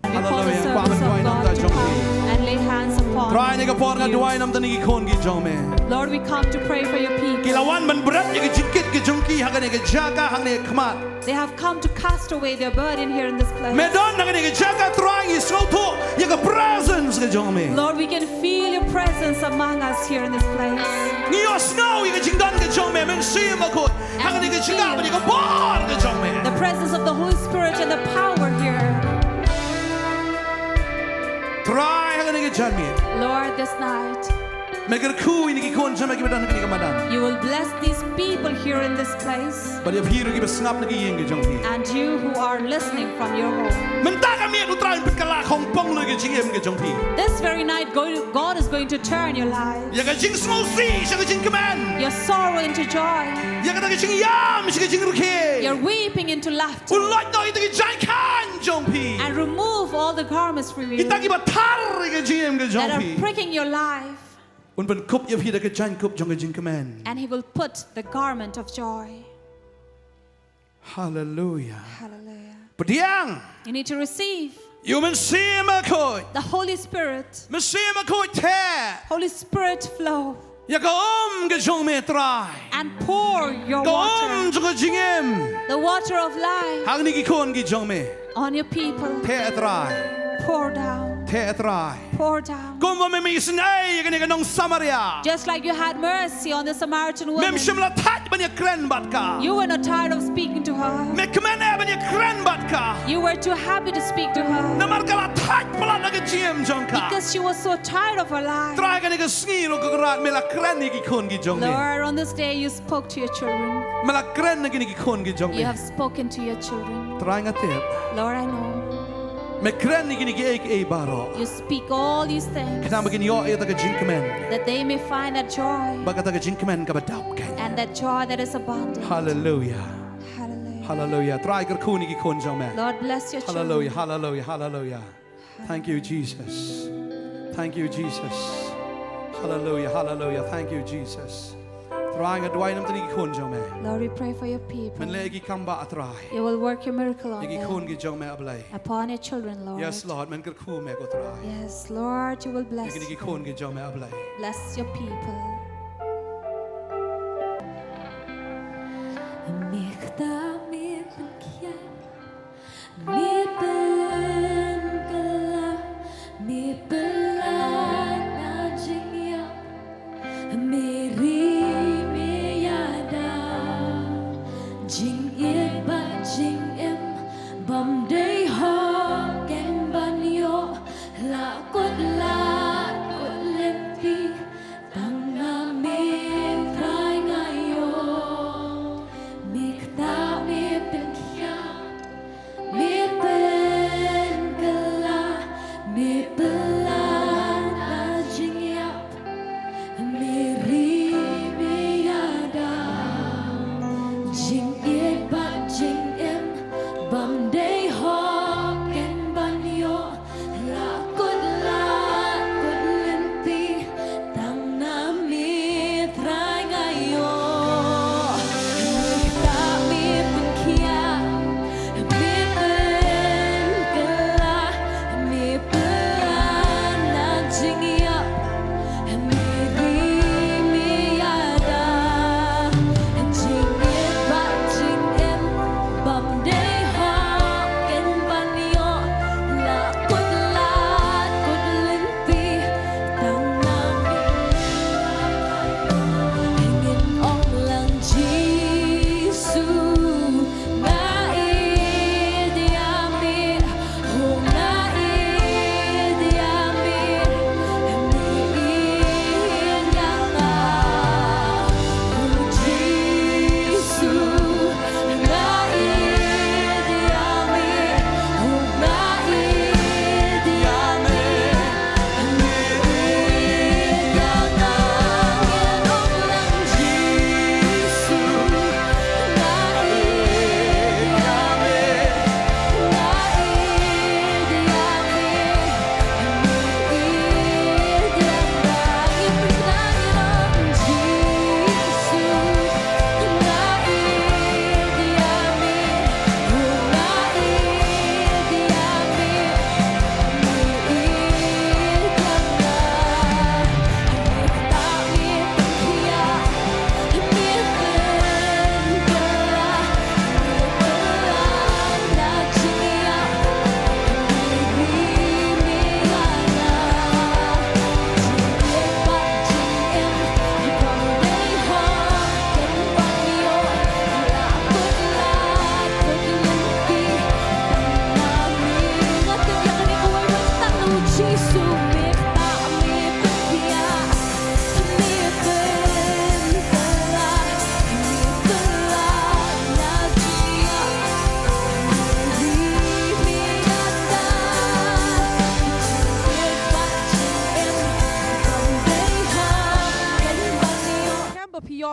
We call the servants of God to come and lay hands upon you. Trai, ha kane ka por nga duwai na ka bynta ki khun ki jong me. Lord, we come to pray for your people. Ki la wan ban bret ïa ka jingkit ki jong ki ha kane ka jaka, ha kane ka khmat. They have come to cast away their burden here in this place. Me don ha kane ka jaka, Trai, ngi sngewthuh ïa ka presence ka jong me. Lord, we can feel your presence among us here in this place. Ngi ïohsngew ïa ka jingdon ka jong me, Mynsiem Bakhuid. Ha kane ka jaka bad ïa ka bor ka jong me. The presence of the Holy Spirit and the power here. Trai, ha kane ka janmiet, Lord, this night, men kyrkhu ïa kine ki khun jong me kiba don ha kane ka madan. You will bless these people here in this place. Bad ïa phi ruh kiba sngap na ki ïing ki jong phi. And you who are listening from your home. Mynta ka miet U Trai un pynkylla khongpong lut ïa ka jingim ka jong phi. This very night, go-, God is going to turn your life. Ïa ka jingsngewsih sha ka jingkmen. Your sorrow into joy. Ïa kata ka jingïam sha ka jingrkhie. Your weeping into laughter. Un loit noh ïa kita ki jaiñkhain jong phi. And remove all the garments from you. Kita kiba thar ïa ka jingim ka jong phi. That are pricking your life. Un pynkup ïa phi da ka jaiñkup jong ka jingkmen. And he will put the garment of joy. Hallelujah. Hallelujah. Pdiang. You need to receive. Ïa u Mynsiem Bakhuid. The Holy Spirit. Mynsiem Bakhuid, theh. Holy Spirit, flow. Ïa ka um ka jong me, Trai. And pour your water. Ka um jong ka jingim. The water of life. Ha kine ki khun ki jong me. On your people. Theh, Trai. Pour down. Theh, Trai. Pour down. Kumba me, me isynei ïa kane ka nong Samaria. Just like you had mercy on the Samaritan woman. Mem shym la thait ban ïakren bad ka. You were not tired of speaking to her. Me kmen eh ban ïakren bad ka. You were too happy to speak to her. Namar ka la thait palat na ka jingim jong ka. Because she was so tired of her life. Trai, ha kane ka sngi ruh, ko Kynrad, me la kren ïa ki khun ki jong me. Lord, on this day you spoke to your children. Me la kren ïa kine ki khun ki jong me. You have spoken to your children. Trai, nga tip. Lord, I know. Me kren ïa kine kiei kiei baroh. You speak all these things. Khnang ba kin ïoh ïa kata ka jingkmen. That they may find that joy. Bad kata ka jingkmen kaba dap kein. And that joy that is abundant. Hallelujah. Hallelujah. Hallelujah. Trai, kyrkhu ïa kine ki khun jong me. Lord, bless your children. Hallelujah. Hallelujah. Hallelujah. Thank you, Jesus. Thank you, Jesus. Hallelujah. Hallelujah. Thank you, Jesus. Trai, nga duwai na ka bynta kine ki khun jong me. Lord, we pray for your people. Men leh ïa ki kambah, Trai. You will work your miracle on them. Ïa ki khun ki jong me, A Blei. Upon your children, Lord. Yes, Lord. Men kyrkhu ïa me, ko Trai. Yes, Lord, you will bless them. Ïa kine ki khun ki jong me, A Blei. Bless your people. Me kata me pynkylla, me pynkylla, me pynkylla na jingïap. Me ri me ïada, jingïeit bad jingim bym dei hok ken ban ïoh, la kut la kut lynti tang na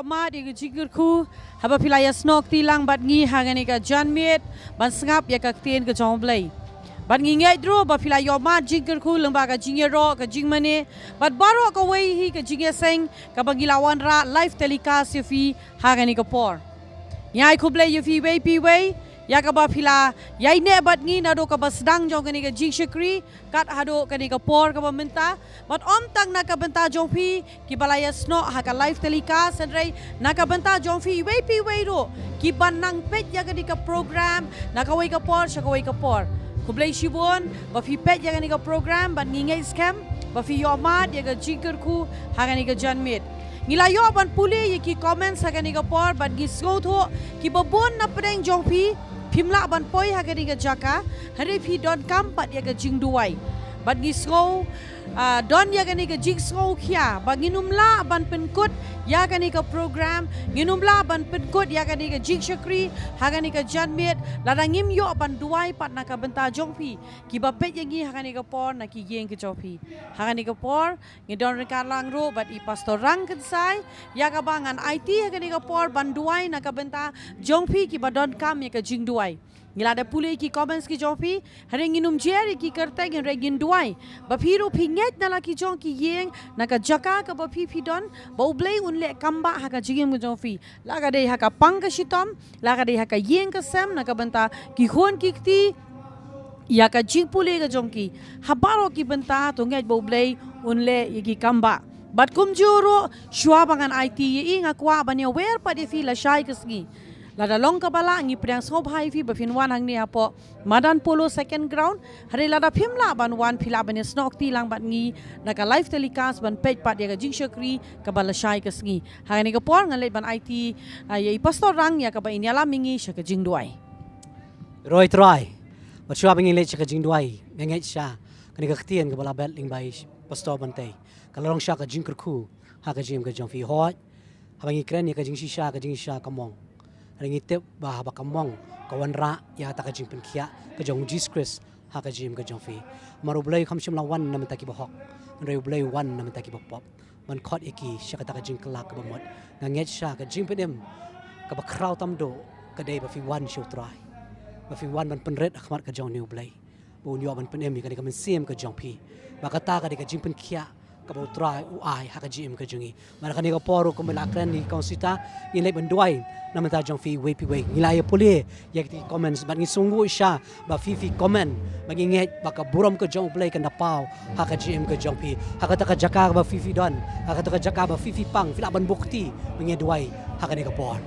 Mad ïa ka jingkyrkhu haba phi la ïasnoh kti lang bad ngi ha kane ka janmiet ban sngap ïa ka ktien ka jong U Blei. Bad ngi ngeit ruh ba phi la ïoh mad jingkyrkhu lyngba ka jingïaroh, ka jingmane bad baroh kawei hi ka jingïaseng kaba ngi la wanrah live telecast ïa phi ha kane ka por. Ngi ai khublei ïa phi iwei pa iwei ïa kaba phi la ïaineh bad ngi naduh kaba sdang jong kane ka jingshakri kat haduh kane ka por kaba mynta. Bad ym tang na ka bynta jong phi kiba la ïasnoh ha ka live telecast, hynrei na ka bynta jong phi iwei pa iwei ruh kiba nang peit ïa kane ka program na kawei ka por sha kawei ka por. Khublei shibun ba phi peit ïa kane ka program bad ngi ngeit skhem ba phi ïoh mad ïa ka jingkyrkhu ha kane ka janmiet. Ngi la ïoh ban pule ïa ki comments ha kane ka por bad ngi sngewthuh kiba bun na pdeng jong phi phim lah ban poi ha kane ka jaka, hynrei phi donkam pat ïa ka jingduwai. Bad ngi sngew, ah, don ïa kane ka jingsngewkhia ba ngin ym lah ban pynkut ïa kane ka program, ngin ym lah ban pynkut ïa kane ka jingshakri ha kane ka janmiet lada ngim ïoh ban duwai pat na ka bynta jong phi kiba peit ïa ngi ha kane ka por na ki ïing ka jong phi. Ha kane ka por ngi don ryngkat lang ruh bad i Pastor Rang Kynsai ïa kaba ngan aiti ha kane ka por ban duwai na ka bynta jong phi kiba donkam ïa ka jingduwai. Ngi la da pule ki comments ki jong phi, hynrei ngin ym jer ïa ki kyrteng, hynrei ngin duwai ba phi ruh phi ngeit na la ki jong ki ïing na ka jaka kaba phi phi don, ba U Blei un leh kambah ha ka jingim ka jong phi, la ka dei ha ka pang ka shitom, la ka dei ha ka ïing ka sem, na ka bynta ki khun ki kti, ïa ka jingpule ka jong ki. Ha baroh ki bynta to ngeit ba U Blei un leh ïa ki kambah. Bad kumjuh ruh shuwa ba ngan aiti ïa i, nga kwah ban ïawer pat ïa phi lashai ka sngi. Lada long kaba lah ngi pdiang sngewbha ïa phi ba phin wan hangne hapoh madan Polo second ground. Hynrei lada phim lah ban wan, phi lah ban ïasnoh kti lang bad ngi na ka live telecast ban peit pat ïa ka jingshakri kaba lashai ka sngi. Ha kane ka por ngan leit ban aiti, ah, ïa i Pastor Rang ïa kaba in ïalam ïa ngi sha ka jingduwai. Roi Trai, bad shuwa ba ngin leit sha ka jingduwai, nga ngeit sha kane ka ktien kaba la bet lyngba i Pastor Bantei ka la long sha ka jingkyrkhu ha ka jingim ka jong phi. Hooid, haba ngi kren ïa ka jingshisha, ka jingshisha ka mong. Hynrei ngi tip ba haba ka mong ka wanrah ïa kata ka jingpynkhiah ka jong U Jisu Khrist ha ka jingim ka jong phi. Namar U Blei kam shym la wan na bynta kiba hok, hynrei U Blei u wan na bynta kiba pop, ban khot ïa ki sha kata ka jingkylla kaba mut. Nga ngeit sha ka jingpynim kaba khraw tam duh ka dei ba phi wan sha U Trai, ba phi wan ban pynrit ha khmat ka jong une U Blei, ba un ïoh ban pynim ïa kane ka mynsiem ka jong phi, ba kata ka dei ka jingpynkhiah kaba U Trai u ai ha ka jingim ka jong ngi. Namar kane ka por ruh kumba la kren ïa i Kong Sita, ngin leit ban duwai na bynta jong phi iwei pa iwei. Ngi la ïa pule ïa kita ki comments bad ngi sngewthuh sha ba phi phi comment, ba ngi ngeit ba ka burom ka jong U Blei kan da paw ha ka jingim ka jong phi, ha kata ka jaka ba phi phi don, ha kata ka jaka ba phi phi pang, phi lah ban buh kti, ba ngi duwai ha kane ka por.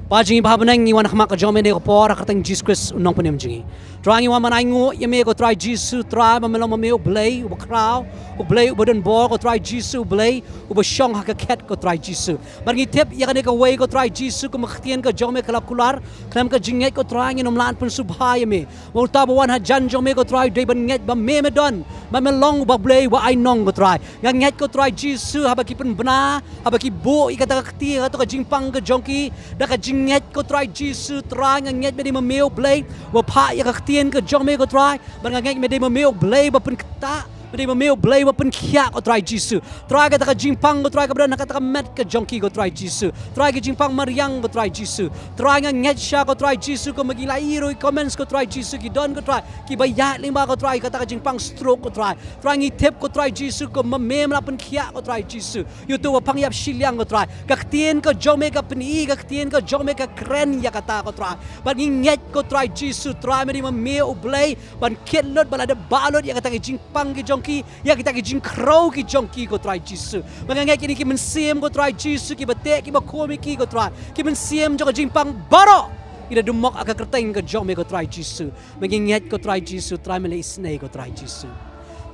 Pa jong ngi ba ha bneng, ngi wan ha khmat ka jong me ha kane ka por ha ka kyrteng Jisu Khrist U Nongpynim jong ngi. Trai, ngi wan ban ainguh ïa me ko Trai Jisu, Trai, ba me long ma me U Blei uba khraw, U Blei uba don bor ko Trai Jisu, U Blei uba shong ha ka khet ko Trai Jisu. Bad ngi tip ïa kane kawei ko Trai Jisu, kum ka ktien ka jong me ka la kular, khlem ka jingngeit ko Trai ngin ym lah ban pynsngewbha ïa me. Ba uta ba wan hajan jong me ko Trai u dei ban ngeit ba me me don, ba me long uba Blei uba ai nong ko Trai. Nga ngeit ko Trai Jisu, haba ki pynbna, haba ki buh ïa kata ka kti ha kato ka jingpang ka jong ki da ka jingngeit ko Trai Jisu. Trai, nga ngeit me dei ma me U Blei uba phah ïa ka ktien ka jong me ko Trai. Bad nga ngeit me dei ma me U Blei uba pynktah, me dei ma me U Blei uba pynkhiah ko Trai Jisu. Trai, kata ka jingpang ko Trai kaba don ha kata ka met ka jong ki ko Trai Jisu. Trai, ka jingpang mariang ko Trai Jisu. Trai, nga ngeit sha ko Trai Jisu, kumba ngi la ïohi ruh i comments ko Trai Jisu, ki don ko Trai kiba ïaid lyngba ko Trai kata ka jingpang stroke ko Trai. Trai, ngi tip ko Trai Jisu, kumba me me la pynkhiah ko Trai Jisu ïa uto uba pang ïap shiliang ko Trai. Ka ktien ka jong me ka pyni, ka ktien ka jong me ka kren ïa kata ko Trai. Bad ngi ngeit ko Trai Jisu, Trai, me dei ma me U Blei ban kit lut, ba la dep ba lut ïa kata ka jingpang ka jong ki, ïa kita ki jingkhrew ki jong ki ko Trai Jisu. Ba nga ngeit kine ki mynsiem ko Trai Jisu, kiba teh kiba khum ïa ki ko Trai, ki mynsiem jong ka jingpang baroh, ngi da dumok ha ka kyrteng ka jong me ko Trai Jisu. Ba ngi ngeit ko Trai Jisu, Trai, me la isynei ko Trai Jisu.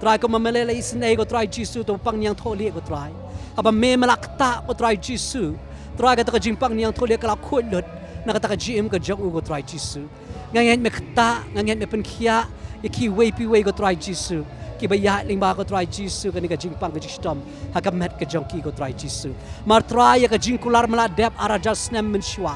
Trai, kumba me la isynei ko Trai Jisu, to pang niangthohlieh ko Trai, haba me me la ktah ko Trai Jisu, Trai, kata ka jingpang niangthohlieh ka la khuid lut na kata ka jingim ka jong u ko Trai Jisu. Nga ngeit me ktah, nga ngeit me pynkhiah ïa kiwei pa iwei ko Trai Jisu, kiba ïaid lyngba ko Trai Jisu kane ka jingpang ka jingshitom ha ka met ka jong ki ko Trai Jisu. Namar Trai, ïa ka jingkular me la dep ar hajar snem mynshuwa.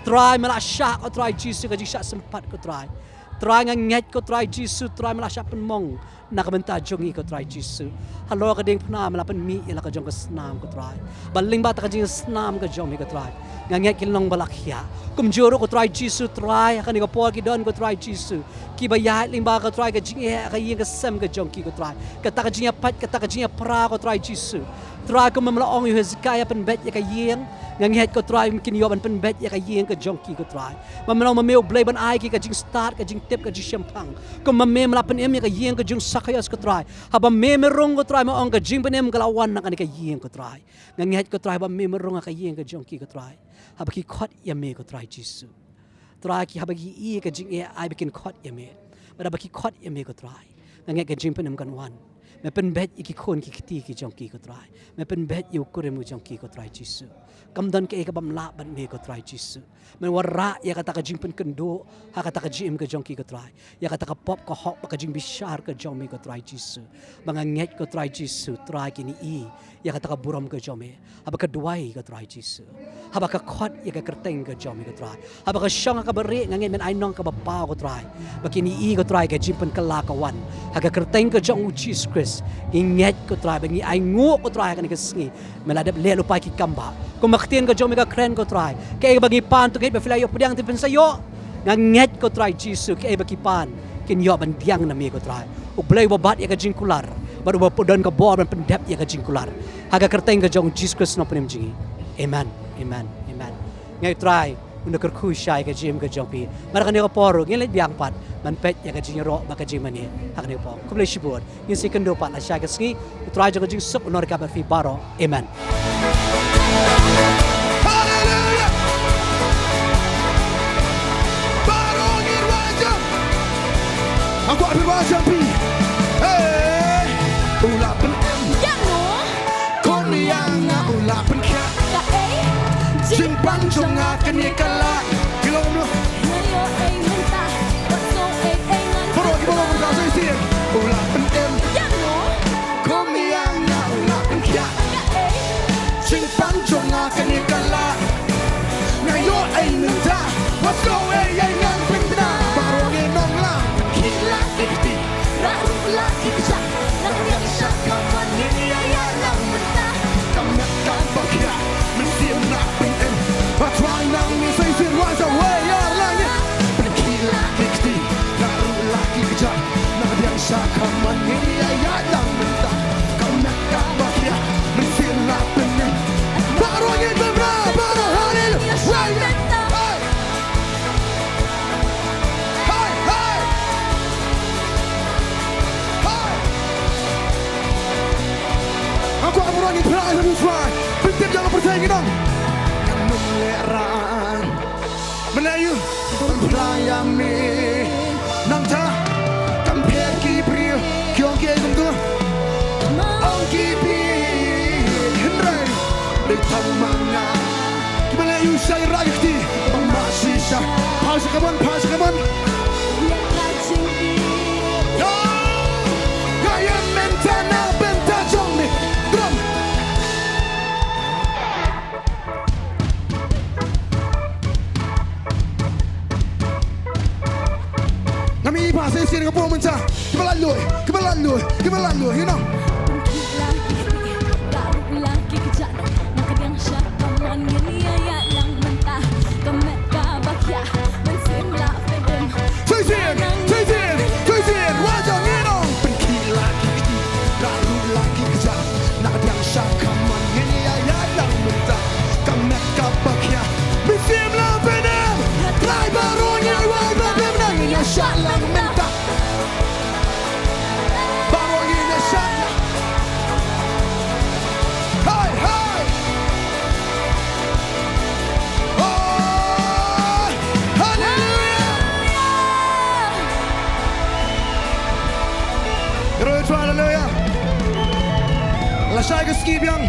Trai, me la shah ko Trai Jisu, ka jingshah sympat ko Trai. Trai nga ngeit ko Trai Jisu, Trai me la shah pynmong na ka bynta jong ngi ko Trai Jisu. Halor ka diengphna me la pynmih ïa la ka jong ka snam ko Trai. Ba lyngba kata ka jingsnam ka jong me ko Trai, nga ngeit ki long ba la khiah. Kumjuh ruh ko Trai Jisu Trai, ha kane ka por ki don ko Trai Jisu, kiba ïaid lyngba ko Trai ka jingeh ha ka ïing ka sem ka jong ki ko Trai. Kata ka jingïapait, kata ka jingïapra ko Trai Jisu. Trai kumba me la ong ïa u Hezekiah pynbeit ïa ka ïing, nga ngeit ko Trai kin ïoh ban pynbeit ïa ka ïing ka jong ki ko Trai. Ba me long ma me U Blei ban ai ki ka jingstad, ka jingtip, ka jingshemphang. Kumba me me la pynim ïa ka ïing ka jong u Sakaios ko Trai. Haba me me rung ko Trai, me ong ka jingpynim ka la wan na kane ka ïing ko Trai. Nga ngeit ko Trai ba me me rung ha ka ïing ka jong ki ko Trai. Haba ki khot ïa me ko Trai Jisu. Trai ki haba ki ïohi ka jingeh, ai ba kin khot ïa me. Bad haba ki khot ïa me ko Trai, nga ngeit ka jingpynim kan wan. Me pynbeit ïa ki khun ki kti ki jong ki ko Trai. Me pynbeit ïa u kurim u jong ki ko Trai Jisu. Kam don kaei kabym lah bad me ko Trai Jisu. Me wanrah ïa kata ka jingpynkynduh ha kata ka jingim ka jong ki ko Trai. Ïa kata ka pop ka hok bad ka jingbishar ka jong me ko Trai Jisu. Ba nga ngeit ko Trai Jisu, Trai kin ïohi ïa kata ka burom ka jong me. Haba ka duwai ko Trai Jisu, haba ka khot ïa ka kyrteng ka jong me ko Trai, haba ka shong ha kaba rieh, nga ngeit men ai nong kaba paw ko Trai. Ba kin ïohi ko Trai ka jingpynkylla ka wan ha ka kyrteng ka jong u Jisu Khrist. Ngi ngeit ko Trai ba ngi ainguh ko Trai ha kane ka sngi. Me la dep leh lypa ïa ki kambah. Kumba ka ktien ka jong me ka kren ko Trai, kaei ba ngi pan to ngeit ba phi la ïoh pdiang te phin sa ïoh. Nga ngeit ko Trai Jisu, kaei ba ki pan kin ïoh ban pdiang na me ko Trai. U Blei uba bat ïa ka jingkular bad uba don ka bor ban pyndep ïa ka jingkular. Ha ka kyrteng ka jong u Jisu Khrist u nongpynim jong ngi. Amen. Amen. Amen. Nga ai u Trai un da kyrkhu shai ïa ka jingim ka jong phi. Mar kane ka por ruh ngin leit biang pat ban peit ïa ka jingïaroh bad ka jingmane ha kane ka por. Khublei shibun. Ngin sa ïakynduh pat lashai ka sngi. U Trai jong ka jingsuk un nang ryngkat bad phi baroh. Amen. Haleluya. Baroh ngin wad jam. Nga kwah phi wad jam phi. Hey. U la pynim. Ïa no. Kum ïa nga u la pynkhiah. Kaei? Jingpang jong nga kane ka la. Ki long kumno? Nga ïoh ei mynta. Wat sngew ei ei ngan. Baroh ki baroh ka sa shisien. U la pynim. Ïa no. Kum ïa nga u la pynkhiah. Kaei? Jingpang jong nga kane ka la. Nga ïoh ei mynta. Wat sngew ei ei ngan pynduna. Baroh ngin ong la. Khih la ki kti. Rah ruh la ki kjat. Nang ïa sha ka man ngin ïa ïalang mynta. Ka met kaba khiah. Mynsiem la pynim. Ba trai nang ngi sa shisien wad sa wei ïa la ngi. Pynkhih la ki kti. Rah ruh la ki kjat. Nang ïa sha ka man ngin ïa ïalang mynta. Ka met kaba khiah. Mynsiem la pynim. Baroh ngin bynrap. Baroh haleluya. Hey. Hai, hai. Hai. Nga kwah baroh ngi phla ïa u Trai. Pyntip ïa ka pyrthei ngi nong. Ngan ym lehrain. Mynta ïa u. Ban phla ïa me. Nangta. Kam pher ki briew. Ki ong kiei kumto. Ong ki bieit. Hynrei. Dei tang ma nga. Kiba leh ïa u shai rah ïa kti. Bad ma shisha. Pha sha kamon, pha sha kamon. Ïa ka jingbieit. Yo. Ka ïa mynta na bynta jong me. Drum. Ngam ïohi ba sa shisien ka bor mynta. Kiba la loi, kiba la loi, kiba la loi, you know. Sa shisien, sa shisien, sa shisien, wad jam, you know. Pynkhih la ki kti, rah ruh la ki kjat. Na ka diang sha ka mon ngin ïa ïalang mynta. Ka met kaba khia. Mynsiem la pynim. Trai baroh ngi wai ba dei mynta ngin ïa shah lang mynta. Baroh ngi ïa shah lang. Hai, hai. Oh, haleluya. Haleluya. Lashai ka sngi biang.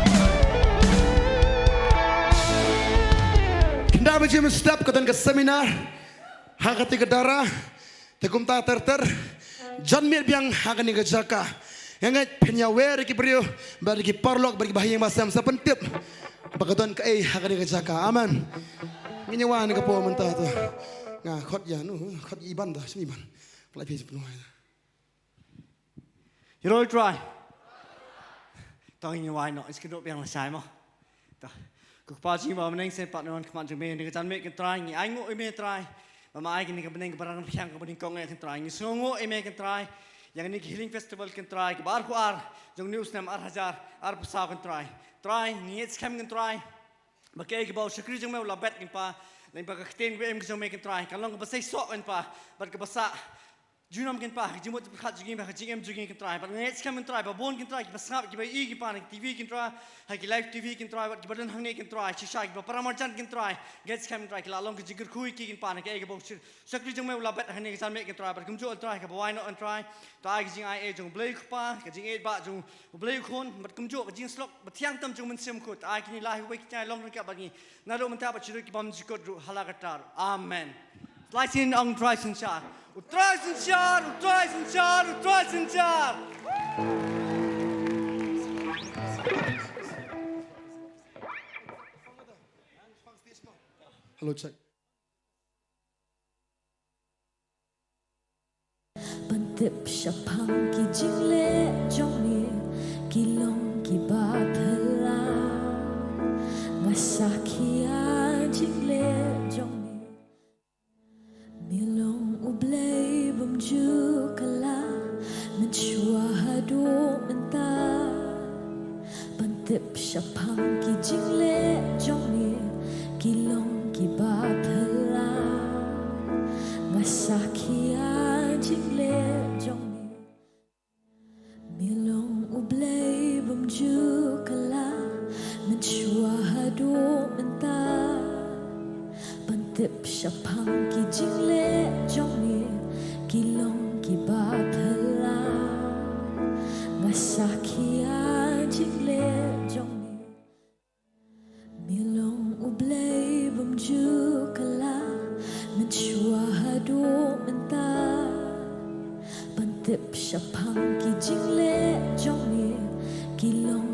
Khyndai baje mynstep ka don ka seminar ha kata ka dara. Te kumta ter ter jan miet biang ha kane ka jaka. Nga ngeit phin ïawer ïa ki briew bad ïa ki paralok bad ïa ki bahaïing bahasem sa pyntip ba ka don kaei ha kane ka jaka. Amen. Ngin ïa wan ka por mynta to. Nga khot ïa nu, khot ïa Iban da, shem Iban. Pynlait phi sha pynwai. Ïa roi Trai. To ngin wai noh, is kynduh biang lashai mo. To. Ko Kpa jong ngi ba ha bneng, shen pat ngi wan khmat jong me, ha kane ka janmiet ko Trai, ngi ainguh ïa me Trai. Ba me ai kane ka bneng kaba ranghyrdang kaba nyngkong eh ko Trai. Ngi sngewnguh ïa me ko Trai. Ïa kane ka Healing Festival ko Trai, kaba arphew ar jong une u snem ar hajar arphew saw ko Trai. Trai, ngi ngeit skhem ko Trai. Ba kaei kaba u shakri jong me u la bet ko Pa, lane ba ka ktien ba im ka jong me ko Trai ka long kaba seisoh ko Pa, bad kaba sah junom ko Pa ha ka jingmut jingpyrkhat jong ngi bad ha ka jingim jong ngi ko Trai. Bad nga ngeit skhem ko Trai ba bun ko Trai kiba sngap, kiba ïohi ko Pa na ki T V ko Trai, ha ki live T V ko Trai, bad kiba don hangne ko Trai, shisha kiba para marjan ko Trai, nga ngeit skhem ko Trai ki la long ka jingkyrkhu ïa ki ko Pa na kaei kaba u shakri jong me u la bet ha kane ka janmiet ko Trai. Bad kumjuh ko Trai kaba wai noh ko Trai, to ai ka jingaiei jong U Blei ko Pa, ka jingïeit ba jong U Blei u Khun, bad kumjuh ka jingïasyllok bathiang tam jong U Mynsiem Bakhuid. Ai kine lai ha kawei ka jingai long ryngkat bad ngi naduh mynta bad sha ki bymjukut ruh ha la ka tar. Amen. Lai sien ong Trai synshar. U Trai synshar, U Trai synshar, U Trai synshar. Hello, check. Ban tip shaphang ki jingleh jong me, ki long kiba phylla. Nga sakhi ïa jingleh jong me. Me long U Blei bymjukut la, mynshuwa haduh mynta. Ban tip shaphang ki jingleh jong me, ki long kiba phylla. Nga sakhi ïa jingleh jong me. Me long U Blei bymjukut la, mynshuwa haduh mynta. Ban tip shaphang ki jingleh jong me, ki long kiba phylla. Nga sakhi ïa jingleh jong me. Me long U Blei bymjukut la, mynshuwa haduh mynta. Ban tip shaphang ki jingleh jong me, ki long